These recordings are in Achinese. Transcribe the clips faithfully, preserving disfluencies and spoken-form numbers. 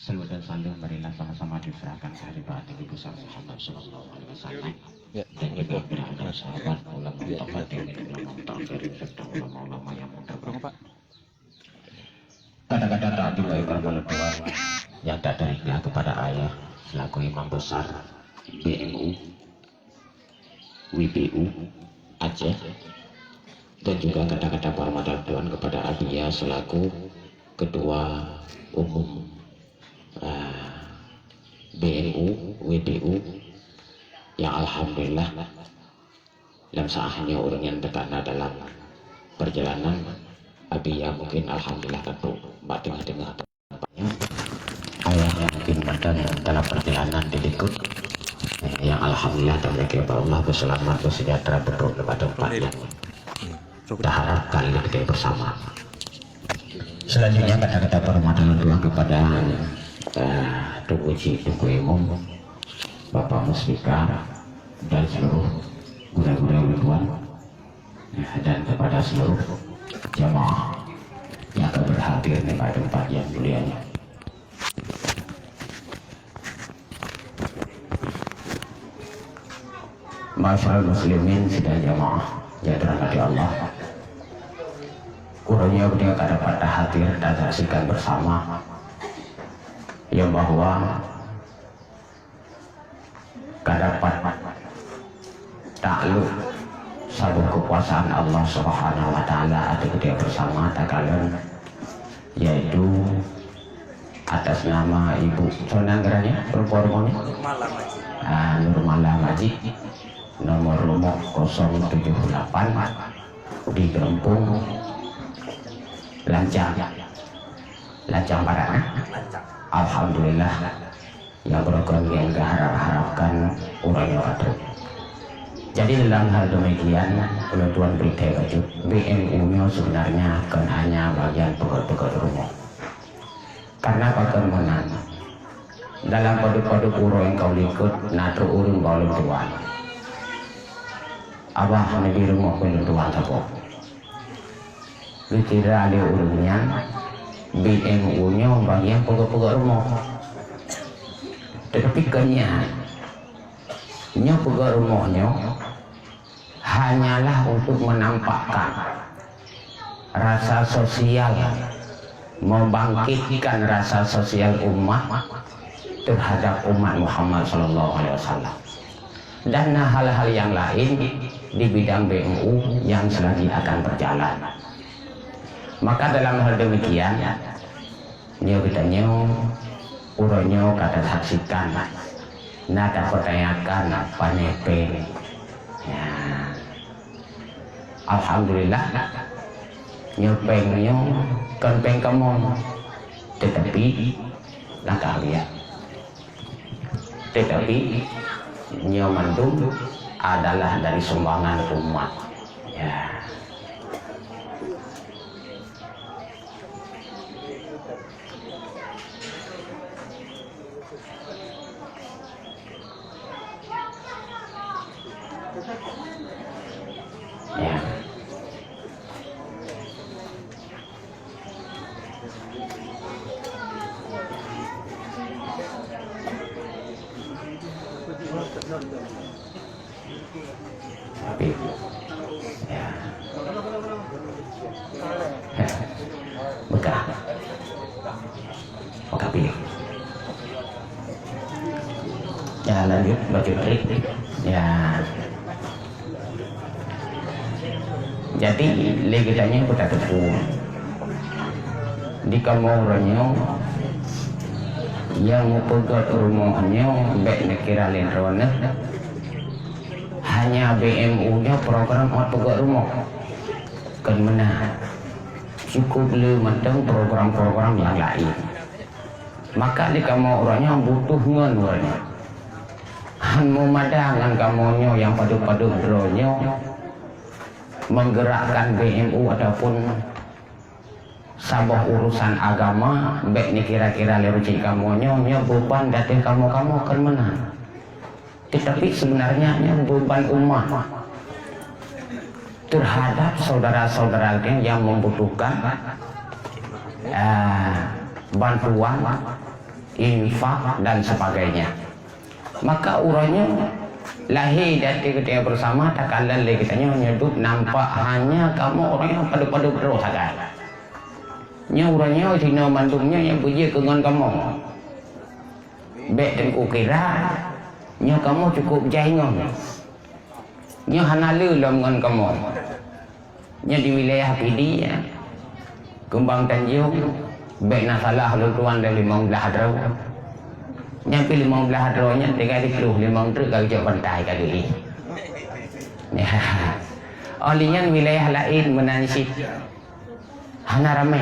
Salawat dan salam marilah sama-sama diserahkan kehadirat Nabi besar Muhammad sallallahu alaihi wasallam. Ya, dan juga kepada sahabat, ulama, ya, mutaqaddimin, ulama mutaakhirin, serta ulama-ulama yang muda. Kata-kata takdim bagi para orang tua yang tak terindah kepada ayah selaku imam besar B M U, W B U Aceh, dan juga kata-kata penghormatan Tuhan kepada Abiya selaku ketua umum, ah, B M U, W B U, yang alhamdulillah lam saat nyoe ureuëng nyan teuka na dalam perjalanan. Abiya mungkin alhamdulillah ka trok bak teungoh-teungoh. Ayah mungkin mantong dalam perjalanan di likot. Eh, yang alhamdulillah tamulia bak Allah, berseulamat, bersejahtera, beudôh bak teumpat nyang taharapkan lé geutanyoe bersama. Selanjutnya kata-kata penghormatan doa kepada, eh, Teungku Chik, Teungku Imum, Bapak Muspika, dan seluruh gurée-gurée ulôn tuan, ya, dan kepada seluruh jamaah yang akan berhadir di tempat yang mulia ini. Masyaallah muslimin sidang jamaah yang dirahmati Allah. Uroe nyoe geutanyoe ka dapat tahadir dan saksikan bersama yang bahwa ka dapat taklok saboh kekuasaan Allah Subhanahu wa Taala ateueh geutanyoe bersama takalon, yaitu atas nama Ibu, soe nan ngaran nyan, perempuan rumoh nyoe? Nurmala Majid. Ah, Nurmala Majid, nomor rumoh kosong tujuh lapan di Gampông Lancang. Lancang Barat, eh? Alhamdulillah. Nyang beureukan nyang geuharap-harapkan uroe nyoe ka trok. Jadi, dalam hal demikian, ulôn tuan bri thèe bacut, B M U nyoe sebenarnya kon hanya bagian peugöt-peugöt rumoh. Karena pakon meunan, dalam padub-padub uroe nyang ka likot, na trok ureueng bak ulôn tuan. Abah, neubi rumoh keu ulôn tuan saboh. Geukira lé ureueng nyan, B M U nyoe bagian peugöt-peugöt rumoh. Teutapi kon nyan, nyoe peugöt rumoh nyoe hanyalah untuk menampakkan rasa sosial, membangkitkan rasa sosial umat terhadap umat Muhammad sallallahu alaihi wasallam. Dan na hal-hal yang lain di bidang B M U yang selagi akan berjalan. Maka dalam hal demikian, nyoe geutanyoe, uroe nyoe ka tasaksikan, na tapeurtanyakan pané péng. Ya. Alhamdulillah, nyoe péng nyoe kon péng kamoe, teutapi langkah liat. Teutapi nyoe mandum adalah dari sumbangan umat. Ya. Ya. Tapi, ya. Mekah. Mekah pilih. Ya, lanjut, lanjut trik. Ya. Jadi, lé geutanyoe beutateupeue. Di kamoe uroe nyoe, nyang meupeugöt rumoh nyoe bèk neukira lé droeneuh. Hanya B M U nyoe program ôt peugöt rumoh. Kon meunan. Cukup le mantong program-program nyang laén. Maka di kamoe uroe nyoe butuh ngon uroe nyoe. Han meumada ngon kamoe nyoe nyang padub-padub droe nyoe menggerakkan B M U ataupun saboh urusan agama, bèk neukira-kira lé rucéh kamoe nyoe, nyoe beuban di ateueh kamoe-kamoe kon meunan. Teutapi sebenarnya nyoe beuban umat terhadap saudara-saudara geutanyoe yang membutuhkan, eh, bantuan infak dan sebagainya. Maka uroe nyoe lahé di ateueh geutanyoe bersama takalon lé geutanyoe nyoe dub nampak hanya kamoe uroe nyoe padub-padub droe sagai. Nyoe uroe nyoe sinoe mandum nyoe nyang beujeuet keu ngon kamoe. Bék teungku kira, nyoe kamoe cukup jai ngon. Nyoe hana le lom ngon kamoe. Nyoe di wilayah Pidie, Keumbang Tanjong, bék na salah lôn tuan lé limong blaih droe. Nyan pih limong blaih droe nyan tinggai di ploh limong treuk ka geujok bantai ka geuéh. Óh lheueh nyan wilayah laén meunan cit. Hana ramé.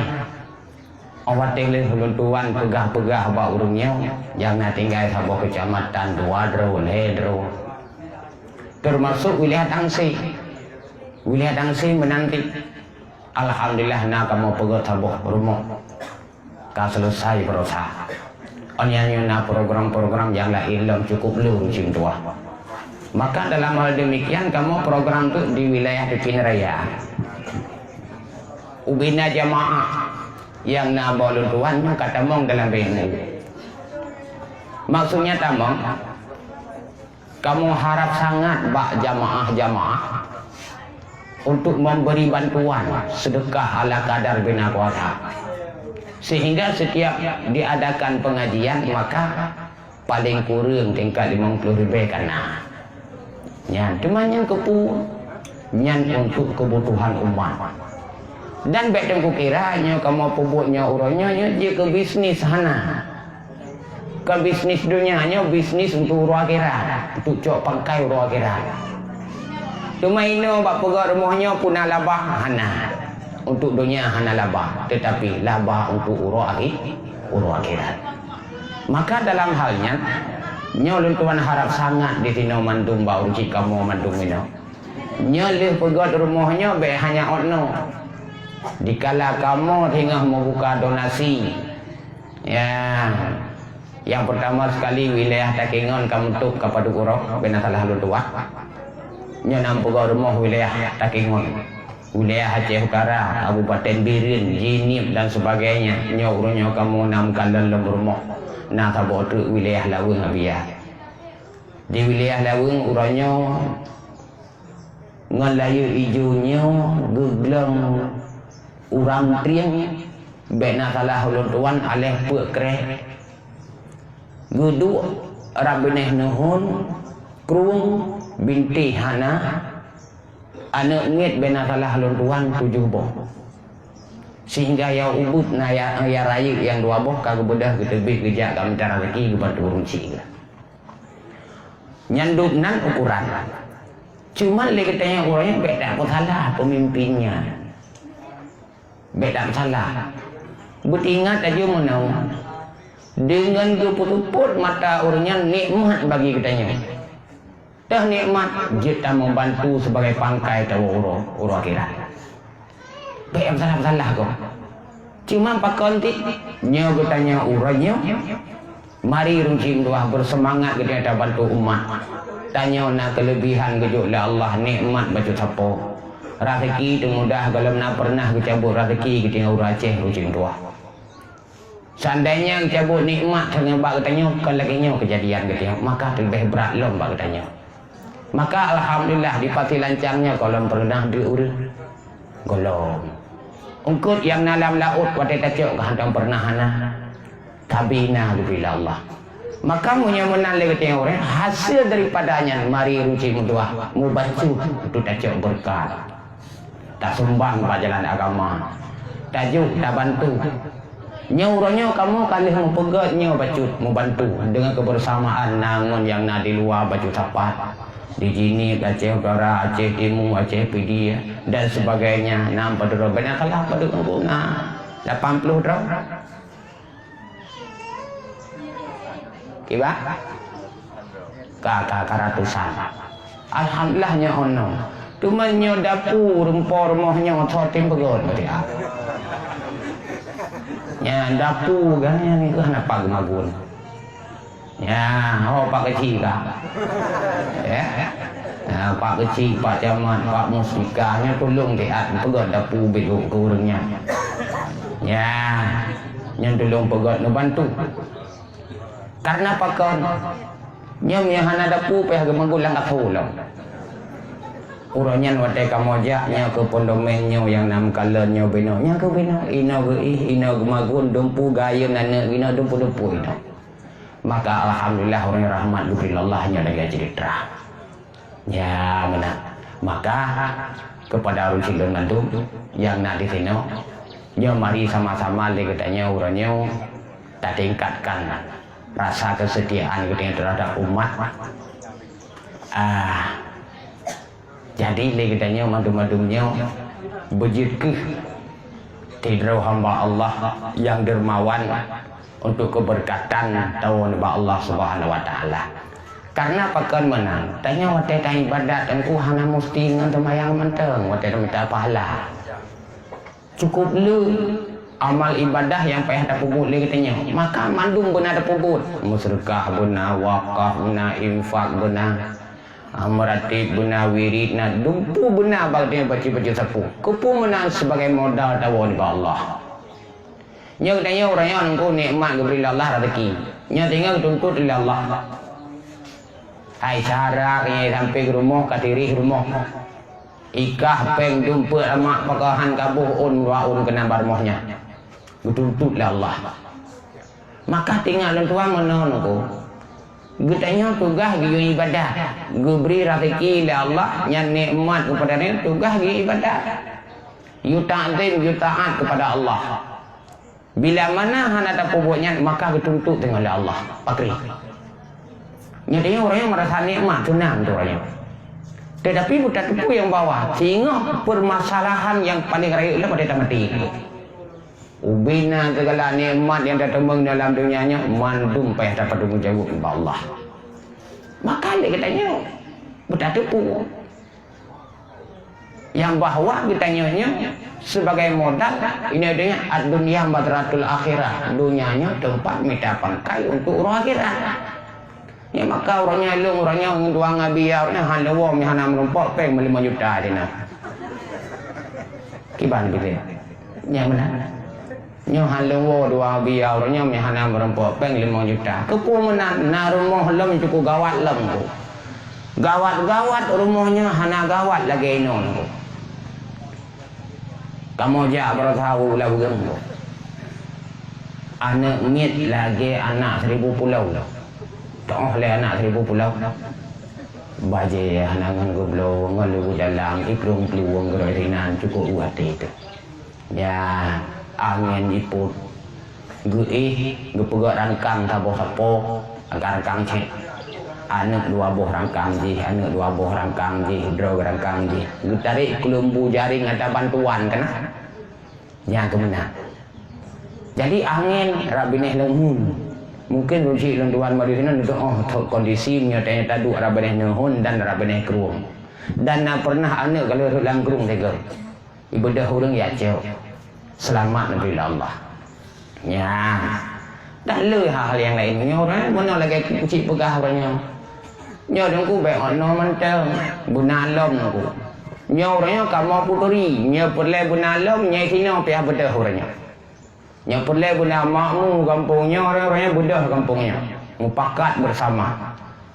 Óh watée lheueh lôn tuan peugah-peugah bak ureuëng nyoe, nyang na tinggai saboh keucamatan dua droe, lhée droe. Teumasok wilayah Tangse. Wilayah Tangse meunan cit. Alhamdulillah na kamoe peugét saboh rumoh. Ka seuleusai baroesa. Óh lheueh nyan na program-program nyang laén lom cukup lom cit tuah. Maka dalam hal demikian kamoe program tu di wilayah Pidie Raya. Ubena jamaah nyang na bak lôn tuan nyoe ka tamong dalam B M U. Maksudnya tamong, kamoe harap sangat bak jamaah-jamaah untuk memberi bantuan sedekah ala kadar bina kuasa. Sehingga setiap diadakan pengajian, maka paléng kureueng tingkat limong ploh ribée ka na. Nyan, teuma nyan keupeue? Nyan untuk kebutuhan umat. Dan bék teungku kira nyoe kamoe peubuet nyoe uroe nyoe, nyoe jeuet keu bisnis, hana. Kon bisnis donya, nyoe bisnis untuk uroe akhirat, untuk cok pangkai uroe akhirat. Teuma inoe bak peugét rumoh nyoe peue na laba? Hana. Untuk donya hana laba, tetapi laba untuk uroe akhi-, uroe akhirat. Maka dalam hal nyan, nyoe lôn tuan harap sangat di sinoe mandum bak ureuëng kamoe mandum inoe. Nyoe lheueh peugét rumoh nyoe bék hanya ot noe. Dikala kamoe singoh meubuka donasi, ya, nyang peurtama sekali wilayah Takengon ka meutup ka padub uroe, bék na salah lôn tuan. Nyoe na peugét rumoh wilayah Takengon. Wilayah Aceh Utara, Kabupaten Bireuen, Jeunieb dan sebagainya, nyoe uroe nyoe kamoe na meukalon lom rumoh, na saboh treuk wilayah Laweueng Abia. Di wilayah Laweueng uroe nyoe ngon layeue ijo nyoe geuglong urang trieng, bék na salah ulôn tuan aléh peuet kreh. Geuduek rab binéh neuhon, krueng, bintéh hana, Aneuëk miet bék na salah lôn tuan tujoh boh. Sehingga ya ubit na ya, ya rayeuk nyang dua boh ka geubeudôh geuteubiet geujak ka mita raseuki geubantu ureuëng chik geuh. Nyan dub nan ukoran. Cuman lé geutanyoe uroe nyoe bék tapeusalah peumimpin nyan. Bék tapeusalah. Beutingat aja meunoe. Deungon geupeutupot mata ureuëng nyan nikmat bagi geutanyoe. Teuh nikmat jeuet tameubantu sibagai pangkai tawoe uroe, uroe akhirat. Bék meusalah-meusalah gob. Cuma pakon cit nyoe geutanyoe uroe nyoe, mari runcing dua beuseumangat geutanyoe tabantu umat. Tanyoe na keuleubihan geujok lé Allah nikmat bacut sapo. Raseuki teumudah gohlom na peureunah geucabot raseuki geutanyoe ureuëng Aceh runcing dua. Seandainya geucabot nikmat keu bak geutanyoe, kon lagée nyoe keujadian geutanyoe, maka leubeh brat lom bak geutanyoe. Maka alhamdulillah di pati lancang nyoe gohlom peureunah deuek ureuëng. Gohlom. Eungkot nyang na lam laôt watée tacok ka hantom peureunah hana. Tapi na leubeh lé Allah. Maka meunyoe meunan lé geutanyoe ureuëng, hasil daripada nyan mari runcing meudoá, mubacut untuk tacok beureukat. Tasumbang bak jalan agama. Tajok, tabantu. Nyoe uroe nyoe kamoe ka lheueh meupeugét nyoe bacut mubantu deungon keubeusamaan na ngon nyang na di luwa bacut sapat. Di Jeunieb, Aceh Utara, Aceh Timu, Aceh Pidie dan sebagainya. Na padub droe, beunalah padub teungku na lapan ploh droe. Kiban? Ka, ka, ka ratusan. Alhamdulillah nyoe unoe. Teuma nyoe dapu rumoh nyoe soe tem peugét meuti ah. Nyan dapu kan nyan keuh napa geumagun. Nyan, ho Pak Keuchik ka. Ya. Ha, Pak Keuchik, Pak Camat, Pak Muspika, nyan tulông tiat peugét dapu biru keu ureuëng nyan. Ya. Nyan tulông peugét neubantu. Karena pakon? Nyoe meunyoe hana dapu payah geumeugul lam kaso lom. Uroe nyan watée kamoe jak nyoe keu pondomen nyoe nyang na meukalon nyoe binoe, nyoe keu binoe, inoe geuih, inoe geumagun, dumpu gayun aneuk inoe dumpu-dumpu inoe. Maka alhamdulillah uroe nyoe rahmat geubri lé Allah nyoe lagée ceurita. Ya, meunan. Maka, kepada ureuëng sidroe mandum nyang na di sinoe, nyoe mari sama-sama lé geutanyoe uroe nyoe tatingkatkan rasa kesetiaan geutanyoe terhadap umat. Ah, jadi lé geutanyoe mandum-mandum nyoe beujeuet keuh sidroe hamba Allah nyang dermawan untuk keberkatan tawoe nibak Allah Subhanahu wa Taala. Karena pakon meunan, tanyoe watée taibadat teungku hana musti ngon seumayang mantong watée tamita pahala. Cukup le amal ibadah nyang payah tapeubuet lé geutanyoe, maka mandum beuna tapeubuet. Meuseudeukah beuna, wakaf beuna, infak beuna, ah, meuratib beuna, wirid na, dumpu beuna bak geutanyoe bacut-bacut sapeue. Keupeue meunan? Sebagai modal tawoe nibak Allah. Nyoe geutanyoe uroe nyoe teungku nikmat geubri lé Allah raseuki. Nyoe teungoh geutuntot lé Allah. Hai syarat nyoe sampoe rumoh ka tirih rumoh. Ikah péng dumpeuet ramak pakon han ka boh ôn dua ôn keunan bak rumoh nyan. Geutuntot lé Allah. Maka teungoh lôn tuan meunoe teungku. Geutanyoe tugaih geuyue ibadat. Geubri raseuki lé Allah nyan nikmat keupada nyoe tugaih geuyue ibadat. Yue takzim, yue taat keupada Allah. Bila mana hana tapeubuet nyan, maka geutuntot teungoh lé Allah. Pakri. Nyoe tanyoe uroe nyoe meurasa nikmat, seunang tu uroe nyoe. Tetapi beutateupeue nyang bahwa singoh permasalahan nyang paleng rayeuk lom watée tamaté. Ubena segala nikmat nyang tateumeung dalam donya nyoe mandum payah tapeutanggung jaweueb ubak Allah. Maka lé geutanyoe beutateupeue nyang bahwa geutanyoe nyoe sebagai modal, inoe donya, ad-dunya mazratul akhirah, donya nyoe teumpat mita pangkai untuk uroe akhirat. Nyoe maka uroe nyoe lôn, uroe nyoe ngon dua ngabiya, uroe nyoe hana woe meuhana meurumpok péng meulimong juta dina. Kiban gitu ya. Nyang meunan. Nyoe hana lôn woe dua ngabiya, uroe nyoe meuhana meurumpok péng limong juta. Keupeue meunan? Na rumoh lom cukup gawat lom tu. Gawat-gawat rumoh nyoe hana gawat lagée inoe tu. Kamoe jak beureusaha u Laweung tu. Aneuk miet lagée anak seribu pulau. Toh lé anak seribu pulau. Bajée hana ngon geubloe, ngon leubeh dalam, iplueng-plueng geuroi sinan cukup u até teuh. Ya, angén jipot. Geuéh, geupeugét rangkang saboh sapo, rangkang-rangkang cit. Aneuk dua boh rangkang jih, aneuk dua boh rangkang jih, droe rangkang jih. Geutarek keuleumbu jaréng ata bantuan keunan. Nyang keumeunang. Jadi angén rab binéh leuhon. Mungkin ruji lôn tuan mari sinan neutuoh kondisi meunyoe tanyoe taduek rab binéh neuhon dan rab binéh krueng. Dan na pernah aneuk ka lheueh rhot lam krueng teuga. Ibeudôh ureuëng ya cok. Seulamat neubri lé Allah. Nya. Dan le hal-hal nyang laén nyoe ureuëng meunoe lagée kucik peugah ureuëng nyoe. Nyoe teungku bék ngon noe mantong, beuna lom teungku. Nyoe ureuëng nyoe kamoe peuturi, nyoe peureulée beuna lom, nyoe sinoe payah beudôh ureuëng nyoe. Nyoe peureulée beuna makmu gampông nyoe, ureuëng nyoe beudôh gampông nyoe. Mupakat beusama.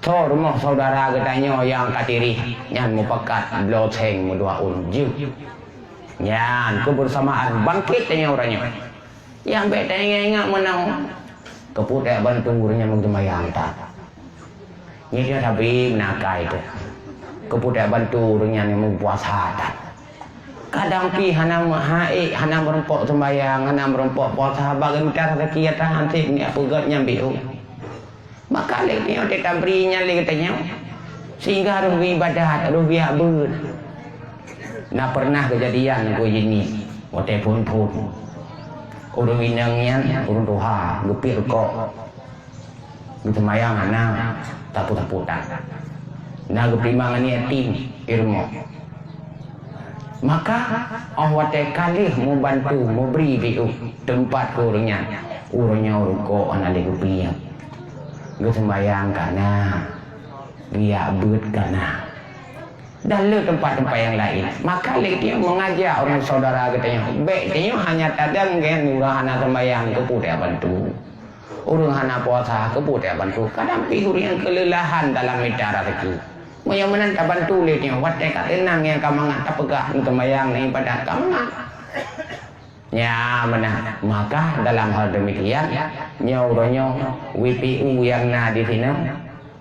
Soe rumoh syedara geutanyoe nyang ka tirih, nyan mupakat bloe seng meudua ôn jeuet. Nyan keubeusamaan bangkét tanyoe uroe nyoe. Nyang bék taingat-ingat meunoe. Keupeue tabantu ureuëng nyang meuseumayang that. Nyoe sabe meunakai teuh. Keupeue tabantu ureuëng nyang meupuasa that. Kadang pih hana meuhai, hana meurumpok seumayang, hana meurumpok puasa, bagi mita raseuki atra hansét ni peugét nyang biu. Maka lé nyoe teutabri nyan lé geutanyoe, sehingga roh geuibadat, roh geujak beuet. Na pernah keujadian keu jih nyoe, watée phon-phon. Ureuëng inong nyan, ureuëng tuha, geupiep rukok. Geuseumayang hana, tapu-tapu tan. Na geupeurimang aneuk yatim, i rumoh. Maka, óh watée ka lheueh mubantu, mubri biu teumpat keu ureuëng nyan, ureuëng nyoe rukok hana lé geupiep. Geuseumayang ka na, geujak beuet ka na. Dan le teumpat-teumpat nyang laén. Maka lé geutanyoe meungajak ureuëng syedara geutanyoe. Bék tanyoe hanya tadong ngon ureuëng hana seumayang keupeue tabantu. Ureuëng hana puasa, keupeue tabantu? Kadang pih ureuëng nyang keulelahan dalam mita raseuki. Meunyoe meunan tabantu lé nyoe, watée ka teunang nyang ka mangat tapeugah, neuseumayang, neuibadat ka mangat. Nya meunan. Maka dalam hal demikian, nyoe uroe nyoe W P U nyang na di sinoe,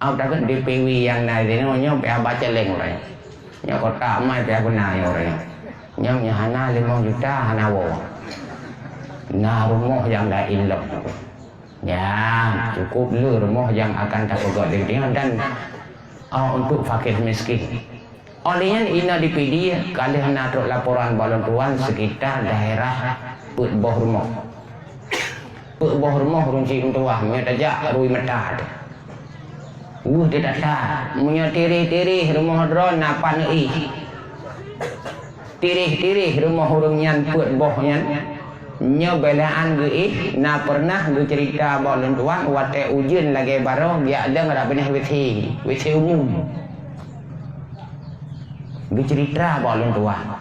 au takheun D P W nyang na di sinoe, nyoe pih haba celeng uroe nyoe. Nyoe kotak amai pih beuna nyoe uroe nyoe. Nyoe, nyoe hana limong juta, hana woe. Na rumoh nyang laén lom. Ya, cukup le rumoh nyang akan tapeugöt di dunia dan, oh, untuk fakir miskin. Oleh nyan, inoe di Pidie, ka lheueh na trok laporan bak lôn tuan sekitar daerah peuet boh rumoh. Peuet boh rumoh ureuëng cit meutuah, meunyoe tajak rui mata teuh. Weueh teuh that-that, meunyoe tireh-tireh rumoh droe na pat neuéh. Tireh-tireh rumoh ureuëng nyan peuet boh nyan, nyoe beulaan geuéh na peureunah geuceurita bak lôn tuan watée ujeuen lagée baroe geujak dong rab binéh W C, W C umum. Geuceurita bak lôn tuan.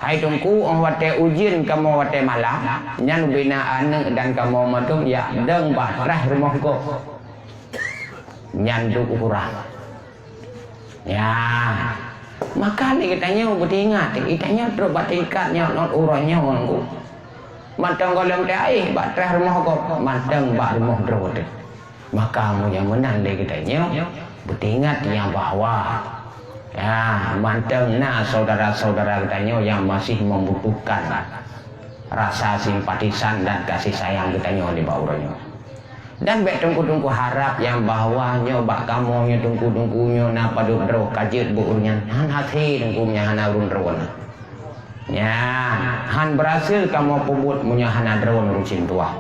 Hai Teungku, óh watée ujeuen kamoe watée malam, nyan ubena aneuëk dan kamoe mandum jak dong bak traih rumoh gob. Nyan duek ukurang. Ya, maka lé geutanyoe beuteuingat, geutanyoe trok bak tingkat nyoe ngon uroe nyoe Teungku. Mantong gohlom teuéh bak traih rumoh gob, mantong bak rumoh droe teuh. Maka meunyoe meunan lé geutanyoe, beuteuingat nyang bahwa, ya, mantong na syedara-syedara geutanyoe nyang masih membutuhkan rasa simpatisan dan kasih sayang geutanyoe nibak uroe nyoe. Dan bék teungku-teungku harab nyang bahwa nyoe bak kamoe nyoe teungku-teungku nyoe na padub droe ka jeuet beu ureuëng nyan, han hasé teungku nyan hana ureuëng droe na. Nyan, han beurhasil kamoe peubuet meunyoe hana droeneuh ureuëng cit meutuah.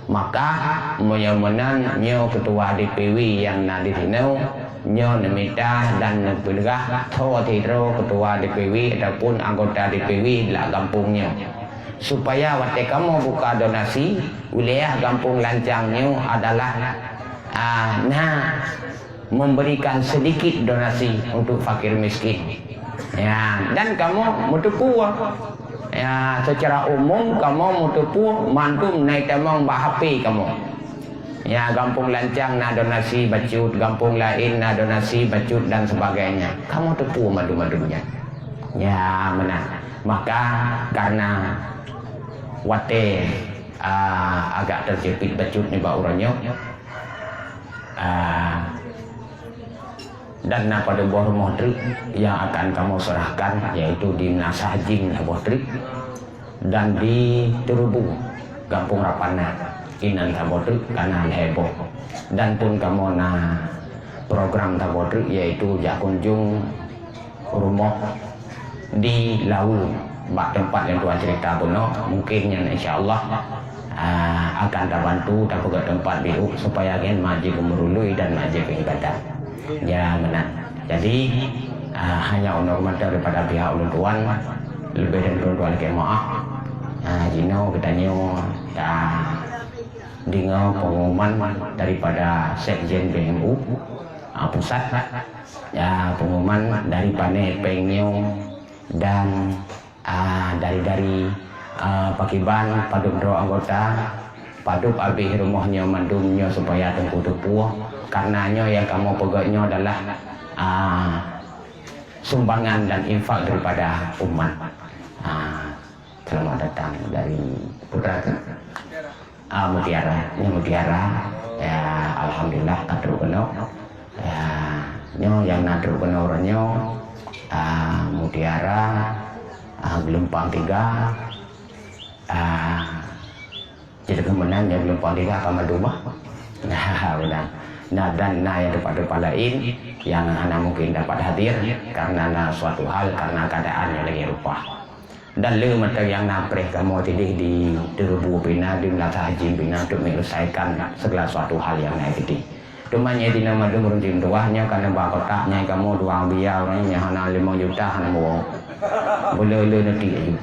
Maka, meunyoe meunan, nyoe keutua D P W nyang na di sinoe, nyoe neumita dan neupeugah tho sidroe keutua D P W ataupun anggota D P W lam gampông nyoe. Supaya watée kamoe buka donasi, wilayah Gampông Lancang nyoe adalah, ah, na memberikan sedikit donasi untuk fakir miskin. Ya, dan kamoe meuteupue. Ya, secara umum kamoe meuteupue mandum na itamong bak H P kamoe. Ya, Gampông Lancang na donasi bacut, gampông laén na donasi bacut dan sebagainya. Kamoe teupue mandum-mandum nyan. Ya, meunan. Maka karena watée, ah, agak terjepit bacut nibak uroe nyoe, ah, dan na padub boh rumoh treuk nyang akan kamoe seurahkan, yaitu di Meunasah Jim saboh treuk, dan di Teureubue, Gampông Rapana, inan saboh treuk ka na lhée boh. Dan pun kamoe na program saboh treuk, yaitu jak kunjung rumoh di Lawe, bak teumpat nyang tuan cerita bunoe, mungkin nyan insya Allah, ah, akan tabantu tapeugöt teumpat biôh supaya nyan mak jeuet keu meurului dan mak jeuet keu ibadat. Ya, meunan. Jadi, ah, hanya unoe mantong daripada pihak ulôn tuan, leubeh dan kureueng tuan lakée meu'ah. Ah, jinoe geutanyoe tadeungoe pengumuman daripada Sekjen B M U, ah, pusat. Ya, pengumuman dari Pane Peng nyoe dan, ah, dari-dari, ah, pakiban padub droe anggota, padub abéh rumoh nyoe mandum nyoe supaya teungku teupue, karena nyoe nyang kamoe peugöt nyoe adalah, ah, sumbangan dan infak daripada umat. Ah, selamat datang dari putra ke? Ah, Mutiara, nyoe Mutiara. Ya, alhamdulillah ka trok keunoe. Ya, nyoe nyang na trok keunoe uroe nyoe. Ah, Mutiara, ah, Geulumpang Tiga. Ah, jadi keumeunang nyoe Geulumpang Tiga ka mandum bah. Nah, beuna. Nah, dan na nyang teumpat-teumpat laén nyang hana mungkin dapat hadir karena na suatu hal, karena keadaan nyang lagée rupa. Dan le mantong nyang na preh kamoe tideh di Teureubue pih na, di Meunasah Jim pih na, untuk menyelesaikan segala suatu hal nyang na tideh. Teuma nyoe di nama dum ureueng cit meutuah nyoe ka neuba kotak nyan kamoe dua biya ureueng nyoe hana limong juta hana meuwoe. Beule-le neuti aju.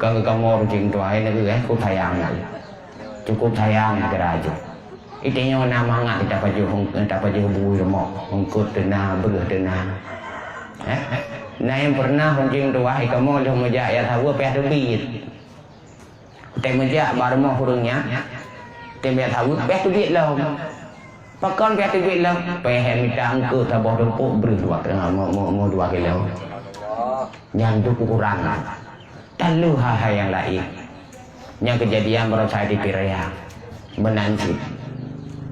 Ka kamoe ureueng cit meutuah hai neugeu eh, ku sayang na. Cukup sayang kira aju. Itanyoe na mangat tapajoh, tapajoh bui rumoh, eungkot teuna, breueh teuna. Eh? Na nyang pernah ureueng cit meutuah, kamoe lheueh meujak jak saweue payah teubiet. Watée meujak bak rumoh ureueng nyan, Biasa weuek, payah teubiet lom. Pakon payah teubiet lom? Payah mita eungkôt saboh tumpôk breuh dua, mo-, mo-, mo-, dua kilo. Nyan dum ukuran. Tan lheueh hai-hai nyang laén. Nyang keujadian baroesa di Pidie Jaya. Meunan cit.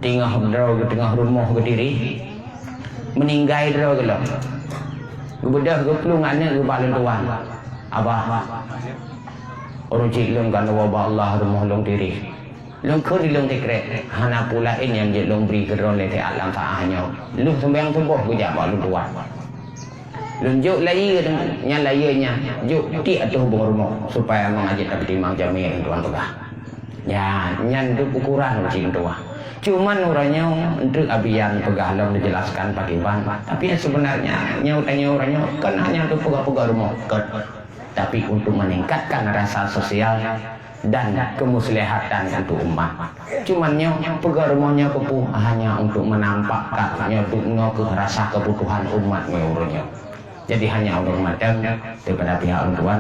Teungoh droe, teungoh rumoh geutiri. Meuninggai droe gohlom. Geubeudôh geuplueng aneuk geuba lôn tuan. Abah, ureueng chik lôn ka neuwoe bak Allah, rumoh lôn tiri. Lôn kheun di lôn sikrek, hana peue laén nyang jeuet lôn bri keu droe lé siat lam saát nyoe. Lheueh seumayang suboh geujak bak lôn tuan. Lôn jok layie nyan, layie nyan jok tiek ateueh ubong rumoh, supaya mangat jeuet tapeutimang jamé lôn tuan peugah. Nyan, nyan dum ukuran cit lôn tuan. Cuman uroe nyoe, eunteuk Abi Yan peugah lom, dijelaskan pakriban. Tapi seubeunarnya, nyoe tanyoe uroe nyoe kon hanya untuk peugah-peugah rumoh, kon. Tapi untuk meningkatkan rasa sosial dan kemuslihatan untuk umat. Cuman nyoe, peugah rumoh nyoe keupeue hanya untuk menampakkan nyoe dum nyoe keuh rasa kebutuhan umat nyoe uroe nyoe. Jadi hanya untuk mantong daripada pihak ulôn tuan.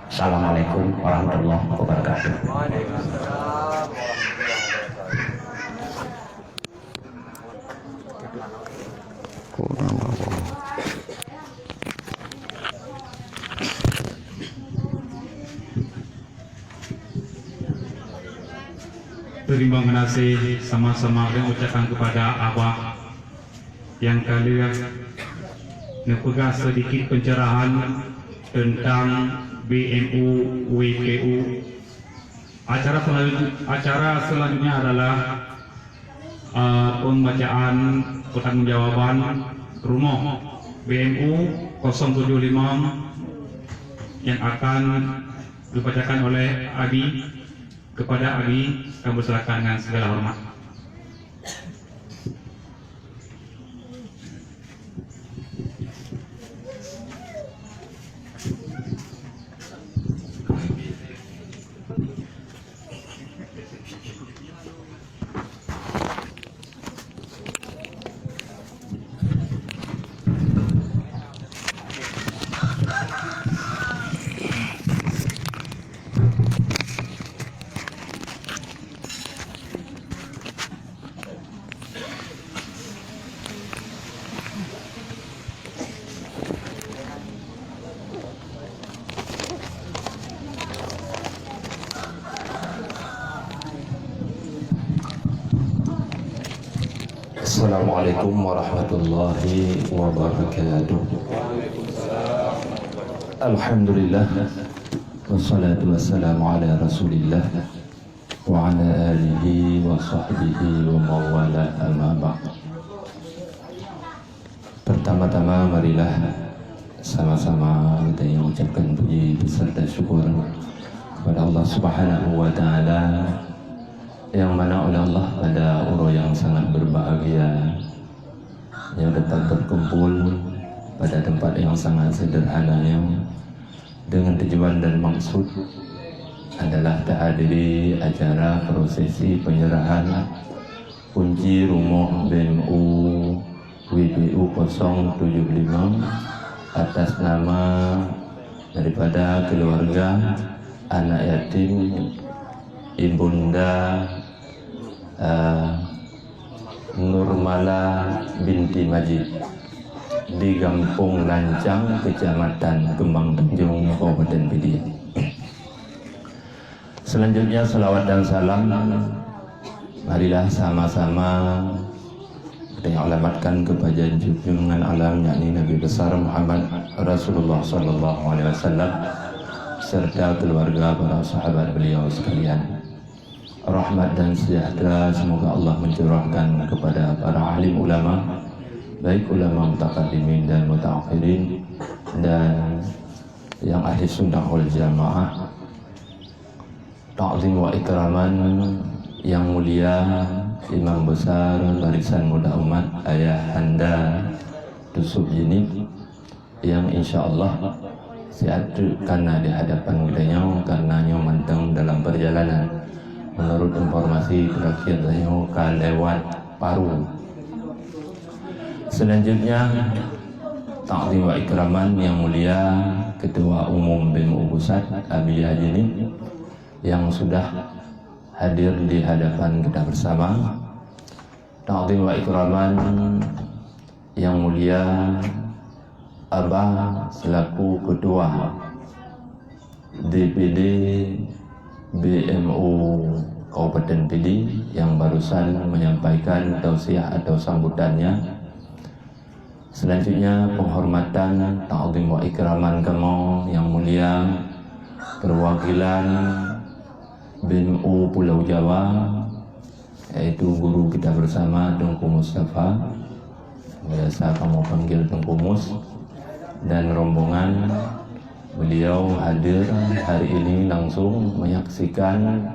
Assalamualaikum warahmatullahi wabarakatuh. Teurimong geunaséh sama-sama lôn ucapkan kepada Abah nyang ka lheueh neupeugah sedikit pencerahan tentang B M U W P U. Acara selanjut-, acara selanjutnya adalah, eh, pembacaan pertanggungjawaban rumoh B M U kosong tujuh lima yang akan dibacakan oleh Abi. Kepada Abi, kami persilakan dengan segala hormat. Assalamualaikum warahmatullahi wabarakatuh. Alhamdulillah. Wassalatu wassalamu ala Rasulillah wa ala alihi wa sahbihi wa mawala, amma ba'd. Pertama-tama, marilah sama-sama kita yang ucapkan puji beserta syukur kepada Allah Subhanahu wa Ta'ala, yang mana oleh Allah pada uroe yang sangat berbahagia, yang dapat berkumpul pada tempat yang sangat sederhana yang dengan tujuan dan maksud adalah tahadiri acara prosesi penyerahan kunci rumoh B M U W P U kosong tujuh lima atas nama daripada keluarga anak yatim Ibunda, eh, Nurmala binti Majid di Gampong Lancang, Kecamatan Kembang Tanjong, Kabupaten Pidie. Selanjutnya, salawat dan salam marilah sama-sama kita alamatkan kepada junjungan alam, yakni Nabi Besar Muhammad Rasulullah sallallahu alaihi wasallam, serta keluarga para sahabat beliau sekalian. Rahmat dan sejahtera semoga Allah mencurahkan kepada para alim ulama, baik ulama mutaqaddimin dan mutaakhirin, dan yang ahli sunnah wal jamaah. Takzim wa ikraman yang mulia Imam Besar Barisan Muda Umat, Ayahanda Yusuf Jinib, yang insya Allah siat teuk kana di hadapan geutanyoe, karena nyoe mantong dalam perjalanan. Menurut informasi terakhir, tanyoe ka lewat Paru. Selanjutnya, takzim wa ikraman yang mulia Ketua Umum B M U Pusat, Abi Haji Nim, yang sudah hadir di hadapan kita bersama. Takzim wa ikraman yang mulia Abah selaku Ketua D P D B M U Kabupaten Pidie yang barusan menyampaikan tausiah atau sambutannya. Selanjutnya, penghormatan, takzim wa ikraman kamoe yang mulia perwakilan B M U Pulau Jawa, yaitu guru kita bersama Teungku Mustafa, biasa kamoe panggil Teungku Mus, dan rombongan. Beliau hadir hari ini langsung menyaksikan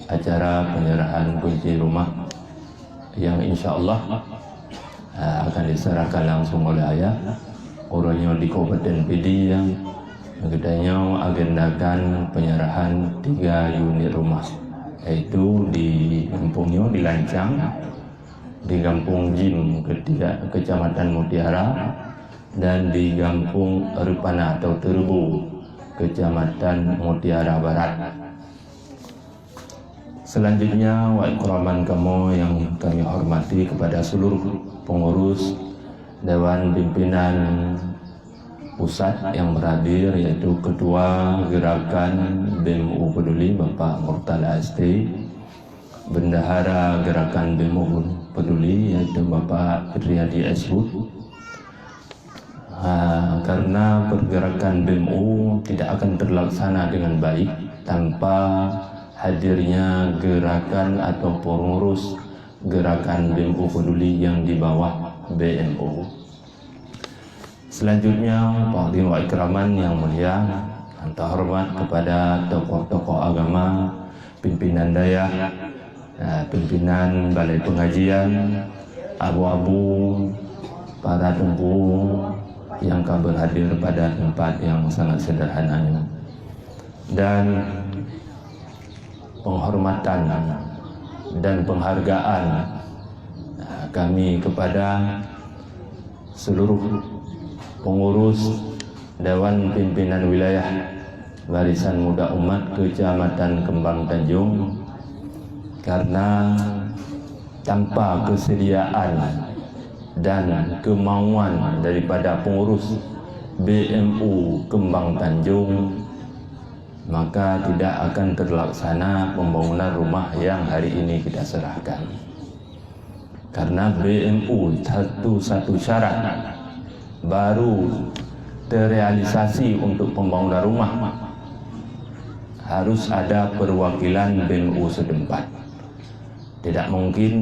acara penyerahan kunci rumah yang insya Allah, ah, akan diserahkan langsung oleh Ayah. Uroe nyoe di Kabupaten Pidie yang geutanyoe agendakan penyerahan tiga unit rumah, yaitu di gampông nyoe di Lancang, di Gampông Jim ketiga Kecamatan Mutiara, dan di Gampông Rupana atau Teureubu, Kecamatan Mutiara Barat. Selanjutnya, wa ikraman kamoe yang kami hormati kepada seluruh pengurus Dewan Pimpinan Pusat yang berhadir, yaitu Ketua Gerakan B M U Peduli, Bapak Murtala S T, Bendahara Gerakan B M U Peduli, yaitu Bapak Fitriyadi S Hud. Ha, karena pergerakan B M U tidak akan terlaksana dengan baik tanpa hadirnya gerakan atau pengurus gerakan B M U Peduli yang di bawah B M U. Selanjutnya, takzim wa ikraman yang mulia, terhormat kepada tokoh-tokoh agama, pimpinan dayah, eh, pimpinan balai pengajian, abu-abu, para teungku yang ka berhadir pada tempat yang sangat sederhana ini. Dan penghormatan dan penghargaan, eh, kami kepada seluruh pengurus Dewan Pimpinan Wilayah Barisan Muda Umat Kecamatan Kembang Tanjung, karena tanpa kesediaan dan kemauan daripada pengurus B M U Kembang Tanjung, maka tidak akan terlaksana pembangunan rumah yang hari ini kita serahkan. Karena B M U satu-satu syarat baru terrealisasi untuk pembangunan rumah, harus ada perwakilan B M U setempat. Tidak mungkin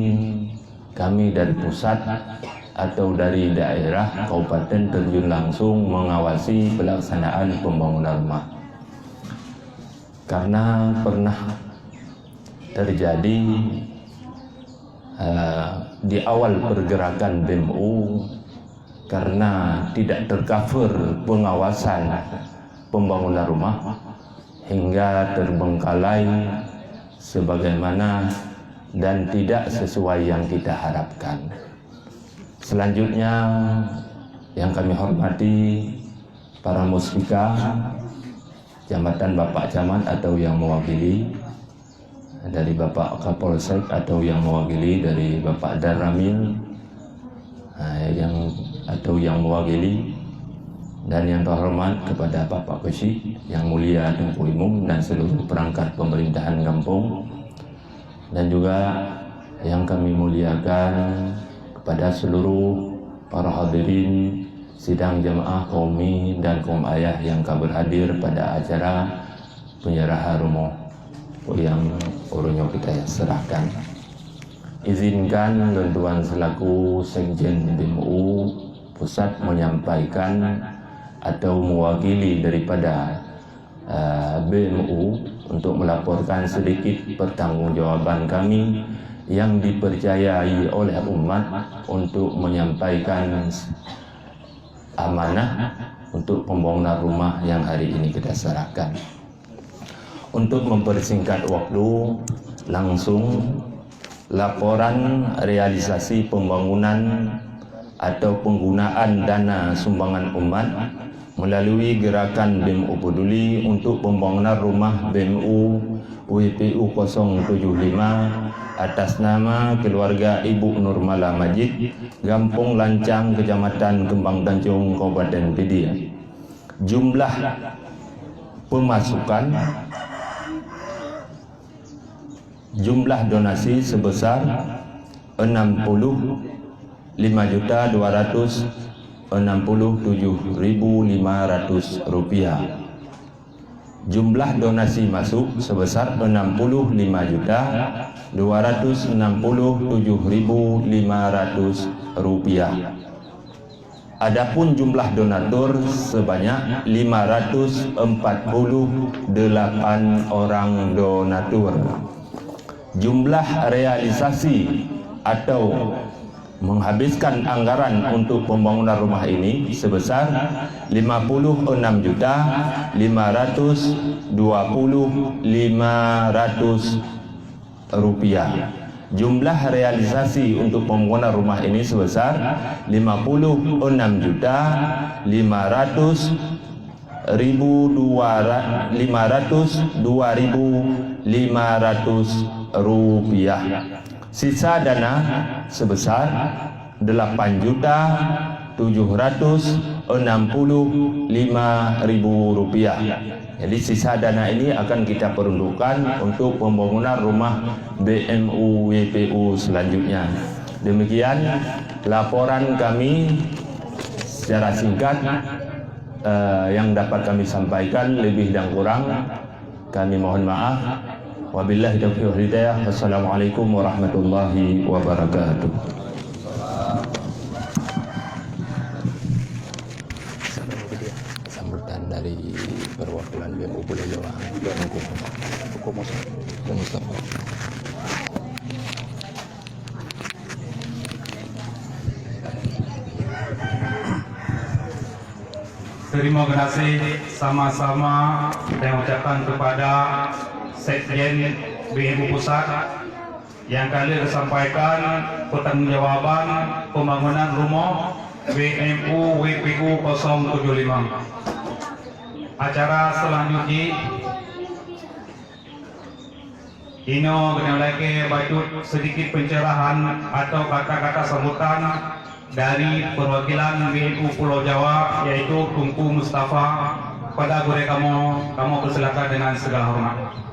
kami dari pusat atau dari daerah kabupaten terjun langsung mengawasi pelaksanaan pembangunan rumah. Karena pernah terjadi, eh, di awal pergerakan B M U, karena tidak tercover pengawasan pembangunan rumah, hingga terbengkalai sebagaimana dan tidak sesuai yang kita harapkan. Selanjutnya, yang kami hormati para muspika, jabatan Bapak Camat atau yang mewakili, dari Bapak Kapolsek atau yang mewakili dari Bapak Danramil, eh, yang, atau yang mewakili, dan yang terhormat kepada Bapak Keuchik, yang mulia Teungku Imum dan seluruh perangkat pemerintahan gampông, dan juga yang kami muliakan kepada seluruh para hadirin sidang jamaah kaum mi dan kaum ayah yang ka berhadir pada acara penyerahan rumah yang uroe nyoe kita serahkan. Izinkan lôn tuan selaku Sekjen B M U Pusat menyampaikan atau mewakili daripada, eh, B M U untuk melaporkan sedikit pertanggungjawaban kami yang dipercayai oleh umat untuk menyampaikan amanah untuk pembangunan rumah yang hari ini kita serahkan. Untuk mempersingkat waktu, langsung laporan realisasi pembangunan atau penggunaan dana sumbangan umat melalui gerakan B M U Peduli untuk pembangunan rumah B M U W P U kosong tujuh lima, atas nama keluarga Ibu Nurmala Majid, Gampong Lancang, Kecamatan Kembang Tanjong, Kabupaten Pidie. Jumlah pemasukan, jumlah donasi sebesar enam puluh lima juta dua ratus enam puluh tujuh ribu lima ratus rupiah. Jumlah donasi masuk sebesar enam puluh lima juta dua ratus enam puluh tujuh ribu lima ratus rupiah. Adapun jumlah donatur sebanyak lima ratus empat puluh delapan orang donatur. Jumlah realisasi atau menghabiskan anggaran untuk pembangunan rumah ini sebesar lima puluh enam juta lima ratus dua puluh lima ratus rupiah. Jumlah realisasi untuk pembangunan rumah ini sebesar lima puluh enam juta lima ratus ribu dua ra-, lima ratus dua ribu lima ratus rupiah. Sisa dana sebesar delapan juta tujuh ratus enam puluh lima ribu rupiah. Jadi, sisa dana ini akan kita peruntukkan untuk pembangunan rumah B M U W P U selanjutnya. Demikian laporan kami secara singkat, eh, yang dapat kami sampaikan. Lebih dan kurang kami mohon maaf. Wabillahi taufiq wal hidayah. Wassalamualaikum warahmatullahi wabarakatuh. Sambutan dari perwakilan B M U Pulo Jawa. Teuku Mustafa. Terima kasih sama-sama saya ucapkan kepada Sekjen B M U Pusat yang ka lheueh sampaikan pertanggungjawaban pembangunan rumoh B M U W P U kosong tujuh lima. Acara selanjutnya Inoe keuneuk lakée bacut sedikit pencerahan atau kata-kata sambutan dari perwakilan B M U Pulo Jawa, yaitu Teungku Mustafa. Pada gurée kamoe, kamoe persilakan dengan segala hormat.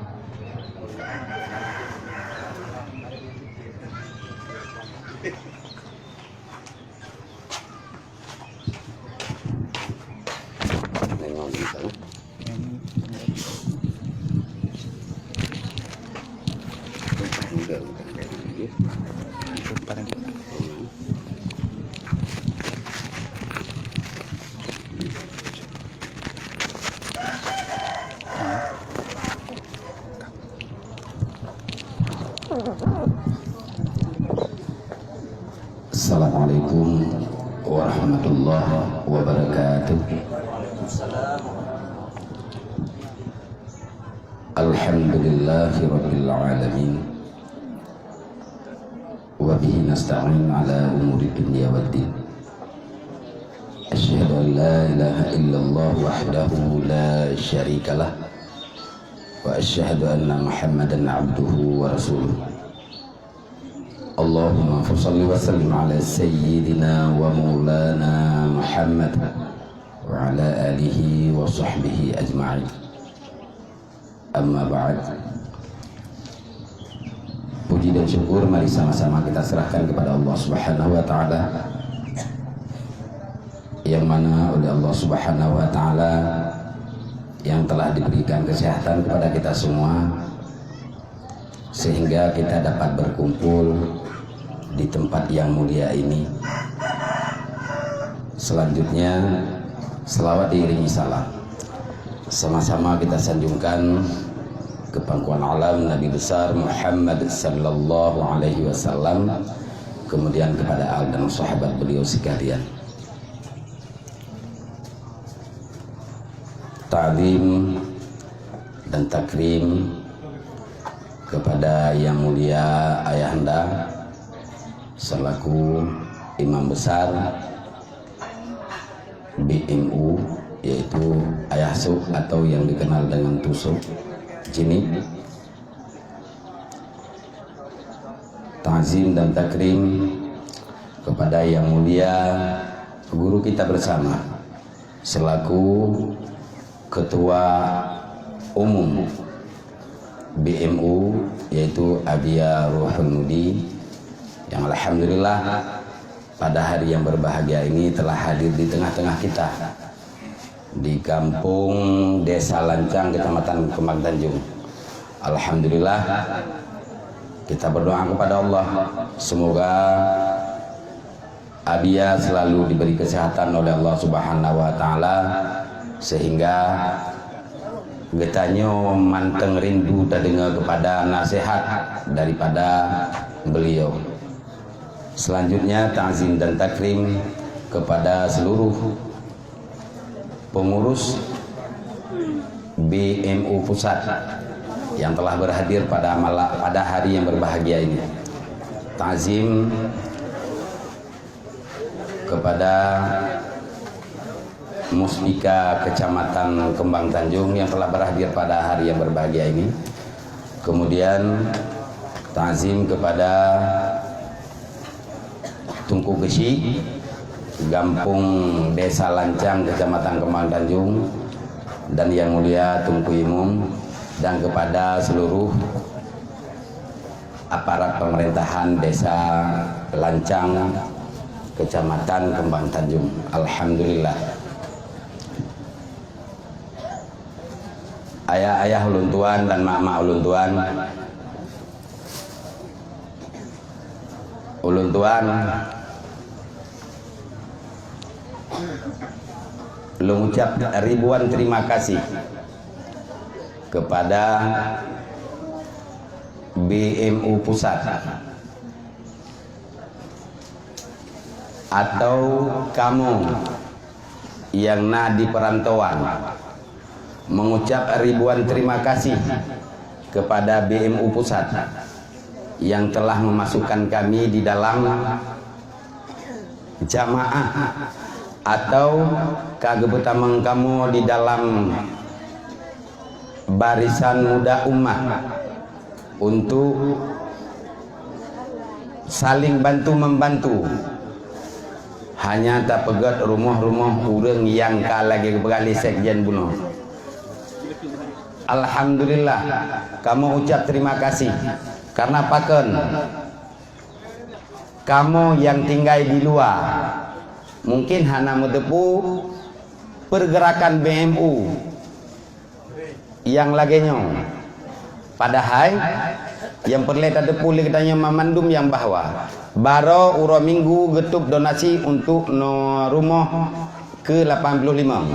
Assalamualaikum warahmatullahi wabarakatuh. Alhamdulillahirabbil alamin. Wa bihi nasta'in ala umuri dunya waddin. Asyhadu an la ilaha illallah wahdahu la syarikalah. Wa asyhadu anna Muhammadan abduhu wa rasuluh. Allahumma shalli wa sallim ala sayyidina wa maulana Muhammad wa ala alihi wa sahbihi ajma'in. Amma ba'd. Puji dan syukur mari sama-sama kita serahkan kepada Allah Subhanahu wa taala, yang mana oleh Allah Subhanahu wa taala yang telah diberikan kesehatan kepada kita semua, sehingga kita dapat berkumpul di tempat yang mulia ini. Selanjutnya, selawat diiringi salam. Sama-sama kita sanjungkan ke pangkuan alam Nabi besar Muhammad sallallahu alaihi wasallam, kemudian kepada al dan sahabat beliau sekalian. Takzim dan takrim kepada Yang Mulia Ayahanda selaku Imam Besar B M U, yaitu Ayah Sok atau yang dikenal dengan Tusok Jinik. Takzim dan takrim kepada Yang Mulia Guru kita bersama selaku Ketua Umum B M U, yaitu Abiya Ruhun Mudi, yang alhamdulillah pada hari yang berbahagia ini telah hadir di tengah-tengah kita di Gampong Desa Lancang, Kecamatan Kembang Tanjung. Alhamdulillah, kita berdoa kepada Allah, semoga Abiya selalu diberi kesehatan oleh Allah Subhanahu wa Taala, sehingga geutanyoe manteng rindu tadeungoe kepada nasihat daripada beliau. Selanjutnya, takzim dan takrim kepada seluruh pengurus B M U Pusat yang telah berhadir pada mala-, pada hari yang berbahagia ini. Takzim kepada Muspika Kecamatan Kembang Tanjung yang telah berhadir pada hari yang berbahagia ini. Kemudian, takzim kepada Teungku Geuchik, Gampong Desa Lancang, Kecamatan Kembang Tanjung, dan Yang Mulia Teungku Imum, dan kepada seluruh aparat pemerintahan Desa Lancang, Kecamatan Kembang Tanjung. Alhamdulillah. Ayah-ayah ulôn tuan dan mak-mak ulôn tuan, ulôn tuan lôn ucap ribuan terima kasih kepada B M U Pusat atau kamoe nyang na di peurantauan mengucap ribuan terima kasih kepada B M U Pusat yang telah memasukkan kami di dalam jamaah atau ka geupeutamong kamoe di dalam barisan muda umat untuk saling bantu membantu. Hanya tapeugét rumoh-rumoh ureuëng nyang ka lagée geupeugah lé sekjen bunoe. Alhamdulillah, kamoe ucap terima kasih. Karena pakon? Kamoe nyang tinggai di luwa mungkin hana meuteupeue pergerakan B M U nyang lagée nyoe. Padahai nyang peureulée tateupeue lé geutanyoe mamandum nyang bahwa baroe uroe Minggu geutôb donasi untuk no rumoh keu lapan ploh limong.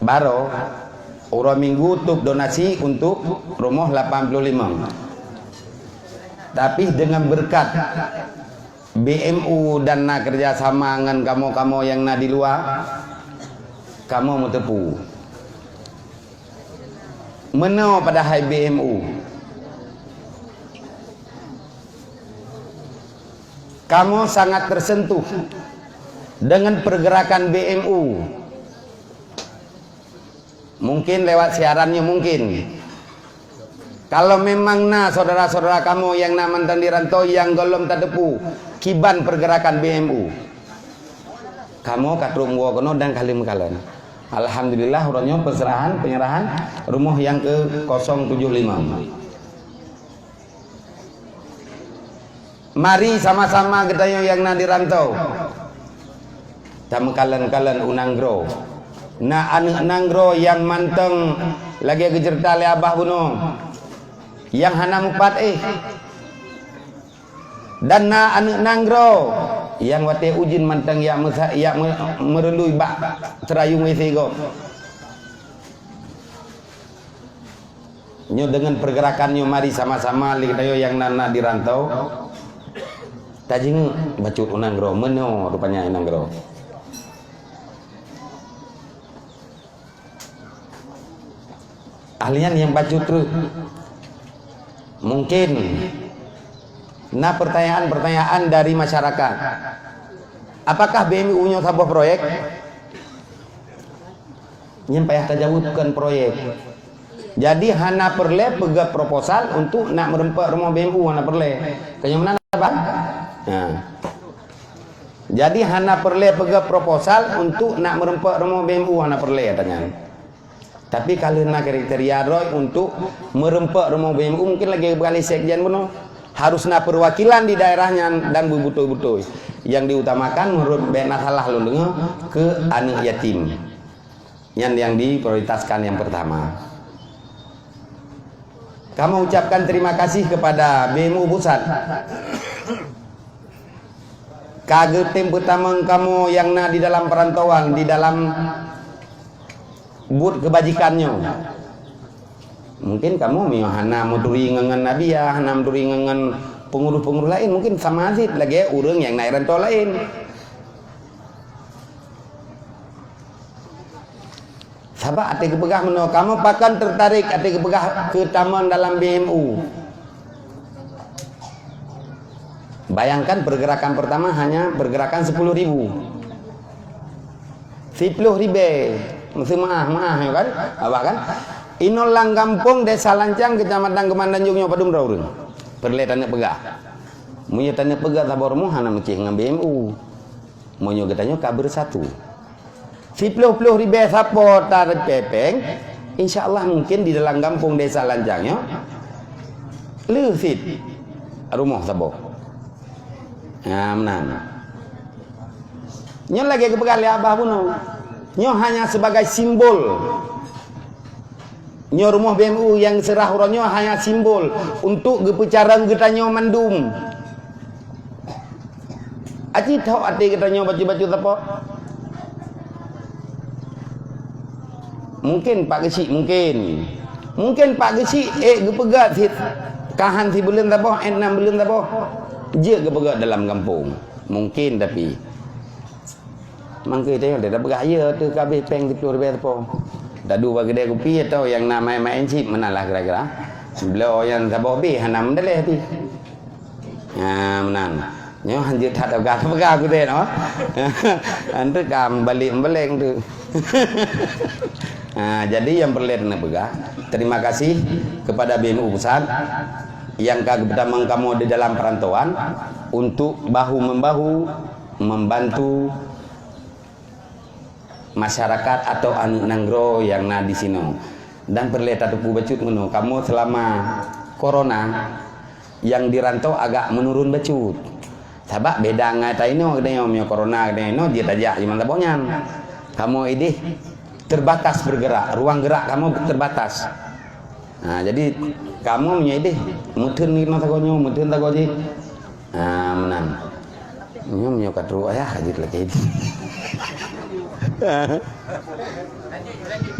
Baroe uroe Minggu tôb donasi untuk rumoh lapan ploh limong. Tapi dengan berkat B M U dan na kerjasama ngon kamoe-kamoe nyang na di luwa, kamoe meuteupeue. Meunoe padahai B M U. Kamoe sangat tersentuh dengan pergerakan B M U. Mungkin lewat siaran nyoe mungkin. Kalau memang na saudara-saudara kamoe nyang na mantong di rantau nyang gohlom tateupeue kiban pergerakan B M U, kamoe ka trok woe keunoe dan ka lheueh meukalon. Alhamdulillah, uroe nyoe peuserahan, penyerahan rumoh nyang ke kosong tujoh lima. Mari sama-sama geutanyoe nyang na di rantau tameukalon-kalon u nanggroe. Na aneuëk nanggroe nyang mantong lagée geuceurita lé abah bunoe nyang hana mupat éh. Dan na aneuëk nanggroe nyang watée ujeuen mantong jak meusa-, jak me-, meureului bak seurayueng W C gob. Nyoe deungon pergerakan nyoe mari sama-sama lé geutanyoe nyang na, na di rantau tajingeuk bacut u nanggroe, meunoe rupanya nanggroe. Ahlian nyang bacut treuk. Mungkin na pertanyaan-pertanyaan dari masyarakat. Apakah B M U nyoe saboh proyek? Nyan payah tajaweueb kon proyek. Jadi hana peureulée peugét proposal untuk nak meureumpok rumoh B M U, hana peureulée. Keu nyang meunan, Abang? Ha. Jadi hana peureulée peugét proposal untuk nak meureumpok rumoh B M U, hana peureulée, katanya. Tapi ka lheueh na kriteria droe untuk meureumpok rumoh B M U, mungkin lagée geupeugah lé sekjen bunoe, harus na perwakilan di daerah nyan dan beutôi-beutôi. Yang diutamakan, menurut bék na salah lôn deungoe, keu aneuk yatim. Nyan yang diprioritaskan yang pertama. Kamoe ucapkan terima kasih kepada B M U Pusat. Ka geutem peutamong kamoe nyang na di dalam perantauan, di dalam buet keubajikan nyoe. Mungkin kamoe meunyoe hana meuturi ngon, ngon Nabiah, hana meuturi ngon, ngon peungurus-peungurus laén, mungkin sama cit lagée ureuëng nyang na i rantau laén. Sabab até geupeugah meunoe, kamoe pakon teutarek até geupeugah keu tamong dalam B M U. Bayangkan, pergerakan pertama hanya pergerakan sepuluh ribu. Siploh ribée, meuseumaah-maah nyoe kan? Abah kan? Inoe lam gampông Desa Lancang, Kecamatan Keumandanjong nyoe padum droe ureuëng. Peureulée taneuk peugah. Meunyoe taneuk peugah saboh rumoh hana meucéh ngon B M U. Meunyoe geutanyoe ka beusatu. Siploh-ploh ribée sapo taripée péng, insya Allah mungkin di dalam gampông Desa Lancang nyoe lheueh cit rumoh saboh. Ha, meunan. Nyoe lagée geupeugah lé Abah bunoe. Nyoe hanya sebagai simbol. Nyoe rumoh B M U nyang seurah uroe nyoe hanya simbol untuk geupeucarông geutanyoe mandum. Aci thok até geutanyoe bacut-bacut sapo? Mungkin Pak Geuchik, mungkin. Mungkin Pak Geuchik, eh, geupeugét cit, ka han sibuleuen saboh, eh, nam buleuen saboh. Jeuet geupeugét dalam gampông. Mungkin, tapi mangkeu tanyoe tapeugah, "Ye, teuh ka habéh péng siploh ribée sapo." Tadu bak keudée kupi atawa nyang na maén-maén cit meunan lah kira-kira. Bloe nyang saboh beh hana meudaleh pih. Ha, meunan. Nyoe hanjeuet that tapeugah-peugah kutéh nyoe. Antu ka meubalek-meubalek tu. Ha, jadi nyang peureulée taneuk peugah, terima kasih kepada B M U Pusat nyang ka geupeutamong kamoe di dalam perantauan untuk bahu-membahu membantu masyarakat atau aneuk nanggroe nyang na disinoe. Dan peureulée tateupeue bacut meunoe, kamoe seulama corona nyang di rantau agak meunurun bacut. Sabab beda ngon ata inoe, geutanyoe meunyoe corona geutanyoe inoe jeuet tajak jiman saboh nyan. Kamoe ideh terbatas bergerak, ruang gerak kamoe terbatas. Ha, jadi kamoe meunyoe ideh meutheun inoe sagoe nyoe, meutheun sagoe jih. Ha, meunan. Nyoe meunyoe ka trok ayah ka jeuet lagée nyoe.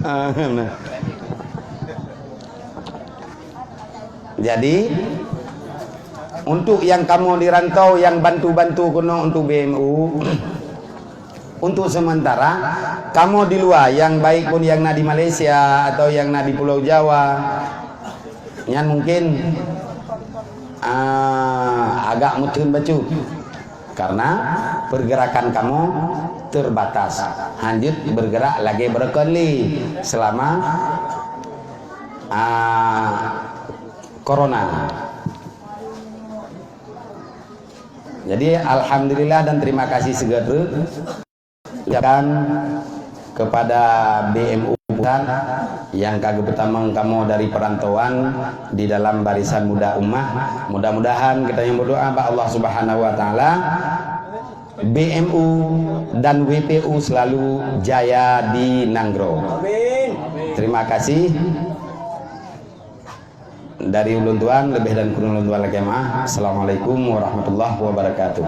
Ha, nah. Jadi, untuk nyang kamoe di rantau nyang bantu-bantu keunoe untuk B M U, untuk sementara, kamoe di luwa, nyang baik pun nyang na di Malaysia atau nyang na di Pulau Jawa, nyan mungkin, ah, agak meutheun bacut. Karena pergerakan kamoe terbatas. Hanjeuet bergerak lagée barokon lé selama, ah, corona. Jadi, alhamdulillah dan terima kasih sigoe treuk ucapkan kepada B M U Pusat nyang ka geupeutamong kamoe dari perantauan di dalam Barisan Muda Ummah. Mudah-mudahan kita yang berdoa bak Allah Subhanahu wa Taala, B M U dan W P U selalu jaya di nanggroe. Terima kasih. Dari ulôn tuan, leubeh dan kureueng ulôn tuan lakée meu'ah. Assalamualaikum warahmatullahi wabarakatuh.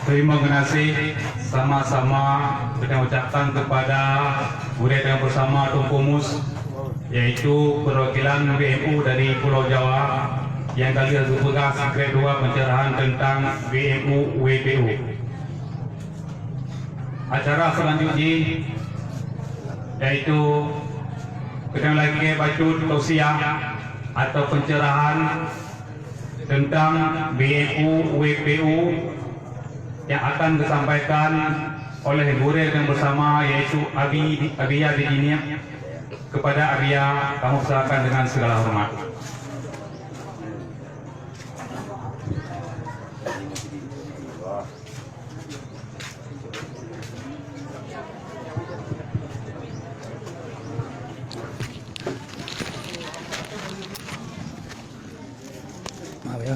Terima kasih sama-sama kita ucapkan kepada gurée yang bersama Teungku Mus, yaitu perwakilan B M U dari Pulau Jawa yang ka lheueh geupeugah sikrék dua pencerahan tentang B M U W P U. Acara selanjut jih yaitu keudang lagée bacut tausiah atau pencerahan tentang B N U W P U yang akan disampaikan oleh gurèe rekan bersama, yaitu Abi, Abiya Bidiniah. Kepada Abiya, kami persilakan dengan segala hormat. Maaf ya.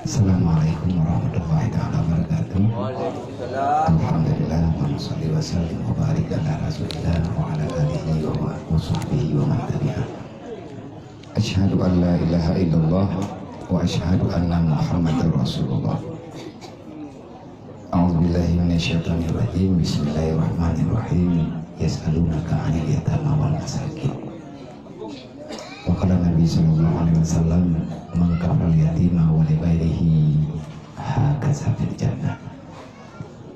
Assalamualaikum warahmatullahi taala wabarakatuh. Waalaikumsalam. Alhamdulillah, wa salli wa sallim wa barik ala Rasulillah wa ala alihi wa, wa sahbihi wa man tabi'ah. Asyhadu an la ilaha illallah wa asyhadu anna Muhammadar Rasulullah. A'udzubillahi minasyaitonirrajim. Bismillahirrahmanirrahim. Yas'alunaka 'anil yatama wal masakin. Wa qala Nabi sallallahu alaihi wasallam, "Man kafal yatima wa li ghairihi hakaza fil jannah."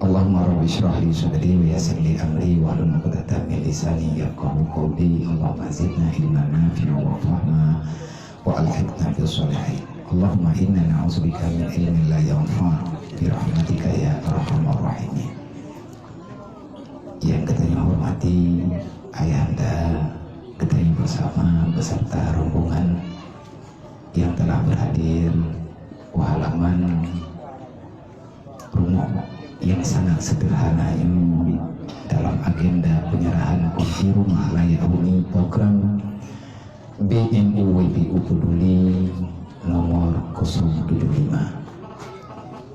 Allahumma rabbi shrah li sadri wa yassir li amri wahlul 'uqdatam min lisani yafqahu qawli. Allahumma zidna ilman nafi'an wa fahma wa alhiqna bis shalihin. Allahumma inna na'udzubika min ilmin la yanfa' bi rahmatika ya arhamar rahimin. Yang geutanyoe hormati ayahanda, geutanyoe bersama beserta rombongan yang telah berhadir u halaman rumoh yang sangat sederhana nyoe dalam agenda penyerahan kunci rumah layak huni program B N U W P U Peduli nomor kosong tujuh lima.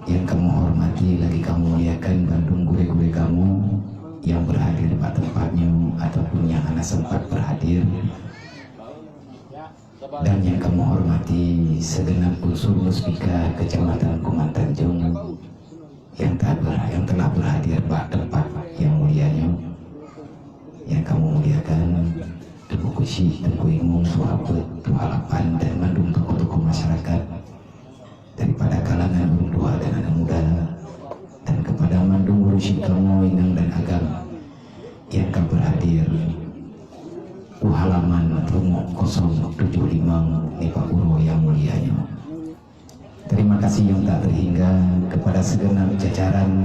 Yang kamoe hormati lagi kamoe muliakan bandum gurèe-gurèe kamoe yang berhadir bak teumpat nyoe ataupun nyang hana sempat berhadir. Dan nyang kamoe hormati segenap unsur Muspika Kecamatan Kuman Tanjung yang telah ber-, yang telah berhadir bak teumpat yang mulia nyoe. Yang kamoe muliakan Teungku Keuchik, Teungku Imum, Tuha Peuet, Tuha Lapan, dan mandum tokoh-tokoh masyarakat daripada kalangan ureueng tuha dan aneuk muda, dan kepada mandum ureueng syik kamoe inong dan agam nyang ka berhadir u halaman rumoh kosong tujoh limong nibak uroe nyang mulia nyoe. Terima kasih nyang tak terhingga kepada segenap jajaran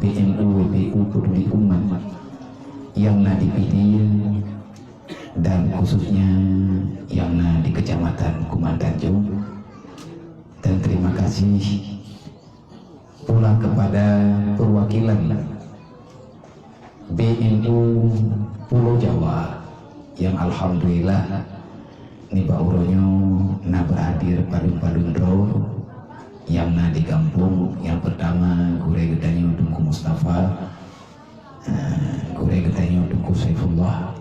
B N U W P U Peduli Umat nyang na di Pidie dan khususnya nyang na di Kecamatan Kuman Tanjung. Dan terima kasih pula kepada perwakilan B N U Pulo Jawa nyang alhamdulillah nibak uroe nyoe na berhadir padum-padum droe nyang na di gampông. Nyang pertama, gurèe geutanyoe Teungku Mustafa, eh, gurèe geutanyoe Teungku Saifullah,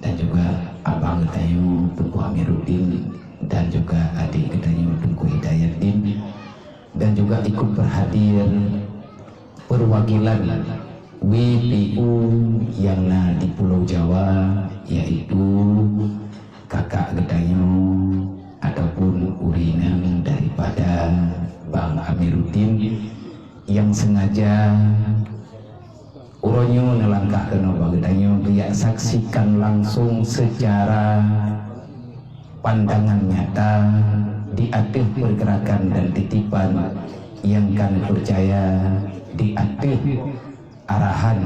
dan juga abang geutanyoe Teungku Amiruddin, dan juga adik geutanyoe Teungku Hidayaddin, dan juga ikut berhadir perwakilan W P U nyang na di Pulo Jawa, yaitu kakak geutanyoe ataupun ureueng inong daripada Bang Amiruddin nyang sengaja uroe nyoe neulangkah keunoe bak geutanyoe geujak saksikan langsung secara pandangan nyata di ateueh pergerakan dan titipan nyang ka neupeucaya di ateueh arahan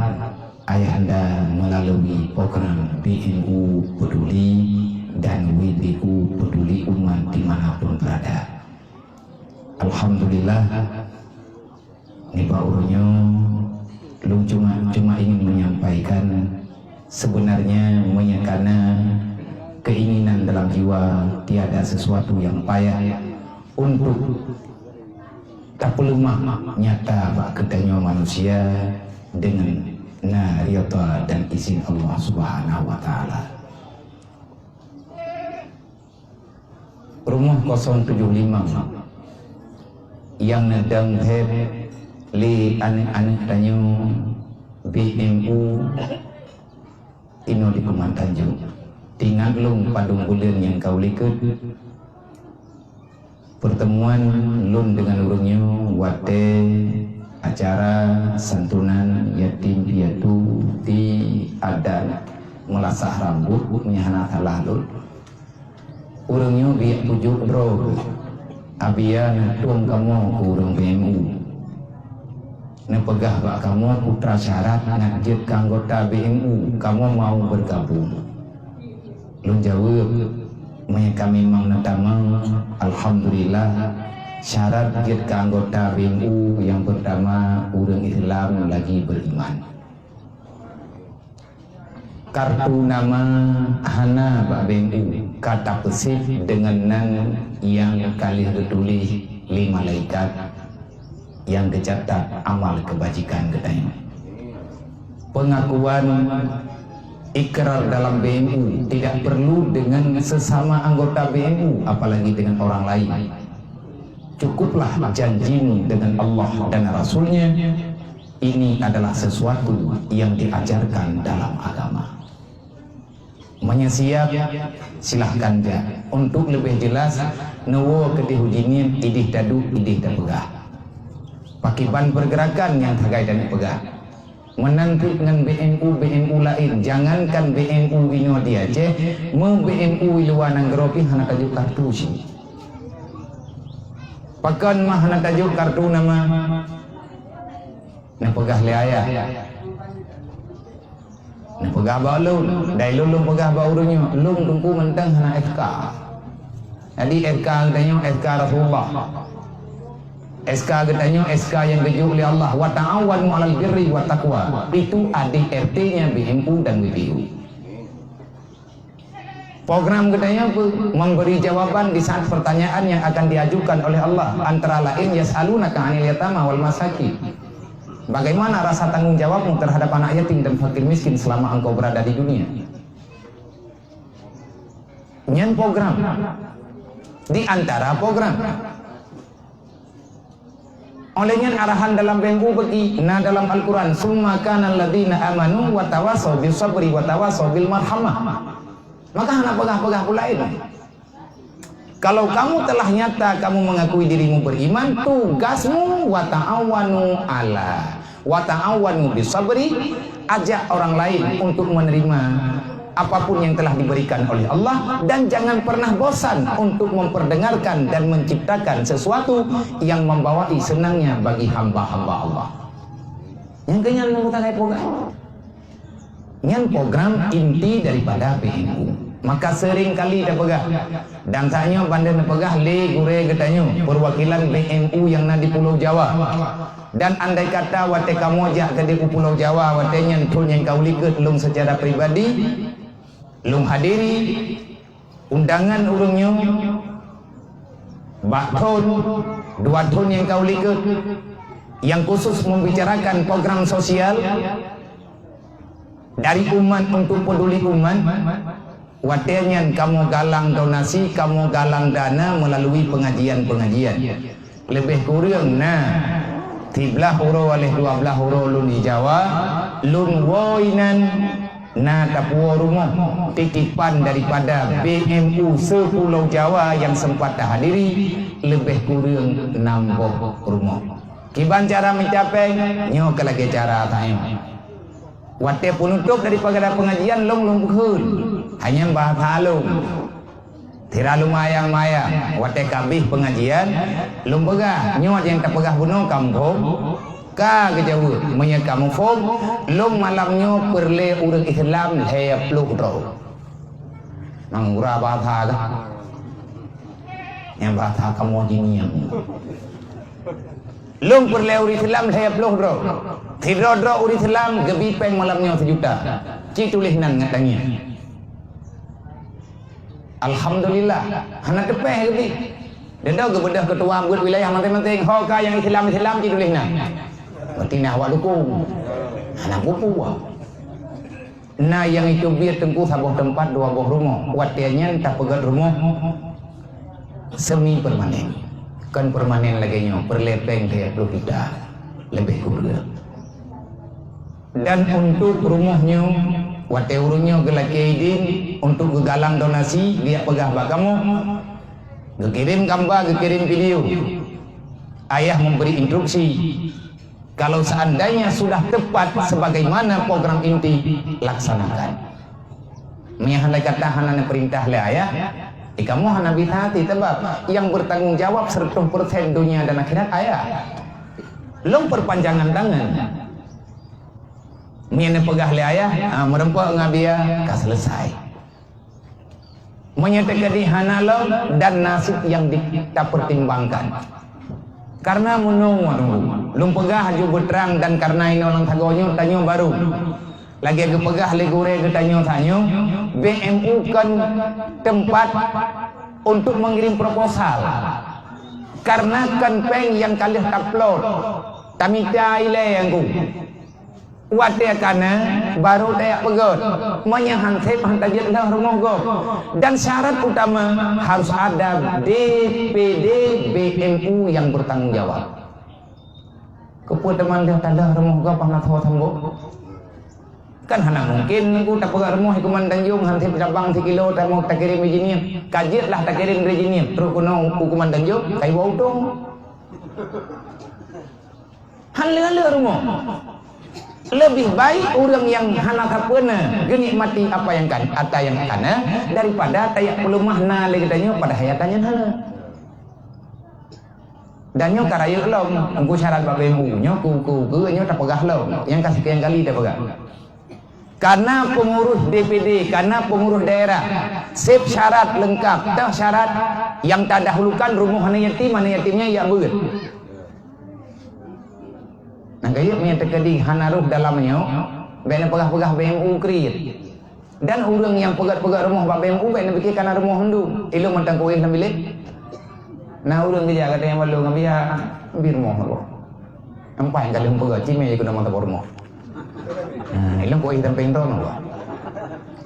Ayahanda melalui program B N U Peduli dan W P U Peduli Umat di mana pun berada. Alhamdulillah, nibak uroe nyoe, lôn cuma, cuma ingin menyampaikan, sebenarnya meunyo kana keinginan dalam jiwa, tiada sesuatu yang payah untuk tapeuleumah nyata bak geutanyoe manusia deungon na ridha dan izin Allah Subhanahu wa Taala. Rumoh kosong tujoh limong nyang neudong phét lé aneuk-aneuk tanyoe B M U inoe di Kuman Tanjung. Teuingat lôn padum buleuen nyang ka u likot, peurteumuan lôn deungon ureuëng nyoe watée acara santunan yatim piatu di adat Meulasah Rambot, meunyo hana salah lôn. Ureuëng nyoe biet pujok droe, "Abia, neutueng kamoe keu ureuëng B M U. Neupeugah bak kamoe putra syarat ngat jeuet keu anggota B M U, kamoe mau beurgabong." Lôn jaweueb, "Meunyo ka memang neutamong, alhamdulillah, syarat jeuet keu anggota B M U nyang peurtama ureuëng Islam lagi beriman. Kartu nama hana bak B M U, ka tapeusit deungon nan nyang ka lheueh geutuléh lé malaikat nyang geucatat amal keubajikan geutanyoe. Pengakuan ikrar dalam B M U tidak perlu dengan sesama anggota B M U, apalagi dengan orang lain. Cukuplah janjimu dengan Allah dan Rasul-Nya. Ini adalah sesuatu yang diajarkan dalam agama." Meunyo siab, silahkan jak. Untuk leubeh jeulaih, neuwoe keudeh uji niet, ideh taduek, ideh tapeugah pakriban peurgeurakan nyang sagai dan peugah. Meunan pih ngon B M U, B M U laén, jangankan B M U inoe di Aceh, meu-B M U i luwa nanggroe pih hana tajok kartu cit. Pakon mah hana tajok kartu nama? Neupeugah lé ayah. Neupeugah bak lôn, dai lôn, lôn peugah bak ureuëng nyoe, lôn teungku mantong hana S K. Jadi S K geutanyoe S K Rasulullah. S K geutanyoe S K nyang geujok lé Allah, "Wa ta'awanu 'alal birri wat taqwa." Itu A D R T-nya B M U dan B P U. Program geutanyoe peue? Memberi jawaban di saat pertanyaan yang akan diajukan oleh Allah, antara lain, "Yas'alunaka 'anil yatama wal masakin." Bagaimana rasa tanggung jawabmu terhadap anak yatim dan fakir miskin selama engkau berada di dunia? Nyan program. Di antara program. Oleh nyan arahan dalam B M U bagi, na dalam Al-Quran, "Summa kana alladzina amanu wa tawasau bis sabri wa tawasau bil marhamah." Maka hana peugah-peugah peue laén. Kalau kamu telah nyata kamu mengakui dirimu beriman, tugasmu wa ta'awanu ala, wa ta'awanu bis sabri, ajak orang lain untuk menerima apapun yang telah diberikan oleh Allah, dan jangan pernah bosan untuk memperdengarkan dan menciptakan sesuatu yang membawai senangnya bagi hamba-hamba Allah. Nyang keu nyan nyang geutanyoe peugah. Nyan program inti daripada B M U. Maka sering kali tapeugah, dan saat nyoe bandum neupeugah lé gurée geutanyoe, perwakilan B M U nyang na di Pulo Jawa. Dan andai kata watée kamoe jak keudeh u Pulo Jawa, watée nyan thon nyang ka u likot, lôn secara pribadi lôn hadiri undangan ureuëng nyoe bak thon, dua thon nyang ka u likot, nyang khusus membicarakan program sosial dari umat untuk peduli umat. Watée nyan kamoe galang donasi, kamoe galang dana melalui pengajian-pengajian. Leubeh kureueng na siblaih uroe lheueh dua blaih uroe lôn di Jawa, lôn woe inan na tapuwoe rumoh titipan daripada B M U se-Pulo Jawa nyang sempat tahadiri, leubeh kureueng nam boh rumoh. Kiban cara mita péng, nyoe keu lagée cara tanyoe. Watée peunutôb daripada pengajian lôn lôn peukheun, hanya bahasa lôn. Sira lôn mayang-mayang, watée ka abéh pengajian, lôn peugah, nyoe nyang tapeugah bunoe ka muphom? Ka geujaweueb, meunyoe ka muphom, lôn malam nyoe peureulée ureuëng Islam lhée ploh droe. Nang gura bahasa kah? Nyang bahasa kamoe jinieng. Lôn peureulée ureuëng Islam lhée ploh droe. Sidroe-droe ureuëng Islam geubi péng malam nyoe sijuta. Ci tuléh nan ngat tangieng. Alhamdulillah, hana teupéh geubi. Deundoe geubeudôh keutua buet wilayah maséng-maséng, ho ka nyang Islam-Islam ci tuléh nan. Berarti na awak dukung. Hana peue-peue. Na nyang iteubiet teungku saboh teumpat dua boh rumoh. Watée nyan tapeugét rumoh semi permanen. Kon permanen lagée nyoe, peureulée péng tiga puluh juta leubeh kureueng. Dan untuk rumoh nyoe Watée ureuëng nyoe geulakée idin untuk geugalang donasi, geujak peugah bak kamoe, geukirém gamba, geukirém video. Ayah memberi instruksi, kalau seandainya sudah tepat sebagaimana program inti, laksanakan. Meunyo hana kata hana neupeurintah lé ayah, di kamoe hana bisa hati, sabab nyang bertanggung jawab seratus persen dunia dan akhirat ayah. Lôn perpanjangan tangan. Meunyo neupeugah lé ayah, ah, meureumpok ngon Abiya, ka selesai. Meunyo teukeudi hana lom dan nasib nyang di-, tapertimbangkan. Karena meunyoe, lôn peugah aju beutrang dan karena inoe lam sagoe nyoe tanyoe baru. Lagée geupeugah lé gurée geutanyoe tanyoe, B M U kon teumpat untuk mengirim proposal. Karena kon péng nyang ka lheueh taplot, tamita ilée nyang ku. Watée ka na, baru tajak peugét. Meunyo han sép, han tajak lheueh rumoh gob. Dan syarat utama harus ada D P D B M U yang bertanggung jawab. Keupeue teuma lheueh talheueh rumoh gob hana tho sambot? Kan hana mungkin nunggu tapeugét rumoh hukuman Tanjong han sép cabang sikilo tamu takirém rijiniet. Ka jeuet lah takirém rijiniet, trok keunoe hukuman Tanjong, kai bak utông. Han lheueh-lheueh rumoh. Leubeh baik ureuëng nyang hana sapeue na geunikmati apa nyang kan, ata nyang kana, daripada tajak peuleumah na lé geutanyoe padahai ata nyan hana. Dan nyoe ka rayeuk lom, engku syarat bak B M U, nyoe ku, ku, ku, nyoe tapeugah lom, nyang ka sekian kali tapeugah. Kana pengurus D P D, kana pengurus daerah, sép syarat leungkap, toh syarat nyang tadahulukan rumoh aneuk yatim, aneuk yatim nyan jak beuet. Nyang kayém nyang teukeudi hana roh dalam nyoe, bék neupeugah-peugah B M U kriet. Dan ureuëng nyang peugét-peugét rumoh bak B M U bék neupike kana rumoh mandum. Ilôn mantong kuéh lam bilék. Na ureuëng geujak gata nyang balô ngon biya, bi rumoh Allah. Ampai ka lheueh peugét, cimé keunoe mantong rumoh. Nah, ilôn kuéh tampéng ton Allah.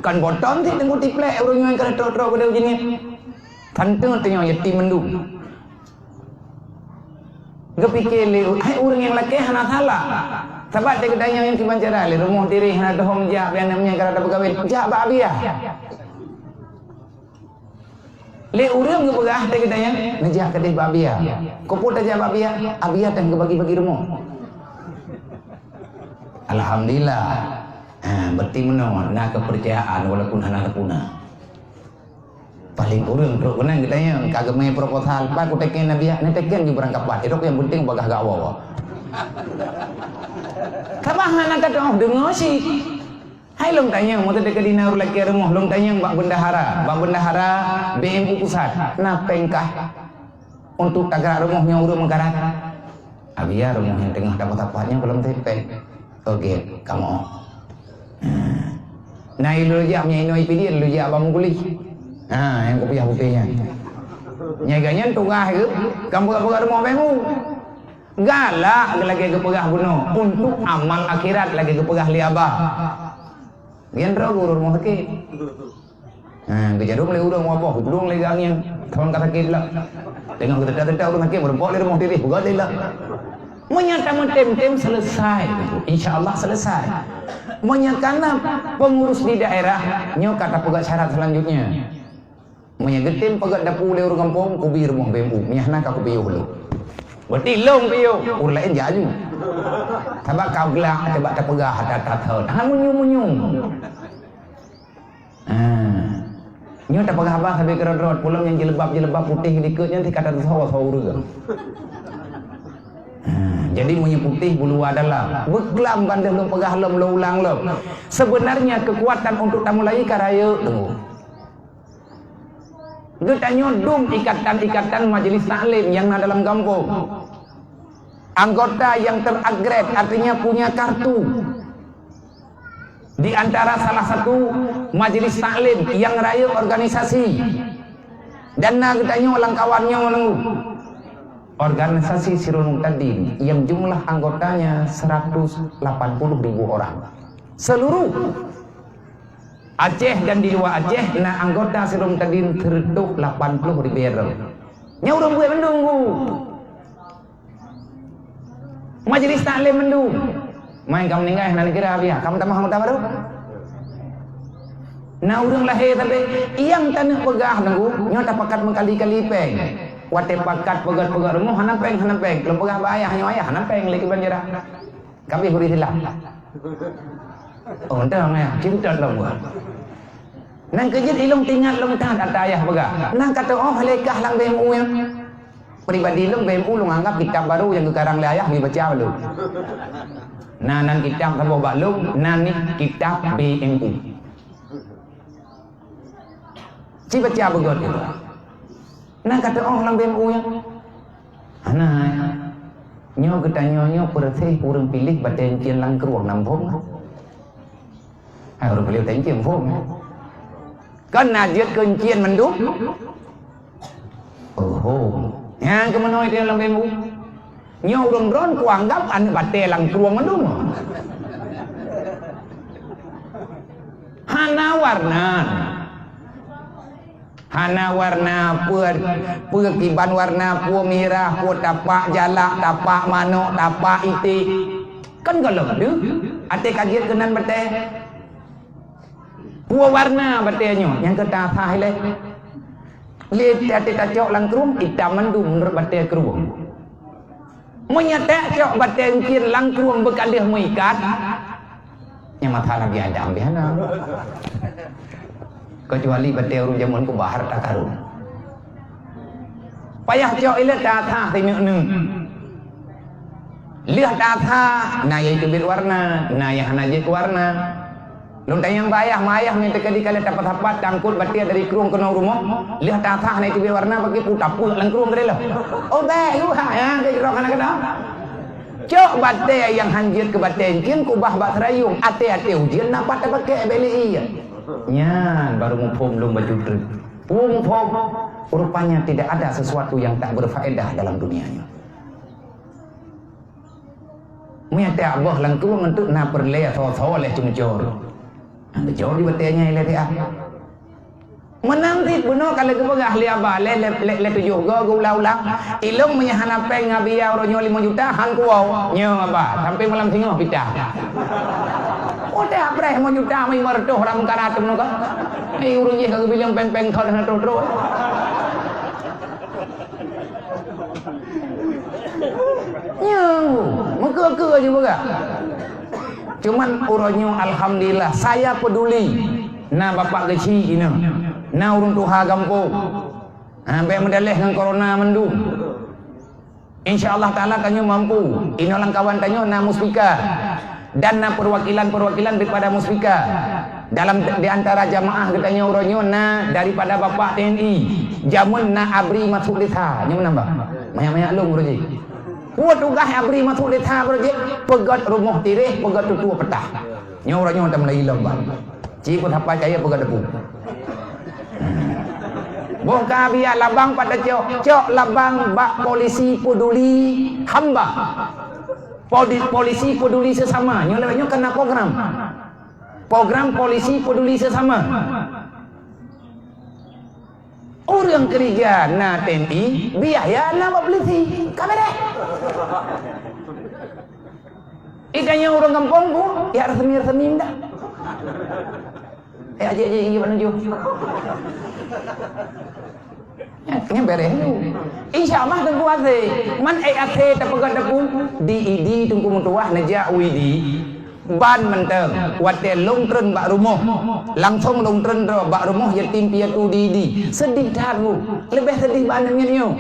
Kan botom cit teungku tiplek ureuëng nyang ka trok-trok keude uji ngiet. Kan teungoh tanyoe yatim mandum. Geupike lé, hai ureuëng nyang lakée hana salah. Sabab teukeudanyang nyang kiban cara lé rumoh diri hana dohom jak, biar aneuk miet ka rada beukawén, jak bak Abiya. Lé ureuëng geupeugah teukeudanyang, neujak keudeh bak Abiya. Keupeue tajak bak Abiya? Abiya teuh geubagi-bagi rumoh. Alhamdulillah. Ha, berarti meunoe na keupeurcayaan walaupun hana teupuna. Paléng ureuëng trok keunan geutanyong, ka geumé proposal, "Pak, kuteken Abiya?" "Neuteken ju beurangkapat, irok nyang penting bagah gak woe." Sabab hana tatoh deungoe cit. Hai lôn tanyong, meuteudeuk dina ureuëng lakée rumoh, lôn tanyong bak bendahara, bak bendahara B M U pusat, na péng kah untuk tagarak rumoh nyoe ureuëng meukarat? Abiya rumoh nyang teungoh tapat-tapat nyoe gohlom teuh péng. Oke, kamoe. Na ilôn jak meunyoe inoe ipidin, lôn jak bak meuguléh. Ha, nyang kupiah putéh nyan. Nyang gobnyan tugaih geuh, kan peugah-peugah rumoh B M U. Galak lagée geupeugah bunoe, untuk amal akhirat lagée geupeugah lé Abah. Nyan droe geuh ureuëng rumoh sakét. Ha, geujarum lé ureuëng wabah, geupeudong lé geuangén. Thon ka sakét lom. Teungoh geuteuta-teuta ureuëng sakét, meurumpok lé rumoh tireh, peugah lé lom. Meunyoe tameutem-tem, selesai. Insya Allah selesai. Meunyoe kana pengurus di daerah, nyoe ka tapeugah syarat selanjutnya. Meunyoe geutem peugét dapu lé ureuëng gampông, kubi rumoh B M U. Meunyoe hana ka kupiôh lé. Berarti lôn piôh, ureuëng laén jak aju. Sabab ka glak, sabab tapeugah that-that. Hana meunyoe-meunyoe. Ha. Nyoe tapeugah haba sabe keurot-rot, peulom nyang jilbab-jilbab putéh likot nyan teuka tateusoe-soe ureuëng. Ha, jadi meunyoe putéh buluwa dalam, beuklam bandum lôn peugah lom, lôn ulang lom. Sebenarnya kekuatan untuk tamulai ka rayeuk teungku. Geutanyoe dum ikatan-ikatan majelis taklim nyang na dalam gampông. Anggota yang teragret, artinya punya kartu. Di antara salah satu majelis taklim yang rayeuk organisasi. Dan na geutanyoe lam kawan nyoe nunggu. Organisasi Sirul Mubtadin yang jumlah anggotanya seratus lapan puluh ribu orang. Seluruh Aceh dan di luar Aceh na anggota Sirul Mubtadin seratus lapan puluh ribu orang. Nyan ureuëng buet mandum ku. Majelis taklim mandum. Main kamu ninggai hana neukira Abiya. Kamu tamah anggota baru? Na ureuëng lahé sabe, nyang taneuk peugah nunggu, nyoe tapakat meukali-kali péng. Watée pakat peugét-peugét rumoh hana péng, hana péng. Lôn peugah bak ayah nyoe, ayah hana péng lé kiban jira. Kabeh bri silap. Oh, entah meh, cinta lom gua. Nang keujeuet ilong tingat lom that ata ayah peugah. Nang kata oh lekah lam B M U ya. Pribadi lom B M U lôn anggap kitab baru nyang geukarang lé ayah dibaca lom. Nah, nan kitab saboh bak lom, nan ni kitab B M U. Ci baca beugöt. Nah, kata oh lam B M U ya. Hana. Nyoe geutanyoe nyoe peureuséh ureuëng piléh batée encien lam krueng nam phom. Hai ureuëng piléh batée encien phom. Kan na jeuet keu encien mandum. Oho. Nyang keumeunoi teuh lam B M U. Nyoe ureuëng droen kuanggap aneuëk batée lam krueng mandum. Hana warna. Hana warna, peue, peue kiban warna, peue mirah, peue tapak jalak, tapak manok, tapak iték. Kan gohlom deuh, até ka jeuet keunan batée. Peue warna batée nyoe nyang keu tasah ilée. Lé até tacok lam krueng, itam mandum meunurot batée krueng. Meunyoe tacok batée encien lam krueng beuka lheueh meuikat, nyang masa Nabi Adam bih hana. Keucuali batée ureuëng jameun kubah hareuta karun. Payah cok ilée tasah sineuk-neuk. Lheueh tasah, na nyang teubiet warna, na nyang hana jeuet warna. Lôn tanyong bak ayah, ma ayah meunyoe teuka di kaleh tapat-tapat tangkot batée dari krueng keunoe rumoh, lheueh tasah na teubiet warna bagi pu tapeuek lam krueng keudeh lom. Oh, bék, luha, ya, ke jroh hana keudroe. Cok batée nyang han jeuet keu batée encien kubah bak seurayong, até-até ujeuen na pat tapakée bék lé ié. Nyan baru muphom lôn bacut treuk. Peue muphom? Rupanya tidak ada sesuatu yang tak berfaedah dalam dunia nyoe. Meunyoe teuabah lam krueng enteuk na peureulée soe-soe lé cumcor. Nyang geucor di batée nyan ilée teuah. Meunan cit bunoe ka lheueh geupeugah lé aba lé, lé, lé, lé tujoh go geuulang-ulang. Ilong meunyoe hana péng ngon biaya uroe nyoe limong juta, han kuwoe. Nyoe aba, sampai malam singoh pitah. Udah preh limong juta, limong reutôh ram karat meunyoe ka. Ni ureuëng jih ka geubilang péng-péng thon hana trôh-trôh. Nyoe, meukeue-keue jipeugah. Cuman uroe nyoe alhamdulillah, saya peduli. Na bapak geuchik inong, na ureuëng tuha gampông. Ha, bék meudaleh ngon corona mandum. Insya Allah Taala tanyoe mampu. Inoe lam kawan tanyoe na Muspika dan na perwakilan-perwakilan daripada Muspika. Dalam di antara jamaah geutanyoe uroe nyoe na daripada Bapak T N I. Jameun na abri masuk desa. Nyoe meunan bah. Manyak-manyak lôn uroe jih. Peue tugaih abri masuk desa uroe jih? Peugöt rumoh tireh, peugöt tutoe peutah. Nyoe uroe nyoe tameulai lom bah. Ci peusapat kayée peugah debu. Boh ka biya labang pat tacok, cok labang bak polisi peduli hamba. Poli-, polisi peduli sesama. Nyoe lewat nyoe kena program. Program polisi peduli sesama. Ureuëng keurija na T N I, biaya na bak polisi. Ka beres. Ih, tanyoe ureuëng gampông ku, ya resmi-resmi dah. Eh, ajak-ajak inggih bak nujoh. Nyan beres tu. Insya Allah Teungku asé. Man ék asé tapeugah debu di Idi Teungku meutuwah neujak u Idi. Ban mantong, watée lôn treun bak rumoh, langsong lôn treun droe bak rumoh yatim piatu di Idi. Sedih that bu, leubeh sedih bak aneuk miet nyoe.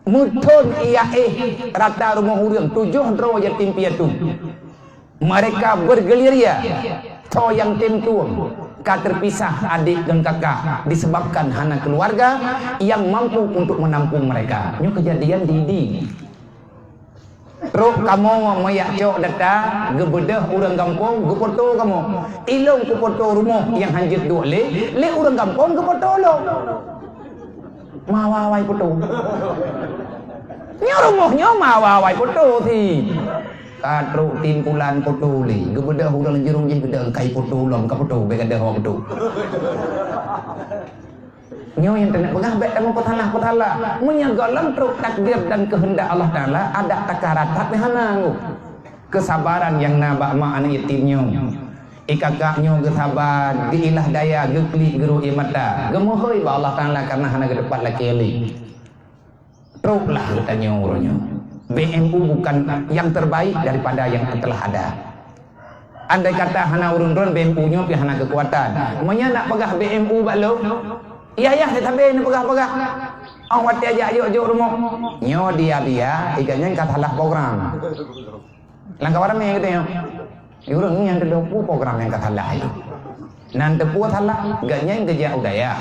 Meuthon ié éh rata rumoh ureuëng tujoh droe yatim piatu. Mereka bergerilya, tho nyang tem tueng, ka terpisah adik dan kakak disebabkan hana keluarga yang mampu untuk menampung mereka. Nyoe kejadian di Idi. Trok kamoe meuyak cok data, geubeudôh ureuëng gampông, geufoto kamoe. Ilong kufoto rumoh nyang hanjeuet duek lé, lé ureuëng gampông geufoto lom. Mawa-wai foto. Nyoe rumoh nyoe mawa-wai foto si. Ka trok timpulan foto lé, geubeudôh ureuëng jurông jih geudong kai foto lom, ka foto, bék gadoh foto. Nyoe nyang teuneuk peugah bék kamoe peusalah-peusalah. Meunyoe gohlom trok takdir dan keuheundak Allah Taala, adak takara that meuhana ngôk. Keusabaran nyang na bak ma aneuk yatim nyoe. Ikakak nyoe geusaba, geuilah daya, geuklik geurok ie mata, geumeuhôi bak Allah Taala kareuna hana geuteupat lakée lé. Troklah geutanyoe uroe nyoe. B M U bukan yang terbaik daripada yang telah ada. Andai kata hana ureuëng droen, B M U nyoe pih hana keukuatan. Meunyoe nak peugah B M U bak lôn, yah-yah teutabé neupeugah-peugah. Oh watée jak jok-jok rumoh. Nyoe dia-dia, ikat nyan ka salah program. Lam kawan ramé geutanyoe. Ureuëng nyang teudoh peue program nyang ka salah itu. Nan teupeue salah, geuhnyan geujak u dayah.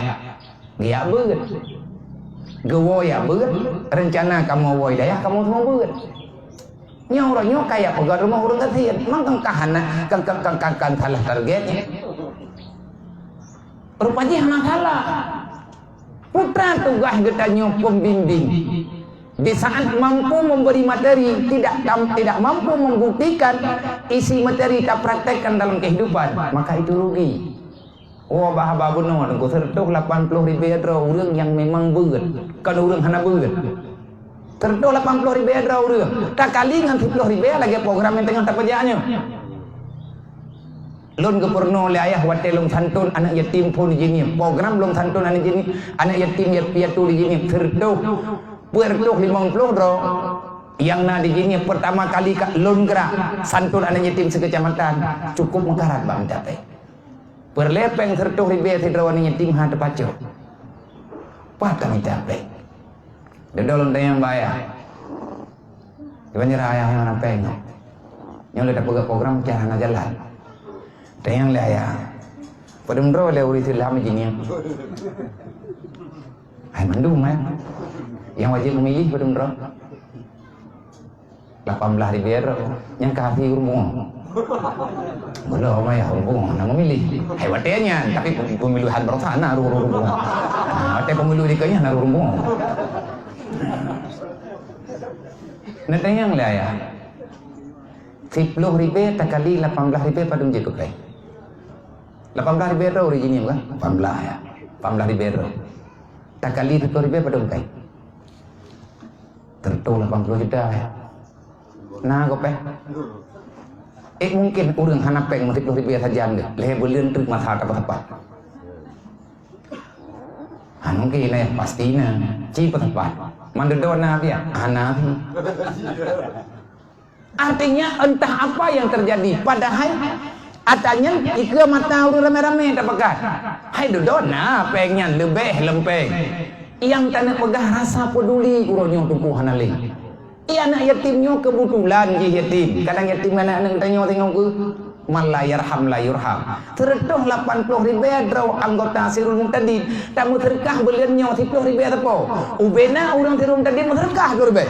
Geujak beuet. Geuwoe jak beuet, reuncana kamoe woe dayah kamoe seumua beuet. Nyoe uroe nyoe kaya peugah rumoh ureuëng gasien. Mangkang ka hana, kan, kan, kan, kan, kan salah target nyan. Rupa jih hana salah. Putra tugaih geutanyoe pembimbing. Di saat mampu memberi materi, tidak tam, tidak mampu membuktikan isi materi tapraktekkan dalam kehidupan, maka itu rugi. Oh, bah haba bunoe Teungku, seureutôh lapan ploh ribée droe ureuëng nyang memang beuet, kon ureuëng hana beuet. Seureutôh lapan ploh ribée droe ureuëng, takali ngon siploh ribée lagée program nyang teungoh tapeujak nyoe. Lôn geupeurunoe lé ayah watée lôn santôn aneuëk yatim phôn jinie. Program lôn santôn aneuëk jinie, aneuëk yatim ya-, piatu di jinie. Seureutôh, peuet reutôh limong ploh droe nyang na di jinie, pertama kali ka lôn grak santôn aneuëk yatim sekecamatan. Cukup meukarat bak mita péng. Peureulée péng seureutôh ribée sidroe aneuëk yatim hana teupacok. Pat ka mita péng. Dudoe lôn tanyong bak ayah. Kiban cara ayah nyang hana péng nyoe. Nyoe lé tapeugah program cara hana jalan. Tanyong lé ayah. Padum droe lé ureuëng Islam jinie. Hai mandum, eh. Nyang wajéb meumilih padum droe. Lapan blah ribée droe. Nyang ka hase ureuëng bungong. Belum ayah ureuëng bungong hana meumilih. Hai watée nyan, tapi pemilu han barosa na ureuëng bungong. Nah, watée pemilu dikeue nyan na ureuëng bungong. Neutanyong lé ayah. Siploh ribée takali lapan blah ribée padum jeuet keu péng? Lapan blah ribée droe ureuëng jinie kan? Lapan blah ya. Lapan blah ribée droe. Takali siploh ribée padum péng? Seureutôh lapan ploh juta ya. Na keu péng? Eh, mungkin ureuëng hana péng meusiploh ribée sajan deh. Lhée buleuen treuk masa tapeusapat. Hana mungkin, eh, pasti na. Ci peusapat. Mandum droe na biak? Hana sih. Artinya, entah apa yang terjadi, padahai ata nyan dikeue mata ureuëng ramé-ramé tapakat. Hai dudoe na péng nyan leubeh lom péng. Nyang taneuk peugah rasa peduli uroe nyoe Teungku hana lé. Iya, aneuëk yatim nyoe keubeutulan jih yatim. Kadang yatim ngon aneuëk-aneuëk tanyoe singoh keuh, "Man la yarham la yurham." Seureutôh lapan ploh ribée droe anggota Sirul Muhtadin, tameuseudeukah buleuen nyoe siploh ribée sapo. Ubena ureuëng Sirul Muhtadin meuseudeukah dua ribée.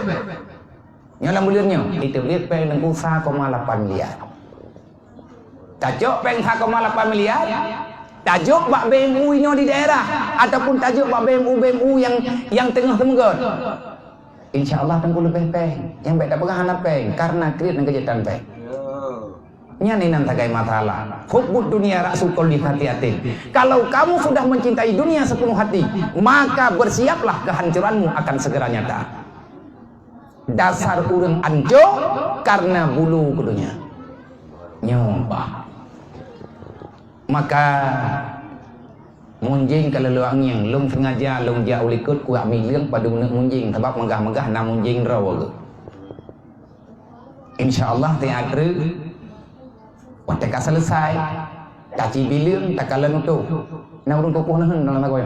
Nyoe lam buleuen nyoe, iteubiet péng Teungku sa koma lapan miliar. Tacok péng sa koma lapan miliar, tajok bak B M U inoe di daerah, ataupun tajok bak B M U, B M U nyang, nyang teungoh teumeugot. Insya Allah Teungku leubeh péng. Nyang bék tapeugah hana péng, karena kriet ngon keujeutan péng. Nyan inan sagai masalah. Hubbud dunia ra'su kulli khati'atin. Kalau kamu sudah mencintai dunia sepenuh hati, maka bersiaplah kehancuranmu akan segera nyata. Dasar ureuëng ancô karena bulu keu donya. Nyoe bah. Maka munjing ka laloe angieng, lôn sengaja lôn jak u likot kuak mileueng padum neuk munjing, sabab meugah-meugah na munjing droe geuh. Insya Allah, teuk ateueh Watée ka seuleusai, ka ci bileueng, takalon utôh. Na ureuëng kukuh neuheun dalam lagoe.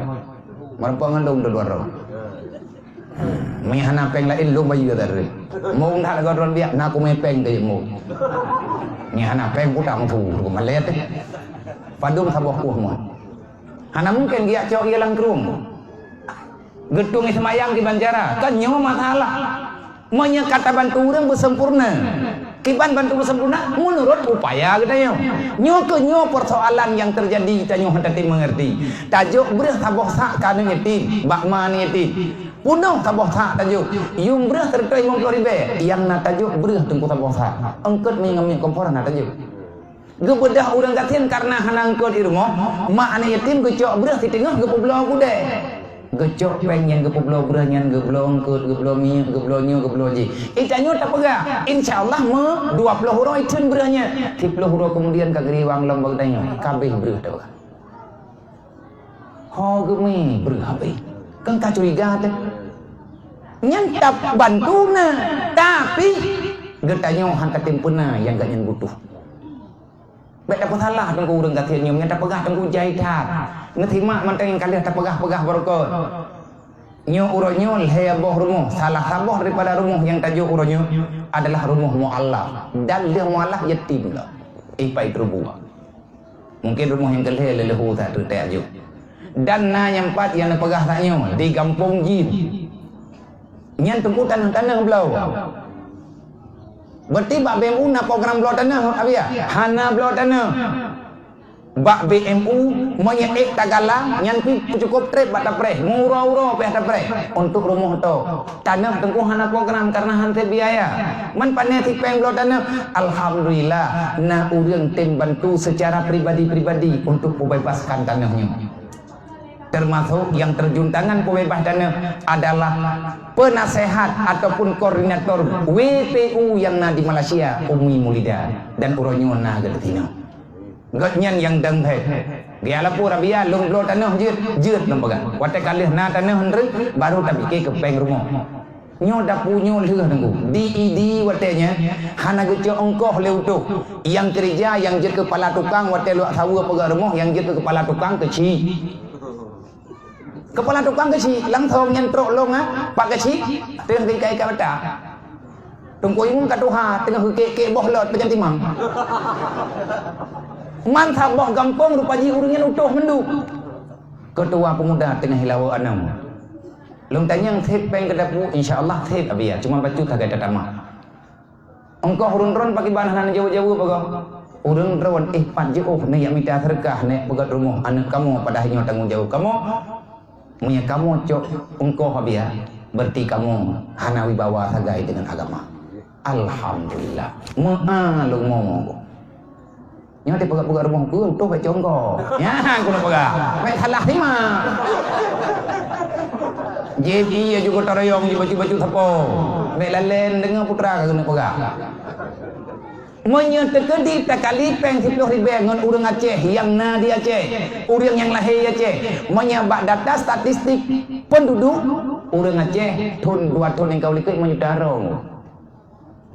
Meureumpok ngon lôn dua-dua droe. Meunyo hana péng laén lôn bayeue tadi. Mong that lagoe droe biak, na kumé péng teuh mong. Meunyo hana péng puta meusu, malèe teuh. Padum saboh kuh mon. Hana mungken geujak cok ie lam krueng. Geutueng seumayang kiban cara, kan nyoe masalah. Meunyoe ka tabantu ureuëng beusempurna, kiban bantu beusempurna meunurot upaya geutanyoe. Nyoe keuh nyoe persoalan nyang teujadi tanyoe hana tatem meungerti. Tajok breueh saboh sak keu aneuëk yatim, bak ma aneuëk yatim. Peunoh saboh sak tajok, yuem breueh seureutôh limong ploh ribèe, nyang na tajok breueh teungku saboh sak. Eungkôt meunyoe ngon minyeuk kompor hana tajok. Geubeudoh ureuëng gasien kareuna hana eungkôt di rumoh, ma aneuëk yatim geucok breueh siteungoh geupeubloe keudè. Geucok péng nyang geupeubloe breueh nyan, geubloe eungkôt, geubloe minyeuk, geubloe nyoe, geubloe jih. Ih, tanyoe tapeugah, insya Allah meu dua ploh uroe itheun breueh nyan. Siploh uroe keumudian ka geuriwang lom bak geutanyoe, ka abéh breueh tapeugah. Ho geumé breueh abéh. Kan ka curiga teuh. Nyan tabantu na, tapi geutanyoe han tatem peuna nyang gobnyan butuh. Bék tapeusalah teungku ureuëng gasien nyoe, nyan tapeugah teungku jai that. Neusimak mantong nyang ka lheueh tapeugah-peugah barokon. Nyoe uroe nyoe lhée boh rumoh, salah saboh daripada rumoh nyang tajok uroe nyoe adalah rumoh mualaf. Dan lheueh mualaf yatim lom. Ipai teureubuak. Mungkin rumoh nyang keulhée leuleuhu that reutek aju. Dan na nyang pat nyang neupeugah tanyoe di gampông jin. Nyan teungku tanoh-tanoh bloe. Berarti bak B M U na program bloe tanoh, Abiya? Hana bloe tanoh. Bak B M U, meunyoe ék tagala, nyan pih cukup treb bak tapreh, meuuroe-uroe pih tapreh untuk rumoh to. Tanoh teungku hana program karena han sép biaya. Man pane sipéng bloe tanoh, alhamdulillah, na ureuëng tem bantu secara pribadi-pribadi untuk peubebaskan tanoh nyoe. Termasuk yang terjun tangan peubebas tanoh adalah penasehat ataupun koordinator W P U yang na di Malaysia, Umi Mulida, dan uroe nyoe na geuh di sinoe. Gobnyan nyang dang that. Geulapor Abiya lôn bloe tanoh jeuet, jeuet lôn peugah. Watée ka lheueh na tanoh nreuek, baru tapike keu péng rumoh. Nyoe dapu nyoe lheueh teungku. Di idi watée nyan hana geucok ongkoh lé utoh. Nyang keurija nyang jeuet keu kepala tukang watée luwak saweue peugah rumoh nyang jeuet keu kepala tukang keuchik. Kepala tukang keuchik langsong nyan trok lôn ah, pak keuchik, teuh tingkai ka mata. Teungku Imum ka tuha teungoh geukek-kek boh lot pajan timang. Man saboh gampông rupa jih ureuëng nyan utoh mandum. Keutua peumuda teungoh hilawo aneuëk. Lôn tanyong sép péng keu dapu, insya Allah sép Abiya, cuma bacut sagai tatamah. Ongkoh ureuëng droen pakriban hana jauh-jauh bagoe. Ureuëng droen éh pat jiôh nyak mita seureukah nyak peugét rumoh aneuëk kamoe padahai nyoe tanggong jaweueb kamoe. Meunyoe kamoe cok ongkoh Abiya, berarti kamoe hana wibawa sagai deungon agama. Alhamdulillah. Meu'ah lôn mo. Nyoe dipeugah-peugah rumoh ku, toh bék congko. Nyan keuneuk peugah. Bék salah simak. J P ya juga tarayong di baju-baju sapo. Bék lalén deungoe putra ka keuneuk peugah. Meunyoe teukeudi takali péng siploh ribée ngon ureuëng Aceh nyang na di Aceh, ureuëng nyang lahé di Aceh, meunyoe bak data statistik penduduk, ureuëng Aceh thon dua thon nyang ka u likot meunyoe tarong.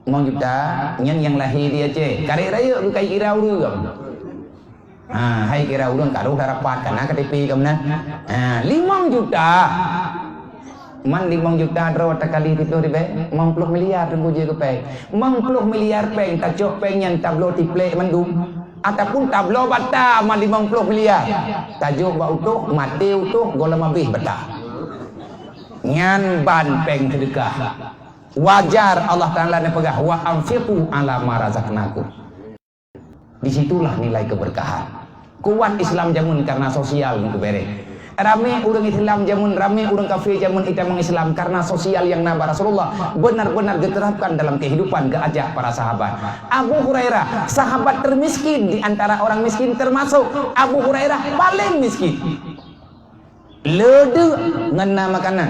Limong juta, nyan nyang lahé di Aceh. Karek rayeuk keu kai kira ureuëng. Ha, hai kira ureuëng ka rôh dah rapat, ka na K T P ka meunan. Ha, limong juta. Man limong juta droe takali siploh ribée, limong ploh miliar teungku jeuet keu péng. Limong ploh miliar péng, tacok péng nyan tabloe tiplek mandum. Ataupun tabloe bata man limong ploh miliar. Tajok bak utoh, maté utoh, gohlom abéh bata. Nyan ban péng seudeukah. Wajar Allah Taala neupeugah, "Wa anfiqu ala ma razaqnakum." Di situlah nilai keberkahan. Kuat Islam jameun karena sosial nyang keubéreh. Ramé ureuëng Islam jameun, ramé ureuëng kafé jameun itamong Islam karena sosial nyang na bak Rasulullah benar-benar geuterapkan dalam kehidupan geuajak para sahabat. Abu Hurairah, sahabat termiskin di antara orang miskin, termasuk Abu Hurairah paling miskin. Leudeuek ngon na makanan,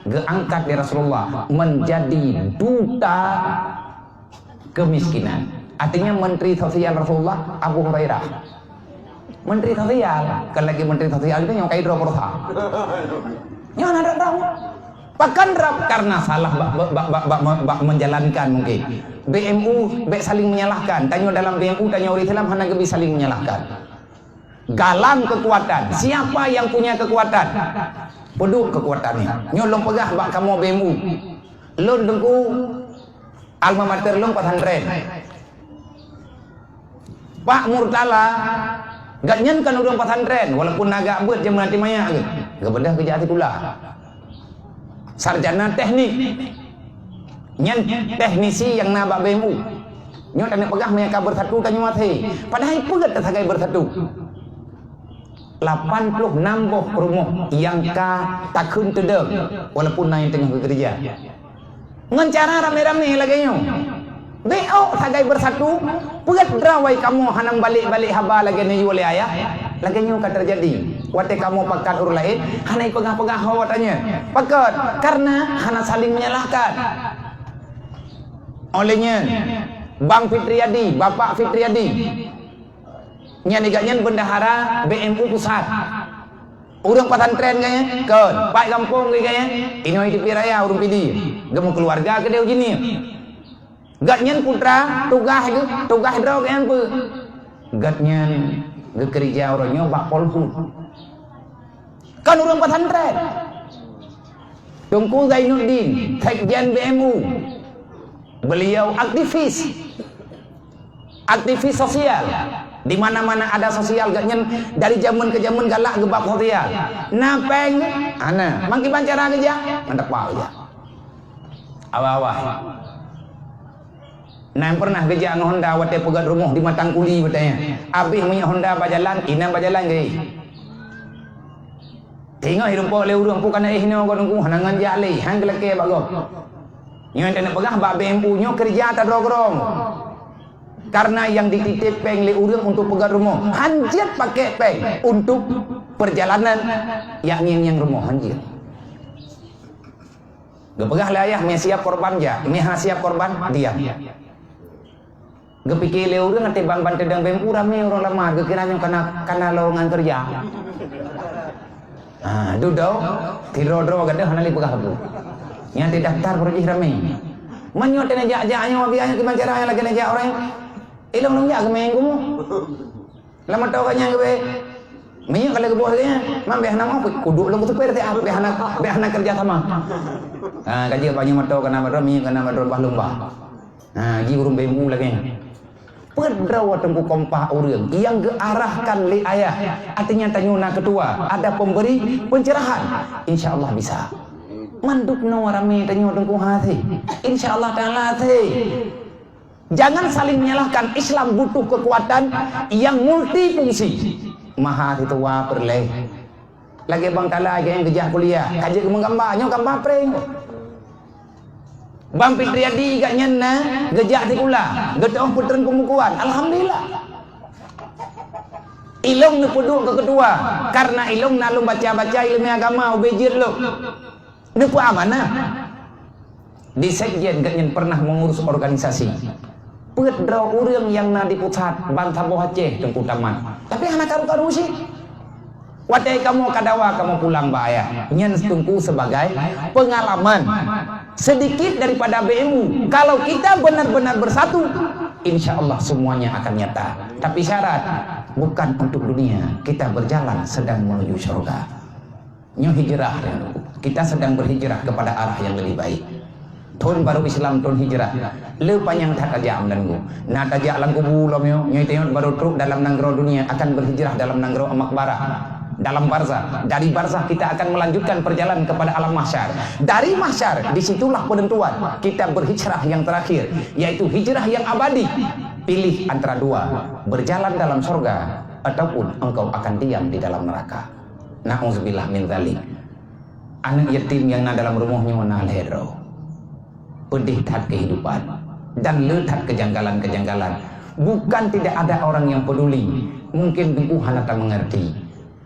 geuangkat lé Rasulullah menjadi duta kemiskinan. Artinya menteri sosial Rasulullah Abu Hurairah. Menteri sosial, kan lagi menteri sosial itu nyang kai droe perusahaan. Nyoe na droe. Pakon droe karena salah bak, bak, bak, bak, bak, bak menjalankan mungkin. B M U bék saling menyalahkan. Tanyoe dalam B M U, tanyoe ureuëng Islam hana geubi saling menyalahkan. Galang kekuatan. Siapa yang punya kekuatan? Peuduek kekuatan nyan. Nyoe lôn peugah bak kamoe B M U. Lôn teungku alma mater lôn pesantren. Pak Murtala, gobnyan kan ureuëng pesantren, walaupun na agak beuet jameun até manyak geuh. Geubeudôh geujak sikula. Sarjana teknik. Nyan teknisi nyang na bak B M U. Nyoe taneuk peugah meunyo ka bersatu tanyoe maté. Padahai peue gata sagai bersatu? Lapan ploh nam boh rumoh nyang ka takheun teudong, walaupun na nyang teungoh geukeureuja. Ngon cara ramé-ramé lagée nyoe. Bék sagai bersatu, peugét droe wai kamoe hana balek-balek haba lagée neuyue lé ayah. Lagée nyoe ka teujadi. Watée kamoe pakat ureuëng laén, hana ipeugah-peugah ho watée nyan. Pakon? Karena hana saling menyalahkan. Óh lheueh nyan, Bang Fitriadi, Bapak Fitriadi, nyan i gobnyan bendahara B M U pusat. Ureuëng pesantren gobnyan, kon, pat gampông gobnyan, inoe di tepi raya ureuëng Pidie. Geumeukeuluwarga keudeh u Jeunieb. Gobnyan putra tugaih geuh, tugaih droe gobnyan peue? Gobnyan geukeurija uroe nyoe bak Polhut. Kan ureuëng pesantren. Teungku Zainuddin, Sekjen B M U. Beliau aktivis. Aktivis sosial. Di mana-mana ada sosial, gobnyan dari zaman ke zaman galak geuh bab sosial. Na péng, ana. Mangkiban cara geujak, ngon teupeu geujak. Awai-awai. Na nyang pernah geujak ngon honda watée peugét rumoh di Matang Kuli watée nyan. Abéh minyeuk honda bak jalan, inan bak jalan geuéh. Teungoh jirumpok lé ureuëng, "Peue kana éh inoe goe Teungku, hana ngon jak lé, han geulakée bak gob." Nyoe teuneuk peugah bak B M U nyoe keureuja tadroe-droe. Karena nyang dititip péng lé ureuëng untuk peugét rumoh, han jeuet pakai péng untuk perjalanan jak ngieng-ngieng rumoh, han jeuet. Geupeugah lé ayah, "Mie siap korban jak, mie hana siap korban diam." Geupike lé ureuëng, até ban-ban teudong B M U ramé ureuëng lamar, geukira nyoe kana, kana lowongan keureuja. Ha, dudoe, sidroe-droe gadoh hana lé peugah peue. Nyang teuh daftar baroe jih ramé. Meunyoe teuh neujak-jak nyoe, abi nyoe kiban cara nyang lagée neujak ureuëng, ilong lôn jak keumeung keumu. Lam atô gobnyan geubri, minyeuk ka lheueh geuboh lagée nyan, man bèk hana meu'ah, kuduek lôn keu supir siat, bèk hana, bèk hana keureuja sama. Ha, ka jeuet bak nyoe meu'ah kana meu'ah droe, minyeuk kana meu'ah droe, bah lôn bah. Ha, ji ureuëng B M U lagée nyan. Peue droe teungku kompak ureuëng nyang geuarahkan lé ayah, artinya tanyoe na keutua, ada pemberi pencerahan. Insya Allah bisa. Mandum nyoe ramé tanyoe teungku hase. Insya Allah taala hase. Jangan saling menyalahkan, Islam butuh kekuatan yang multifungsi. Maha sitoe peureulée. Lagée bang kala nyang geujak kuliah, ka jeuet meugambar, nyoe gambar preng. Bang Fitriadi gobnyan na geujak sikula, geuteu'oh peutreun peumukuan. Alhamdulillah. Ilong neupeuduek keu keutua, karena ilong na lôn baca-baca ileumèe agama ubé jeuet lôn. Neupeuamanah. Di sekjen gobnyan pernah mengurus organisasi. Peuet droe ureuëng nyang na di pusat ban saboh Aceh teungku tamat. Tapi hana karu-karu cit. Watée kamoe ka dawa kamoe pulang bak ayah. Nyan teungku sebagai pengalaman sedikit daripada B M U. Kalau kita benar-benar bersatu, insya Allah semuanya akan nyata. Tapi syarat bukan untuk dunia, kita berjalan sedang menuju surga. Nyoe hijrah, kita sedang berhijrah kepada arah yang lebih baik. Thon barô Islam, thon hijrah. Le panyang that tajak meunan gu. Na tajak lam kubu lom nyoe, nyoe teuingat barô trok dalam nanggroe dunia akan berhijrah dalam nanggroe makbarah. Dalam barzakh, dari barzakh kita akan melanjutkan perjalanan kepada alam mahsyar. Dari mahsyar, di situlah penentuan kita berhijrah yang terakhir, yaitu hijrah yang abadi. Pilih antara dua, berjalan dalam sorga ataupun engkau akan diam di dalam neraka. Na'udzubillah min dzalik. Aneuk yatim nyang na dalam rumoh nyoe na lhée droe. Peudeh that keuhidupan dan le that keujanggalan-keujanggalan. Bukan tidak ada orang yang peduli, mungkin teungku hana tameungerti.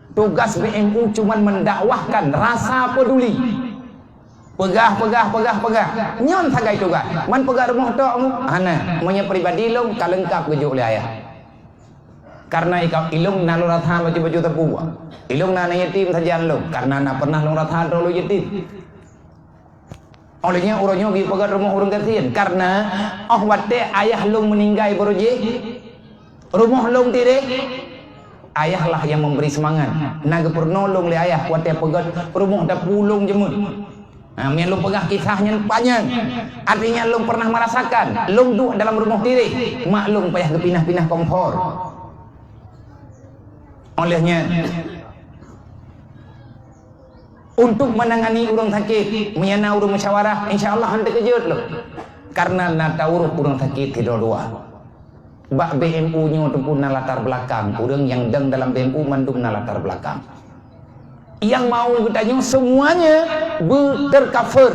Tugas B M U cuman mendakwahkan rasa peduli. Peugah, peugah, peugah, peugah. Nyan sagai tugas. Man peugah rumoh tok mu? Hana. Meunyoe pribadi lôn ka leungkap geujok lé ayah. Karena ikau ilong na lôn rasa baju-baju teupeu. Ilong na aneuk yatim sajan lôn, karena na pernah lôn rasa droe lôn yatim. Óh lheueh nyan uroe nyoe geupeugét rumoh ureuëng gasien, karena óh watée ayah lôn meuninggai baroe jih, rumoh lôn tireh, ayah lah yang memberi semangat. Na geupeurunoe lôn lé ayah watée peugét rumoh dapu lôn jeumeuen. Ha, meunyoe lôn peugah kisah nyan panyang. Artinya lôn pernah merasakan, lôn duek dalam rumoh tireh, mak lôn payah geupinah-pinah kompor. Óh lheueh nyan, untuk menangani ureuëng sakét, meunyoe na ureuëng musyawarah, insya Allah han teukeujot lôn. Karena na taurôh ureuëng sakét sidroe dua. Bak B M U nyoe teungku na latar belakang, ureuëng nyang dong dalam B M U mandum na latar belakang. Nyang mau geutanyoe semuanya beutercover.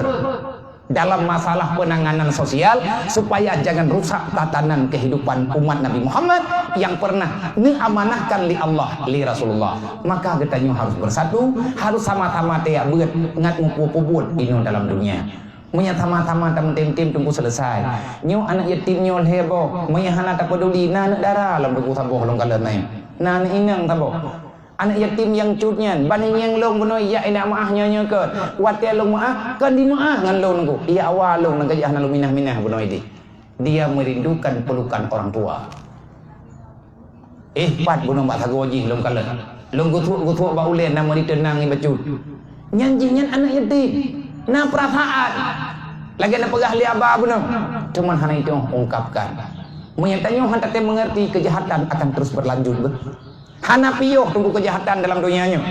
dalam masalah penanganan sosial supaya jangan rusak tatanan kehidupan umat Nabi Muhammad yang pernah neuamanahkan lé Allah, lé Rasulullah. Maka geutanyoe harus bersatu, harus sama-sama tajak beuet ngat mupu-pubuet inoe dalam dunia. Meunyoe sama-sama tameutem-tem teungku selesai. Nyoe aneuk yatim nyoe lhée boh, meunyoe hana tapeuduli na aneuk dara lam teungku saboh lôn kalon nyan. Na aneuk inong saboh. Aneuk yatim nyang cut nyan, bani nyang lôn bunoe jak indak meuáh nyoe-nyoe kon. Watée lôn meuáh, kon dimeuáh ngon lôn nunggu. Ia awai lôn nangka jak hana lôn minah-minah bunoe ideh. Dia merindukan pelukan orang tua. Eh, pat bunoe bak sagoe jih lôn kalon. Lôn geusuek-geusuek bak ulée na meuri teunang ié bacut. Nyan jih nyan aneuk yatim. Na peurasaan. Lagée na peugah lé aba bunoe. Cuman hana itu ungkapkan. Meunyoe tanyoe hana tatem mengerti, kejahatan akan terus berlanjut beuh. Hana piôh teungku kejahatan dalam donya nyoe.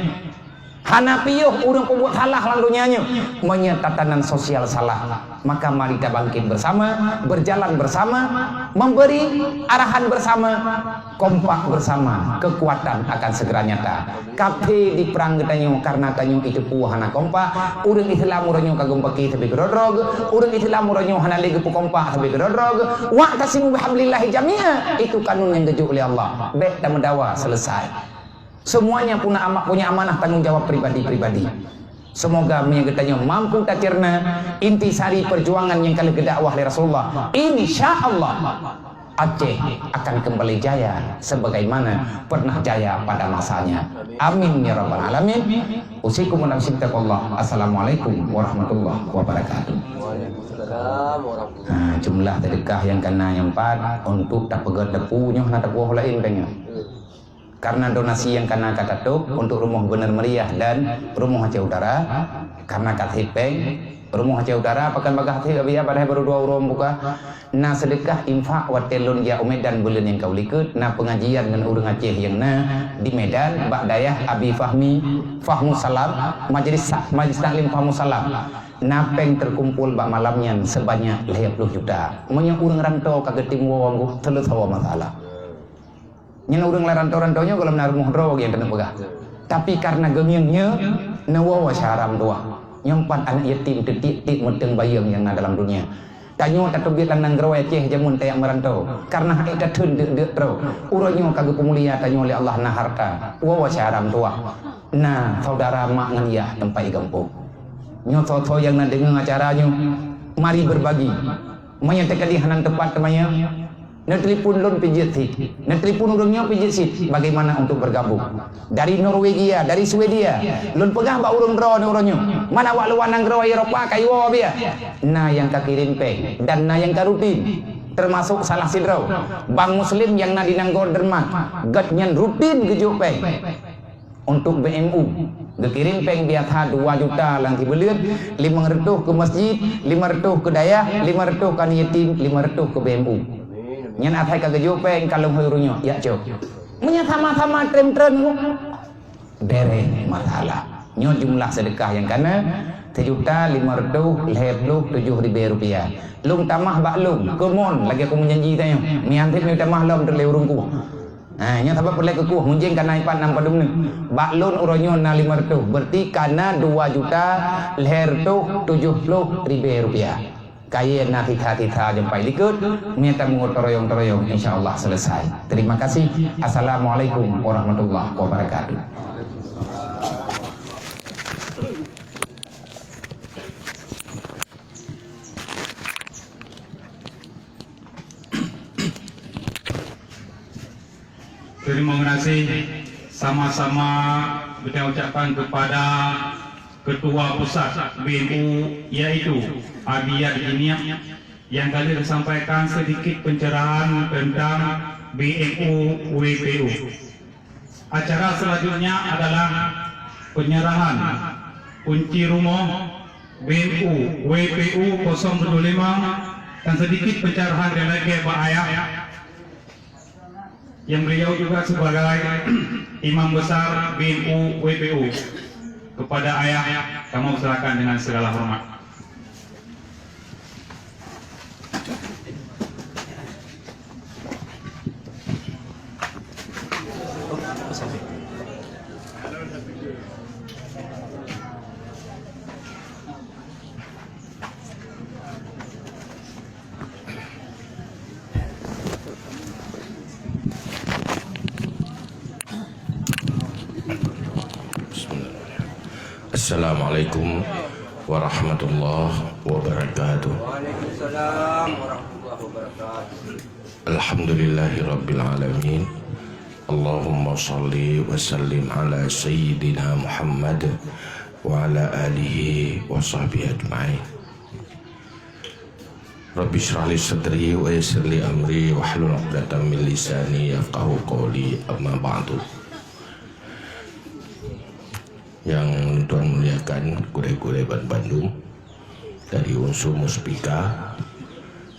Hana piôh ureuëng peubuet salah lam donya nyoe. Meunyoe tatanan sosial salah, maka mari tabangkit bersama, berjalan bersama, memberi arahan bersama, kompak bersama, kekuatan akan segera nyata. Kaphé diperang geutanyoe karena tanyoe itu peue hana kompak. Ureuëng Islam uroe nyoe ka geumpaki sabe keudroe-droe, ureuëng Islam uroe nyoe hana lé geupeukompak sabe keudroe-droe. Wa'tasimu bihablillahi jami'a, itu kanun nyang geujok lé Allah. Bék tameudawa, selesai. Semuanya punya ama-, punya amanah tanggung jawab pribadi-pribadi. Semoga meunyoe geutanyoe mampu tacerna intisari perjuangan nyang ka lheueh geudakwah lé Rasulullah. Insya Allah, Aceh akan kembali jaya sebagaimana pernah jaya pada masanya. Amin ya rabbal alamin. Usikum wa nafsi bitaqwallah. Assalamualaikum warahmatullahi wabarakatuh. Waalaikumsalam warahmatullahi. Ha, jumlah sedekah nyang kana nyang pat untuk tapeugét depu nyoe hana tapuwoe laén tanyoe. Karena donasi nyang kana ka tatôb untuk Rumoh Bener Meriah dan Rumoh Aceh Utara, karena ka sép péng, Rumoh Aceh Utara pakan bagah sép, Abi, padahai baru dua uroe buka. Na sedekah infak watée lôn jak u Medan buleuen nyang ka u likot, na pengajian ngon ureuëng Aceh nyang na di Medan bak dayah Abi Fahmi, Fahmu Salam, majelis sa-, majelis taklim Fahmu Salam. Na péng terkumpul bak malam nyan sebanyak lhée ploh juta. Meunyoe ureuëng rantô ka geutem woe, seuleusoe masalah. Nyan ureuëng lam rantô-rantô nyoe gohlom na rumoh droe nyang keuneuk peugah. Tapi karena geungieng nyoe, neuwoe syedara meutuwah. Nyoe pat aneuk yatim teutiek-tiek meuteung bayeung nyang na dalam dunia. Tanyoe tateubiet lam nanggroe Aceh jameun tajak meurantô, karena hana tatheun deuk-deuk troe. Uroe nyoe ka geupeumulia tanyoe lé Allah na harta. Woe syedara meutuwah. Na saudara mak ngon yah teumpat i gampông. Nyoe soe-soe nyang na deungoe acara nyoe, mari berbagi. Meunyoe teukeudi hana teupat teumanyong, neutelepon lôn pih jeuet cit. Neutelepon ureuëng nyoe pih jeuet cit. Bagaimana untuk bergabung? Dari Norwegia, dari Swedia. Lôn peugah bak ureuëng droeneuh uroe nyoe, mana awak luwa nanggroe Eropa ka iwoe biya. Na nyang ka kirém péng dan na nyang ka rutin. Termasuk salah sidroe bank muslim nyang na di nanggroe Denmark. Gét nyan rutin geujok péng. Untuk B M U, geukirém péng biasa dua juta lam sibuleuen, limong reutôh keu masjid, limong reutôh keu dayah, limong reutôh keu aneuk yatim, limong reutôh keu B M U. Nyan asai ka geujok péng ka lôn hôi uroe nyoe, jak cok. Meunyoe sama-sama treun-treun, bereh masalah. Nyoe jumlah sedekah nyang kana, sijuta limong reutôh lhée ploh tujoh ribée rupiah. Lôn tamah bak lôn, keumon lagée ku meujanji tanyoe. Mian treb nyoe tamah lom teulée ureuëng ku. Ha, nyoe sabab peureulée keukueh, mujeng ka na ipat nam padum nyoe. Bak lôn uroe nyoe na limong reutôh, berarti ka na dua juta lhée reutôh tujoh ploh ribée rupiah. Kayée na sisa-sisa jumpai likot, meunyoe tameungut teuroyong-teuroyong, insya Allah selesai. Terima kasih. Assalamualaikum warahmatullahi wabarakatuh. Terima kasih. Sama-sama kita ucapkan kepada Ketua Pusat B M U, yaitu Abi Yad Jiniab, yang kali disampaikan sedikit pencerahan tentang B M U W P U. Acara selanjutnya adalah penyerahan kunci rumah B M U W P U kosong tujuh lima dan sedikit pencerahan delegé bak Ayah yang beliau juga sebagai Imam Besar B M U W P U. Kepada Ayah, kamoe serahkan dengan segala hormat. Assalamualaikum warahmatullahi wabarakatuh. Waalaikumsalam warahmatullahi wabarakatuh. Alhamdulillahirabbil alamin. Allahumma shalli wa sallim ala sayyidina Muhammad wa ala alihi wa sahbihi ajma'in. Rabbi shrah li sadri wa yassir li amri wahlul 'uqdatam min lisani yafqahu qawli, amma ba'du. Nyang lôn tuan muliakan gurée-gurée ban bandum, dari unsur Muspika,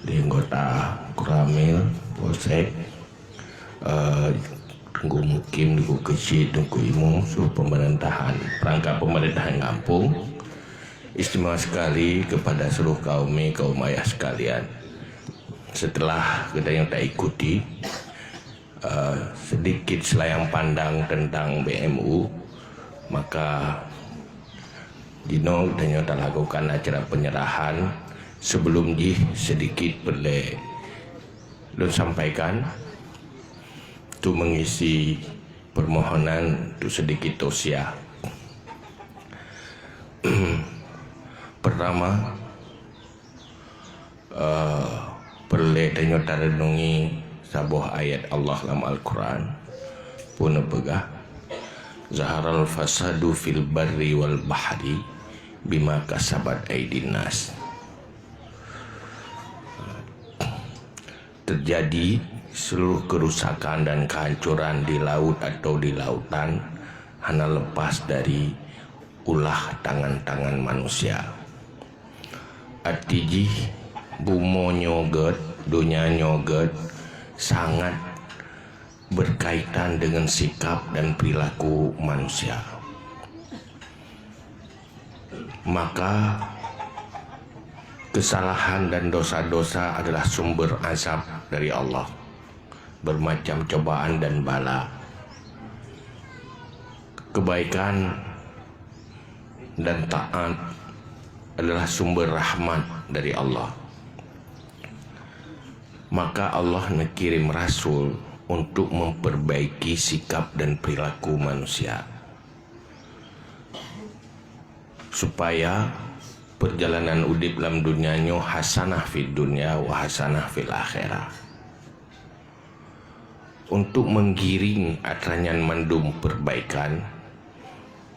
dari anggota Koramil, Polsek, eh, Teungku Mukim, Teungku Keuchik, Teungku Imum, seluruh pemerintahan, perangkat pemerintahan gampông, istimewa sekali kepada seluruh kaum mi, kaum ayah sekalian. Setelah geutanyoe taikuti, eh, sedikit selayang pandang tentang B M U, maka jinoe geutanyoe talakukan acara penyerahan. Sebelum jih sedikit peureulée lôn sampaikan untuk mengisi permohonan untuk sedikit tausiah. Pertama, eh, peureulée tanyoe tarenungi saboh ayat Allah lam Al-Quran, peue neupeugah, "Zaharal fasadu fil barri wal bahri bima kasabat aidin nas." Terjadi seluruh kerusakan dan kehancuran di laut atau di lautan hana lepas dari ulah tangan-tangan manusia. Arti jih, bumoe nyoe gét, donya nyoe gét, sangat berkaitan dengan sikap dan perilaku manusia. Maka, kesalahan dan dosa-dosa adalah sumber azab dari Allah, bermacam cobaan dan bala. Kebaikan dan taat adalah sumber rahmat dari Allah. Maka Allah neukirim rasul untuk memperbaiki sikap dan perilaku manusia, supaya perjalanan udeb lam dunia nyoe hasanah fid dunya wa hasanah fil akhirah. Untuk menggiring atra nyan mandum perbaikan,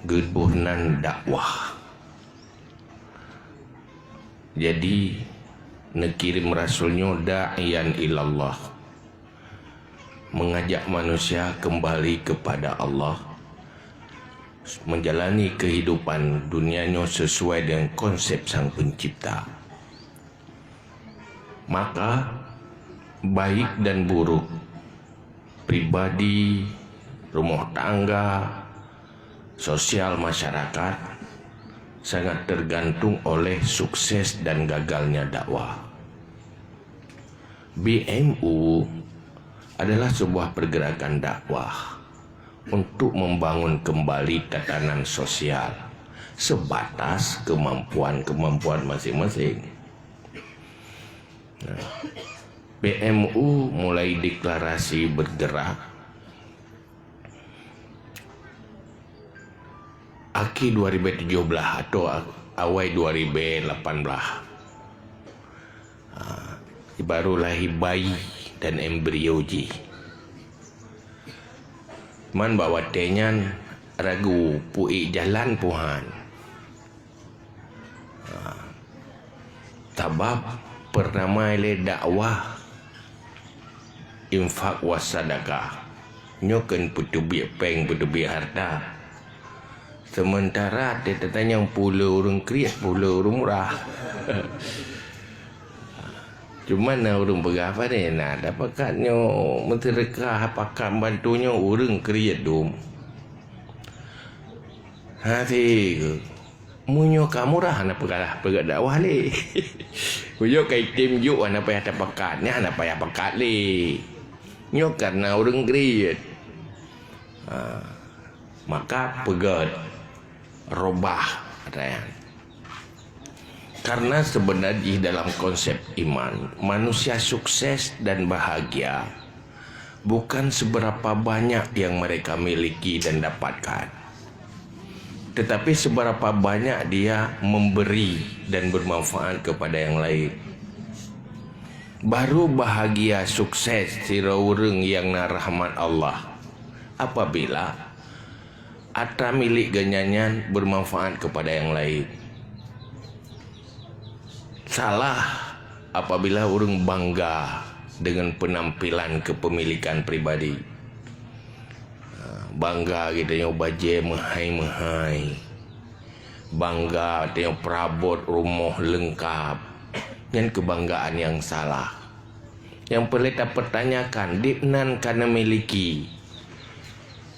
geuboh nan dakwah. Jadi, neukirim rasul nyoe da'iyan ilallah, mengajak manusia kembali kepada Allah, menjalani kehidupan dunia nyoe sesuai dengan konsep Sang Pencipta. Maka, baik dan buruk, pribadi, rumah tangga, sosial masyarakat, sangat tergantung oleh sukses dan gagalnya dakwah. B M U adalah sebuah pergerakan dakwah untuk membangun kembali tatanan sosial sebatas kemampuan-kemampuan masing-masing. Nah, B M U mulai deklarasi bergerak akhir dua ribu tujuh belas atau a-, awai dua ribu lapan belas. Ha, baru lahé bayi dan embrio jih. Man bak watée nyan ragu peuék jalan puhan. Ha. Sabab peuramai lé dakwah, infak was sadakah. Nyoe kheun peuteubiet péng, peuteubiet hareuta. Seumeuntara teutatanyong peue le ureuëng kriet, peue le ureuëng murah. Cuman na ureuëng peugah, "Pane na tapakat nyoe meuseudeukah pakat bantu nyoe ureuëng kriet dum?" Hase keuh. Meunyoe ka murah hana peugah peugah dakwah lé. Meunyoe ka item jok hana payah tapakat, nyan hana payah pakat lé. Nyoe karena ureuëng kriet. Ha, maka peugét, robah, kata nyan. Karena sebenarnya dalam konsep iman, manusia sukses dan bahagia bukan seberapa banyak yang mereka miliki dan dapatkan, Tetapi seberapa banyak dia memberi dan bermanfaat kepada yang lain. Baru bahagia sukses sidroe ureuëng nyang na rahmat Allah apabila atra milék geuhnyan nyan bermanfaat kepada yang lain. Salah apabila ureuëng bangga dengan penampilan kepemilikan pribadi. Ha, bangga geutanyoe bajée meuhai-meuhai. Bangga tanyoe peurabot rumoh leungkab. Nyan keubanggaan nyang salah. Nyang peureulée tapeurtanyakan, dibnan ka neumiliki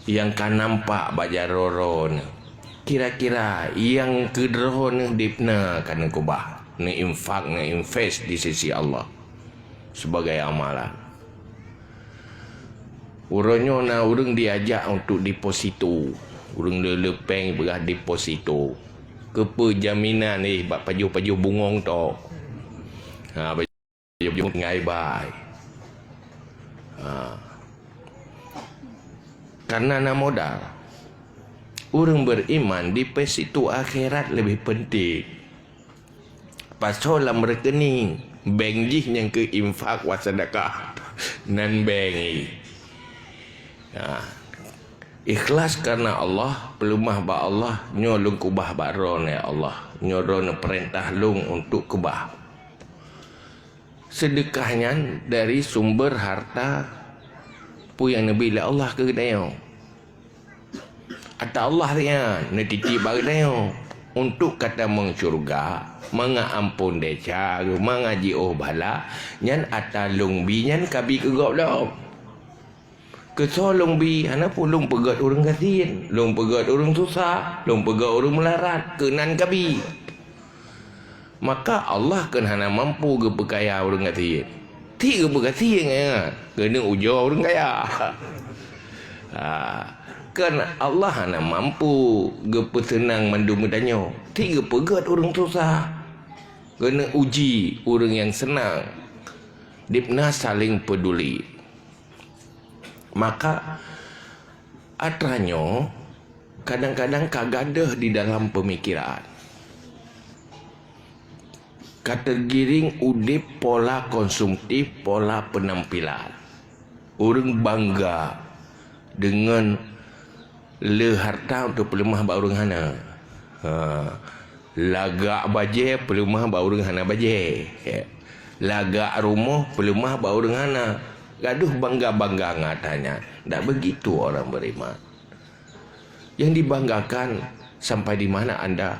nyang ka nampak bak jaroe-roe neuh. Kira-kira nyang keudroe neuh dibna ka neukeubah, neuinfak, neuinvest di sisi Allah sebagai amalan. Uroe nyoe na ureuëng diajak untuk deposito. Ureuëng le-le péng peugah deposito. Keupeue jaminan eh bak pajoh-pajoh bungong tok. Ha, pajoh-pajoh ngai bai. Ha. Karena na modal. Ureuëng beriman deposito akhirat lebih penting. Pasoe lam rekening bank jih nyang keu infak wa sedekah. Nan bank. Ha. Ikhlas karena Allah, peuleumah bak Allah, nyoe lôn keubah bak Droeneuh ya Allah. Nyoe Droeneuh peurintah lôn untuk keubah. Sedekah nyan dari sumber harta peue nyang neubi lé Allah keu geutanyoe. Ata Allah nyan neutitip bak geutanyoe untuk katamong syeuruga, mangat amphon desya, mangat jiôh bala, nyan ata lôn bi nyan kabi keu gob lom. Keusoe lôn bi, hana peue lôn peugét ureuëng gasien, lôn peugét ureuëng susah, lôn peugét ureuëng meularat, keunan kabi. Maka Allah kheun hana mampu geupeukaya ureuëng gasien. Ti geupeugasien, ya, keuneuk ujoe ureuëng kaya. Ha, kheun Allah hana mampu geupeuseunang mandum geutanyoe. Ti geupeugét ureuëng susah, keuneuk uji ureuëng nyang seunang. Dibna saling peduli. Maka atra nyoe kadang-kadang ka gadôh di dalam peumikiran. Ka teugiring udeb pola konsumtif, pola peunampilan. Ureuëng bangga deungon le harta untuk peuleumah bak ureuëng hana. Ha. Lagak bajée peuleumah bak ureuëng hana bajée. Ya. Lagak rumoh peuleumah bak ureuëng hana. Gaduh bangga-bangga ngon atra nyan. Tidak begitu orang beriman. Yang dibanggakan, sampai di mana anda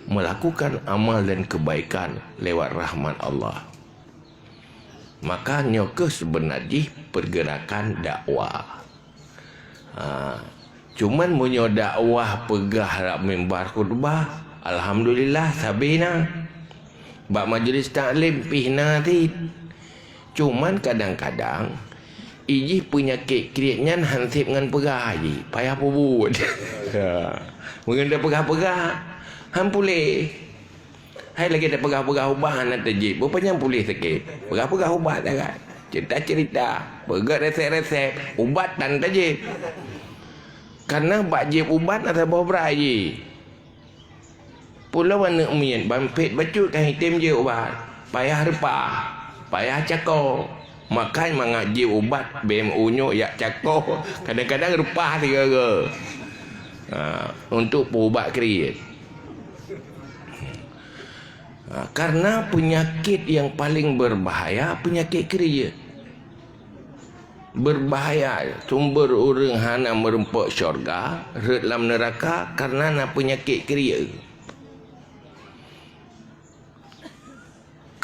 melakukan amal dan kebaikan lewat rahmat Allah. Maka nyoe kheueh seubeuna jih pergerakan dakwah. Ha, cuman meunyoe dakwah peugah lam mimbar khutbah, alhamdulillah, sabe na. Bak majlis taklim pih na cit. Cuman kadang-kadang, ijih peunyakét kriet nyan han sép ngon peugah jih, payah peubuet. Ha. Meungon tapeugah-peugah, han puléh. Hai lagée tapeugah-peugah ubat hana teujép, beupanyang puléh sakét. Peugah-peugah ubat sagai. Cerita-cerita, peugah resep-resep, ubat tan teujép. Karena bak jép ubat na saboh brai jih. Pulo aneuëk miet ban phet bacut ka item jép ubat. Payah reupah, payah cako. Makai mangat jép ubat B M U nyoe jak cako. Kadang-kadang reupah sigoe-goe. Ha, untuk peuubat kriet. Ha, karena penyakit yang paling berbahaya, penyakit kriet. Berbahaya, sumber ureuëng hana meurumpok syurga, rhot lam neuraka karena na peunyakit kriet.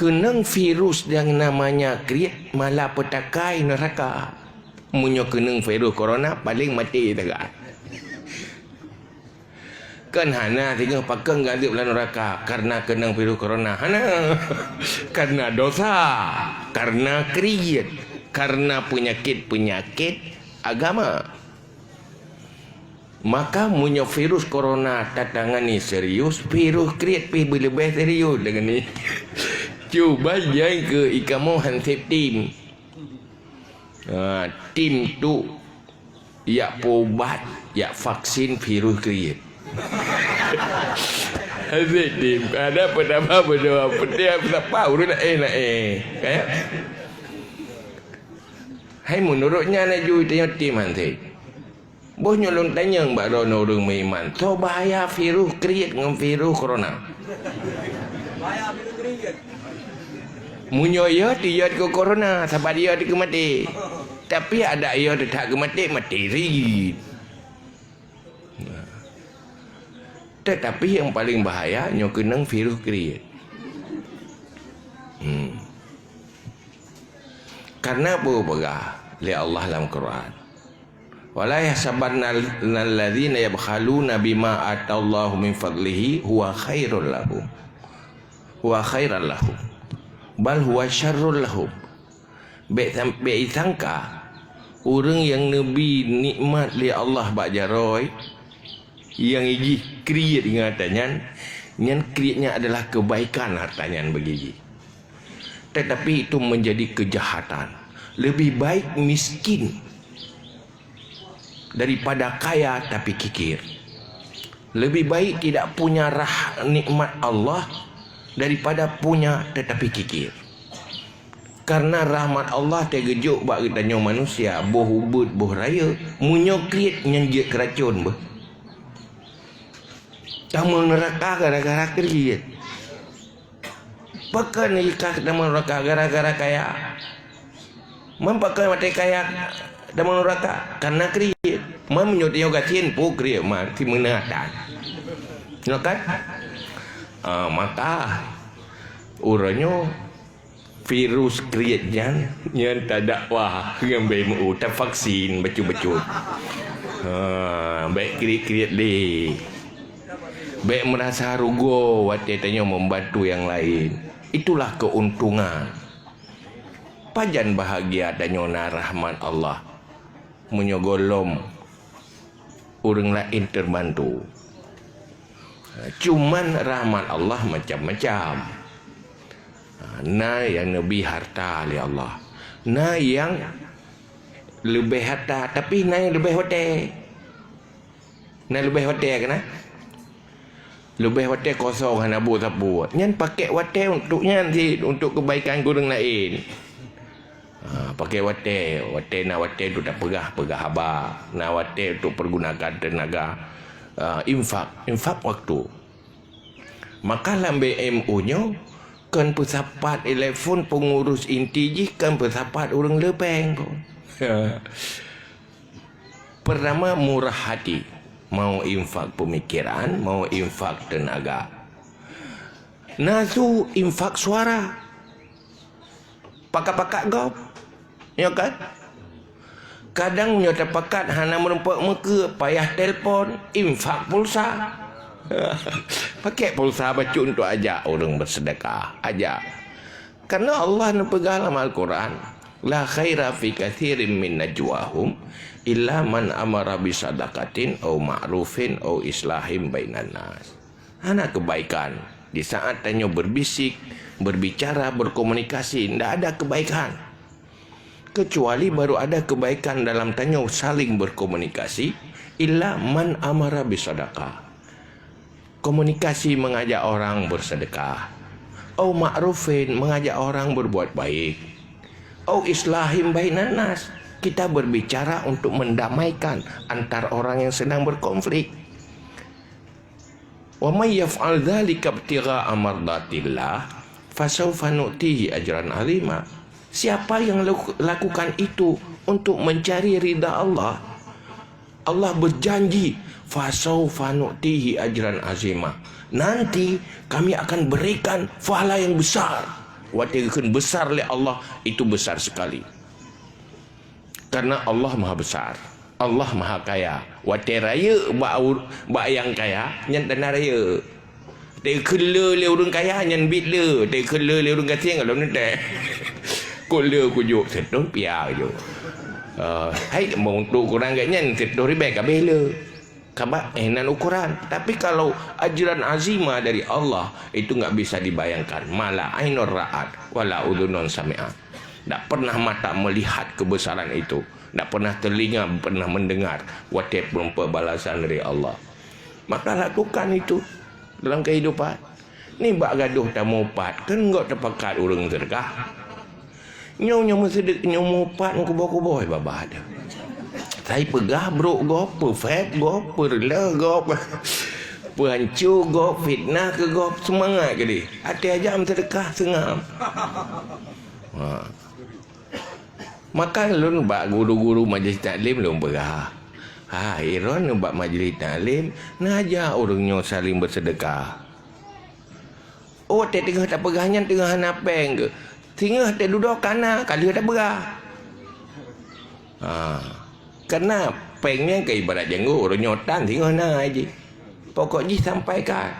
Keunong virus yang namanya kriet malapetaka i neuraka. Meunyoe keunong virus corona, paleng maté sagai. Kan hana singoh pakon gadôb lam neuraka karena keunong virus corona. Hana. Karena dosa, karena kriet, karena peunyakét-peunyakét agama. Maka meunyoe virus corona tatangani serius, virus kriet pih beuleubeh serius deungon nyan. Cuba jai keu ikamoe han sép tim. Ha, tim tu jak peuubat, jak vaksin virus kriet. Hase tim, kada peutama berdoa, peutama sapa ureueng na éh, na éh. Kan? Hai, meunurot nyan laju tanyoe tim hase. Boh nyoe lôn tanyong bak droeneuh ureueng meuiman, soe bahaya virus kriet ngon virus corona? Meunyoe yö, tiyö keu corona, sabat yö keu maté. Tapi adak yö teutak keu maté, maté rit. Tetapi nyang paleng bahaya nyoe keunong virus kriet. Hmm. Karena apa peugah lé Allah lam Quran? "Wala yahsabanna alladzina yabkhaluna bima atallahu min fadlihi huwa khairul lahum. Huwa khairal lahum. Bal huwa syarrul lahum." Bék sam-, bék isangka ureueng nyang neubi nikmat lé Allah bak jaroe, nyang jih kriet ngon hareuta nyan, nyan kriet nyan adalah keubaikan hareuta nyan bagi jih. Tetapi itu menjadi kejahatan. Lebih baik miskin daripada kaya tapi kikir. Lebih baik tidak punya rah-, nikmat Allah daripada punya tetapi kikir. Karena rahmat Allah teugeujok bak geutanyoe manusia, boh ubeut, boh rayeuk, meunyoe kriet nyan jeuet keuracon beuh. Tamong neuraka gara-gara kriet. Pakon jikah tamong neuraka gara-gara kaya? Man pakon watée kaya tamong neuraka? Karena kriet. Man meunyoe tanyoe gasien, peue kriet man, si meunatan. Nyoe kan? Ah, maka uroe nyoe virus kriet nyan, nyan tadakwah ngon B M U, tavaksin bacut-bacut. Ha, bék kriet-kriet lé. Bék meurasa rugoe watée tanyoe membantu nyang laén. Itulah keuntungan. Pajan bahagia tanyoe na rahmat Allah meunyoe gohlom ureuëng laén teubantu. Cuman rahmat Allah macam-macam. Na nyang neubi hareuta lé Allah. Na nyang leubeh hareuta, tapi na nyang leubeh watée. Na leubeh watée keunan? Leubeh watée kosong hana buet sapeue. Nyan pakék watée untuk nyan cit, untuk keubaikan ureuëng laén. Ha, pakék watée, watée na watée untuk tapeugah-peugah haba, na watée untuk pergunakan teunaga, ha, infak, infak waktu. Maka lam B M U nyoe kon peusapat telepon pengurus inti jih, kon peusapat ureuëng le péng kon. Pertama, murah hati, mau infak pemikiran, mau infak tenaga. Na su infak suara. Pakat-pakat gob. Ya kan? Kadang nyoe tapakat hana meurumpok meukeue, payah telpon, infak pulsa. Pakai pulsa bacut untuk ajak ureuëng bersedekah. Ajak. Karena Allah neupeugah lam Al-Quran, "La khaira fi katsirin min najwahum illa man amara bi sadaqatin au ma'rufin au islahim bainan nas." Hana kebaikan di saat tanyoe berbisik, berbicara, berkomunikasi. Ndak ada kebaikan. Kecuali baru ada kebaikan dalam tanyoe saling berkomunikasi, illa man amara bi sadaqah. Komunikasi mengajak orang bersedekah. Au ma'rufin, mengajak orang berbuat baik. Au islahim bainan nas. Kita berbicara untuk mendamaikan antar orang yang sedang berkonflik. "Wa may yaf'al dzalika ibtigha'a mardatillah, fasawfa nu'tihi ajran 'azima." Siapa yang laku-, lakukan itu untuk mencari ridha Allah, Allah berjanji, "Fasawfa nu'tihi ajran 'azima." Nanti kami akan berikan pahala yang besar. Watée geukheun besar lé Allah, itu besar sekali. Karena Allah Maha Besar, Allah Maha Kaya. Watée rayeuk bak ur-, bak nyang kaya, nyan tanda rayeuk. Teukheun le lé ureuëng kaya, nyan biet le. Teukheun le lé ureuëng gasien, kalau neutek. Kok le kujok, seutoh pia kujok. Eh, hai, untuk ukuran gobnyan, seutoh ribée ka abéh le. Kaba, eh, nan ukuran. Tapi kalau ajran azima dari Allah, itu nggak bisa dibayangkan. Ma la ainun ra'at, wa la udhunun sami'at. Ndak pernah mata melihat kebesaran itu. Ndak pernah telinga pernah mendengar watée peurumpok balasan dari Allah. Maka lakukan itu dalam kehidupan. Nibak gadoh tamupat, kan gok tapakat ureuëng seudeukah. Nyoe, nyoe meuseudek-, nyoe mupat meukuboh-kuboh babah teuh. Sai peugah brok gob, peufeb gob, peureuloh gob, peuhanco gob, fitnah keu gob, seumangat keudeh. Até aja meuseudeukah seungab. Ha. Maka lôn bak guru-guru majlis taklim lôn peugah, "Hai, droeneuh bak majlis taklim, neuaja ureuëng nyoe saléng beuseudeukah." Oh, watée teungoh tapeugah nyan teungoh hana péng geuh. Singoh teududoe kana ka lheueh tapeugah. Ha. Karena péng nyan ka ibarat janggô, ureuëng nyoe tan singoh na jih. Pokok jih sampaikan.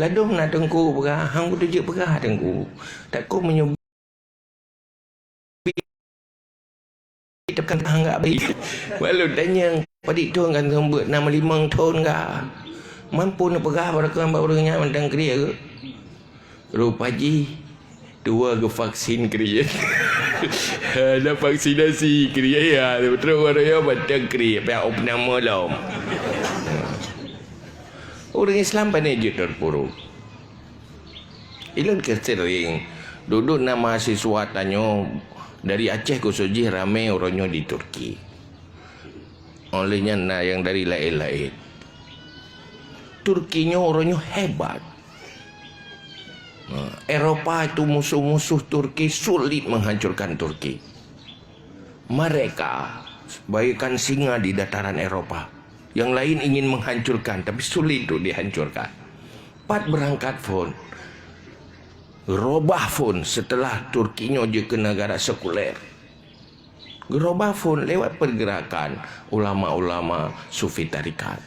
Ladôm na teungku peugah, hang kuteujeuet peugah teungku. Takot meunyoe tekan tanggap bri. Walau tanyong, padit thon kan seumeubeuet na meulimong thon ka. Mampu neupeugah barakan bak ureuëng nyan mantong kriet. Rupa jih, dua geuvaksin kriet. Ada vaksinasi kriet, ya. Terus orang yang mantong kriet, pihak opname lom. Ureuëng Islam pandai jeuet teupuruk. Ilôn ka sering dudoe na mahasiswa tanyoe dari Aceh khusos jih ramé uroe nyoe di Turki. Óh lheueh nyan na nyang dari laén-laén. Turki nyoe uroe nyoe hebat. Nah, Eropa itu musuh-musuh Turki sulit menghancurkan Turki. Mereka bagaikan singa di dataran Eropa. Yang lain ingin menghancurkan, tapi sulit untuk dihancurkan. Pat beurangkat phon, geurobah phon setelah Turki nyoe jeuet keu negara sekuler. Geurobah phon lewat pergerakan ulama-ulama sufi tarikat.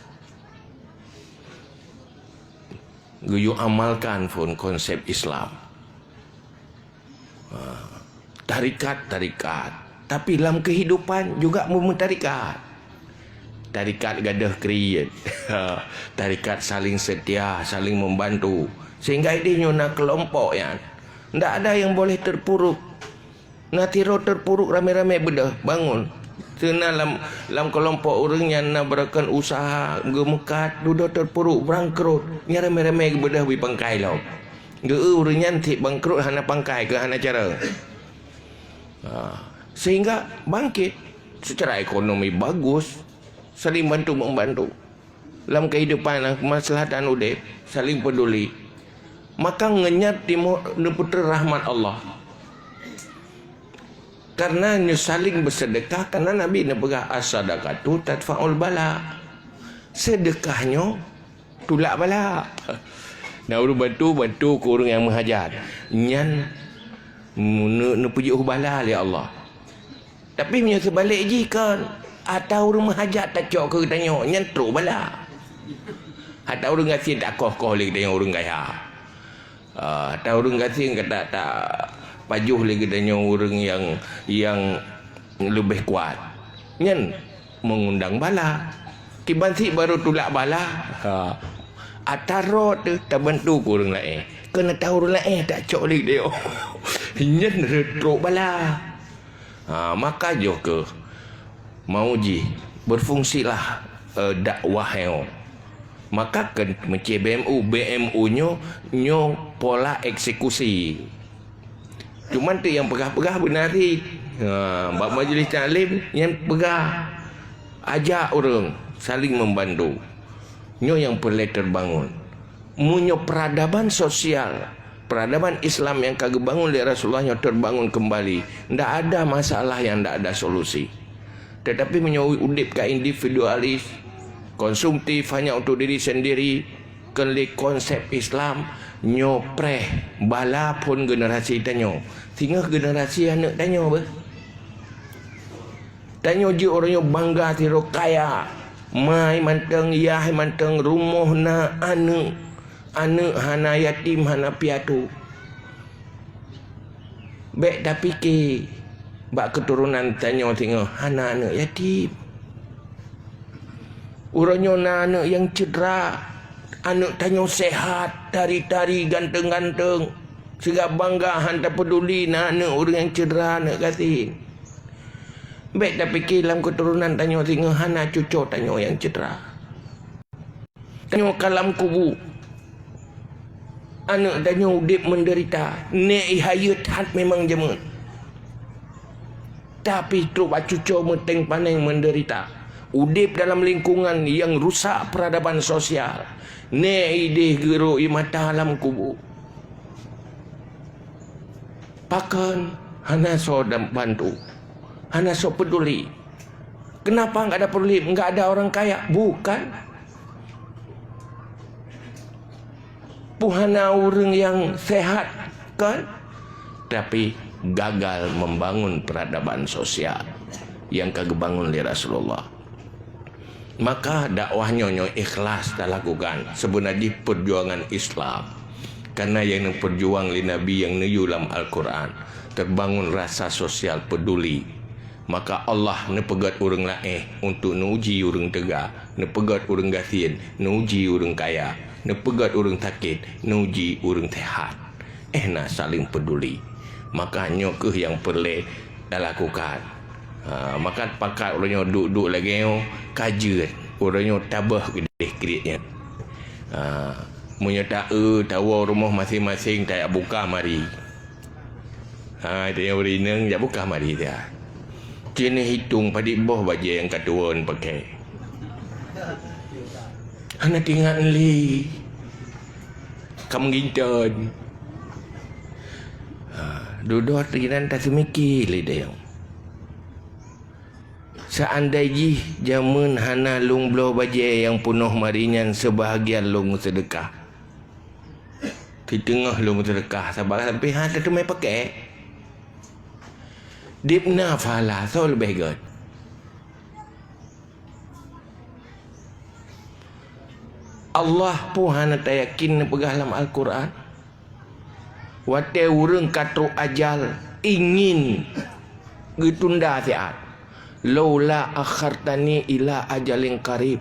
Geuyue amalkan phon konsep Islam. Ha, tarikat-tarikat. Tapi lam kehidupan juga meumutarikat. Tarikat gadoh kriet. Tarikat saling setia, saling membantu. Sehingga ideh nyoe na kelompok nyan. Ndak ada yang boleh terpuruk. Na tiroe terpuruk ramé-ramé beudôh, bangun. Seuna lam, lam kelompok ureuëng nyan na beurakan usaha geumeukat, dudoe terpuruk, bangkrut. Nyan ramé-ramé geubeudôh bri pangkai lom. Geu-eu ureuëng nyan cit bangkrut hana pangkai keu hana cara. Ha. Sehingga bangkit secara ekonomi bagus, saling bantu membantu. Lam kehidupan, kemaslahatan udeb, saling peduli. Maka ngeunyan timoh neupeutrön rahmat Allah. Karena nyoe saling bersedekah, karena Nabi neupeugah, "As-sadaqatu tadfa'ul bala." Sedekah nyoe tulak bala. Nah, ureuëng bantu, bantu keu ureuëng nyang meuhajat. Nyan neu-, neupeujeuet bala lé Allah. Tapi meunyoe seubalek jih kon, ata ureuëng meuhajat tacok keu geutanyoe, nyan trok bala. Ata ureuëng gasien takoh-koh lé geutanyoe ureuëng kaya. Ah, ata ureuëng gasien ka ta-, tapajoh lé geutanyoe ureuëng nyang, nyang leubeh kuat. Nyan mengundang bala. Kiban cit barô tulak bala. Ha. Ata rot teuh tabantu keu ureuëng laén. Keu ata ureuëng laén tacok lé geutanyoe. Nyan trok bala. Ha, maka jih keuh mau jih berfungsilah, eh, dakwah nyoe. Maka keu meucé B M U, B M U nyoe, nyoe pola eksekusi. Cuman tu nyang peugah-peugah beuna cit. Ha, bak majlis taklim nyang peugah ajak ureuëng saling membantu. Nyoe nyang peureulée terbangun. Meunyoe peradaban sosial, peradaban Islam nyang ka geubangun lé Rasulullah nyoe terbangun kembali, ndak ada masalah nyang ndak ada solusi. Tetapi meunyoe udeb ka individualis, konsumtif, hanya untuk diri sendiri, kon lé konsep Islam, nyoe preh bala phon generasi tanyoe. Singoh generasi aneuëk tanyoe beuh. Tanyoe jeuet ureuëng nyoe bangga sidroe kaya. Mai mantong, yah mantong, rumoh na, aneuëk. Aneuëk hana, yatim hana piatu. Bék tapike bak keuturonan tanyoe singoh hana aneuëk yatim. Uroe nyoe na aneuëk nyang cedera, aneuëk tanyoe sehat, tari-tari, ganteng-ganteng. Siga bangga hana tapeuduli na aneuëk ureuëng nyang cedera, aneuëk gasien. Bék tapike lam keuturonan tanyoe singoh hana cucoe tanyoe nyang cedera. tanyoe ka lam kubu. Aneuk tanyoe udeb meudeurita. Nèk i hayeue that memang jameun. Tapi trok bak cucoe meuténg paneng meudeurita. Udeb dalam lingkungan nyang rusak peradaban sosial. Nèk ideh geurok i mata lam kubu. Pakon hana soe bantu, hana soe peduli. Kenapa nggak ada peduli? Nggak ada orang kaya? Bukan. Pun hana ureuëng nyang sehat, kan? Tapi gagal membangun peradaban sosial nyang ka geubangun lé Rasulullah. Maka dakwah nyoe, nyoe ikhlas talakukan. Sebeuna jih perjuangan Islam. Karena nyang neupeujuang lé Nabi nyang neuyue lam Al-Quran, terbangun rasa sosial peduli. Maka Allah neupeugét ureuëng laén untuk neuji ureuëng teuga, neupeugét ureuëng gasien neuji ureuëng kaya, neupeugét ureuëng sakét neuji ureuëng sehat. Eh, na saling peduli. Maka nyoe kheueh nyang peureulée talakukan. Ha, maka pakat uroe nyoe duek-duek lagée nyoe, ka jeuet uroe nyoe tabeuh keudeh kriet nyan. Ha, meunyoe ta-eu tawoe rumoh maséng-maséng tajak buka mari. Ha, itu nyang ureuëng inong jak buka mari dia. Keuneuk hitong padit boh bajée nyang ka tuwon pakai. Hana teuingat lé. Ka meuginton. Ha, dudoe teuingat taseumiki lé dayong. Seandai jih jameun hana lôn bloe bajée nyang peunoh mari nyan, seubahagian lôn seudeukah. Siteungoh lôn seudeukah, sabab sampai hana teumé pakai. Dibna pahala, soe leubeh gét? Allah pun hana tayakin neupeugah lam Al-Quran. Watée ureuëng ka trok ajal, ingin geutunda siat. "Laula akhartani ila ajalin qarib,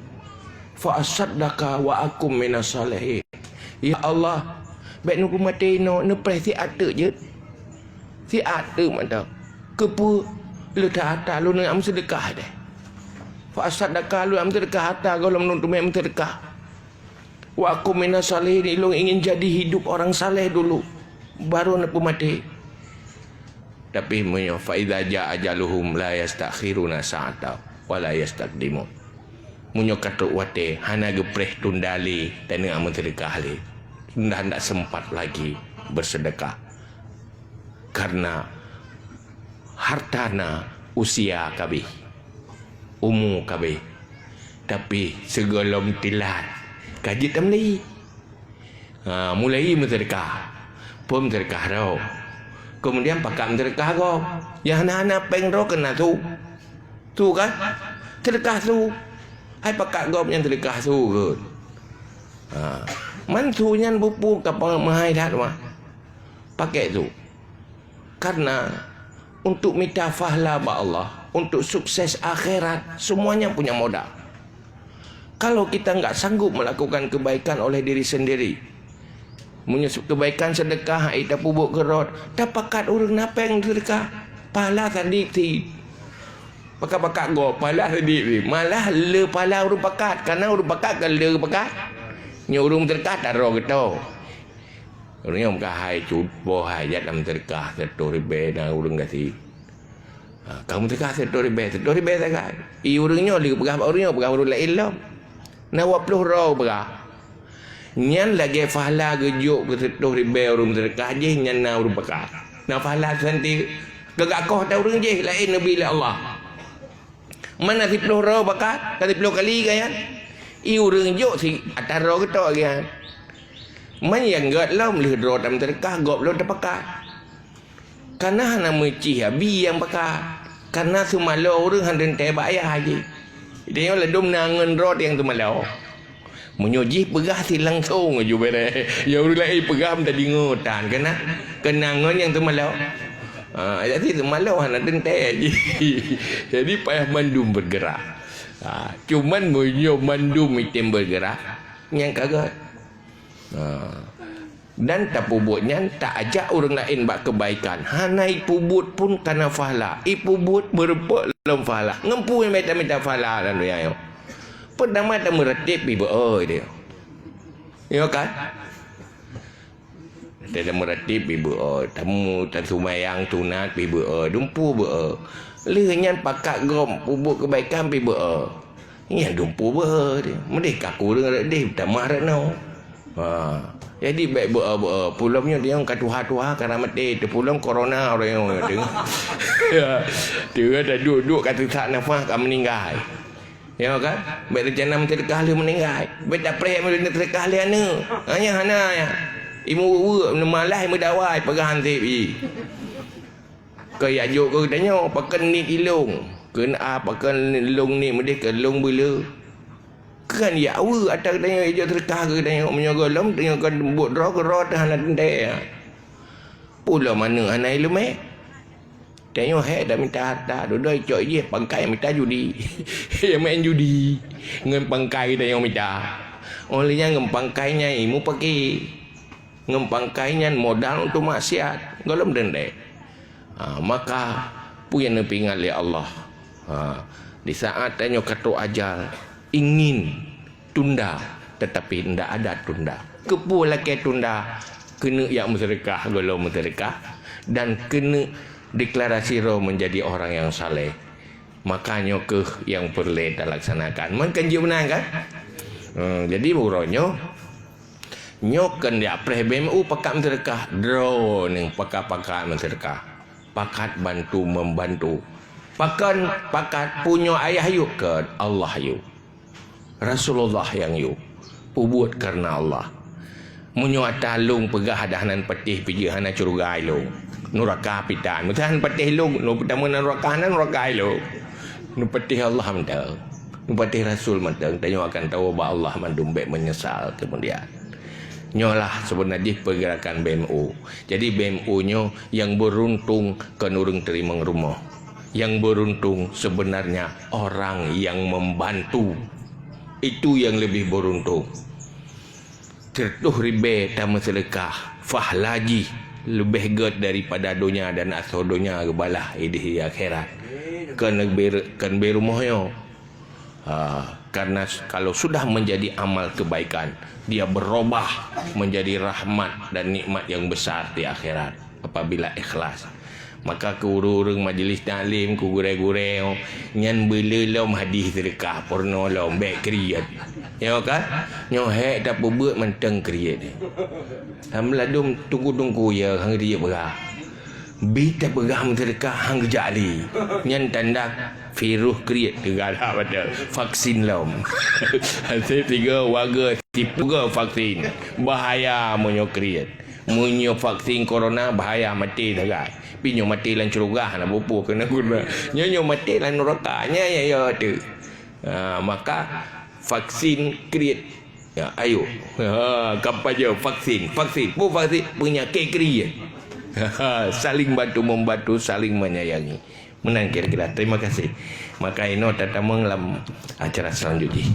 fa asaddaqa wa akum minas salihin." Ya Allah, bék neupeumati inoe, neupreh siat teuk jeuet. Siat teuk mantong. Keupeue? Leuta harta lôn nyang meuseudeukah deh. Fa asaddaqa, lôn nyang meuseudeukah harta gohlom lôn teumé meuseudeukah. Wa akum minas salihin, ilôn ingin jadi hidup orang saleh dulu, baru neupeumati. Tapi meunyoe fa idza jaa ajaluhum la yastakhiruna sa'atan wa la yastaqdimun. Meunyoe ka trok watée hana geupreh tunda lé, taneuk meuseudeukah lé. Tunda handak sempat lagi bersedekah. Karena harta na, usia ka abéh, umu ka abéh. Tapi sigohlom tilat, ka jeuet tameulai. Ha, mulai meuseudeukah. Phon meuseudeukah droe. Kemudian pakat meuseudeukah gob. Nyang hana-hana péng droe keunan su. Su kan? Seudeukah su. Hai pakat gob nyan seudeukah su gét. Ha. Man su nyan bupu ka meuhai that mah. Pakai su. Karena untuk mita pahala bak Allah, untuk sukses akhirat, semuanya punya modal. Kalau kita enggak sanggup melakukan kebaikan oleh diri sendiri, meunyoe kebaikan seudeukah, ai tapeubuet keurot, tapakat ureuëng na péng seudeukah, pahala sadik si. Pakat-pakat gob, pahala sadik si. Malah le pahala ureuëng pakat, karena ureuëng pakat ka le pakat. Nyoe ureuëng seudeukah taroe geuto. Ureuëng nyang ka hai cut boh hai jat lam seudeukah siratoh ribée na ureuëng gasien. Ha, ka meuseudeukah siratoh ribée, siratoh ribée sagai. I ureuëng nyoe lé peugah bak ureuëng nyoe, peugah ureuëng laén lom. Na dua ploh droe peugah. Nyan lagée pahala geujok keu siratoh ribée ureuëng meuseudeukah jih, nyan na ureuëng pakat. Na pahala seusanti gagak koh ata ureuëng jih laén neubi lé Allah. Man na siploh droe pakat, ka siploh kali gaya. I ureuëng jok si ata droe geutok gaya. Man nyang gét lom lheueh droe tam teudeukah gob lom tapakat. Kana hana meucih abi nyang pakat. Kana seumalo ureuëng hana teuntée bak ayah jih. Tanyoe ladom na ngon droe nyang seumalo. Meunyoe jih peugah si langsong aju bereh. Ya ureuëng laén peugah meuta deungoe tan kana, kana ngon nyang teumalo. Ha, jadi teumalo hana teuntée jih. Jadi payah mandum bergerak. Ha, cuman meunyoe mandum item bergerak, nyang ka gét. Ha. Dan tapeubuet nyan, taajak ureuëng laén bak keubaikan. Hana ipeubuet pun kana pahala. Ipeubuet meurumpok lom pahala. Ngon peue mita-mita pahala lam donya nyoe? Peutama tameuratéb ibadah dia. Ya kan? Tameuratéb pih beu-e, tamu taseumayang sunat pih beu-e, dumpeue beu-e. Lheueh nyan pakat gob peubuet keubaikan pih beu-e. Nyan dumpeue beu-e. Meudeh ka kureueng rot deh, tamah rot noe. Ha. Jadi bèk beu-e, beu-e. Peulom nyoe ka tuha-tuha, ka na maté. Teupeulom corona ureueng nyoe. Ya. Teungoh taduek-duek ka seusak nafah, ka meuninggai. Ya kan? Bèk teucanam seudeukah lheueh meuninggai. Bèk tapreh seudeukah lheueh aneuk. Hana, hana ya. Imeureuek, neumalah, imeudawai, peugah han sép jih. Keu jak jok keu geutanyoe, pakon niet ilong. Keu a, pakon ilong niet meudeh keu ilong beuleu. Kan jak weuek atra geutanyoe, jak jok seudeukah keu geutanyoe. Meunyoe gohlom, tanyoe kan buet droe keu droe teuh hana teuntèe. Peulom aneuk hana ileumèe. Tanyoe hék dak mita harta, dudoe cok jih pangkai mita judi. Main judi ngon pangkai tanyoe mita. Óh lheueh nyan ngon pangkai nyan imeupake. Ngon pangkai nyan modal untuk maksiat. Gohlom teuntèe. Ha, maka, peue nyang neupeuingat lé Allah? Ha, di saat tanyoe ka trok ajal, ingin tunda, tetapi ndak ada tunda. Keupeue lakèe tunda? Keuneuk jak meuseudeukah, gohlom meuseudeukah, dan keuneuk deklarasi droe menjadi orang yang saleh. Maka nyoe keuh nyang peureulèe talaksanakan. Meukan jeuet meunan kan? Hmm, jadi uroe nyoe, nyoe kheun jak preh B M U pakat meuseudeukah, droeneuh pakat-pakat meuseudeukah. Pakat bantu membantu. Pakon pakat? Peue nyoe ayah yue? Kheun Allah yue. Rasulullah nyang yue. Peubuet kareuna Allah. Meunyoe ata lôn peugah dah nan patéh pih jeuet hana syeuruga ilôn. Nuraka pih tan. Meusahan patéh lôn, lôn peutamong nan nuraka, hana nuraka ilôn. Neupatéh Allah mantong. Neupatéh Rasul mantong. Tanyoe akan tawoe bak Allah mandum, bèk meunyeusal keumudian. Nyoe lah seubeuna jih peugerakan B M U. Jadi B M U nyoe nyang beuruntung kon ureueng teurimong rumoh. Nyang beuruntung sebenarnya orang yang membantu. Itu yang lebih beruntung. Siratoh ribèe tameuseudeukah, pahala jih leubeh gèt daripada donya dan asoe donya geubalah idéh di akhirat. Kon leubeh, kon leubeh rumoh nyoe. Ha, karena s-, kalau sudah menjadi amal kebaikan, dia berubah menjadi rahmat dan nikmat yang besar di akhirat apabila ikhlas. Maka keu ureueng-ureueng majlis taklim, keu gurèe-gurèe, nyan beuleu lom hadih seudeukah, peurunoe lom, bèk kriet. Ya kan? Nyoe hék tapeubeuet mantong kriet. Lam ladôm teungku-teungku ya, han kriet peugah. Bit tapeugah meuseudeukah han geujak lé. Nyan tanda virus kriet teuga dah pada vaksin lom. Hase tiga warga tipu ga vaksin. Bahaya meunyoe kriet. Meunyoe vaksin corona bahaya maté sagai. Pi nyoe maté lam syeuruga hana peue-peue keunan guna. Nyoe, nyoe maté lam nuraka. Nyan ya, ya tu. Ha, maka vaksin kriet. Ya, ayo. Ha, kampanye vaksin, vaksin. Peue vaksin? Peunyakét kriet. Saling bantu membantu, saling menyayangi. Meunan kira-kira. Terima kasih. Maka inoe tatamong lam acara selanjut jih.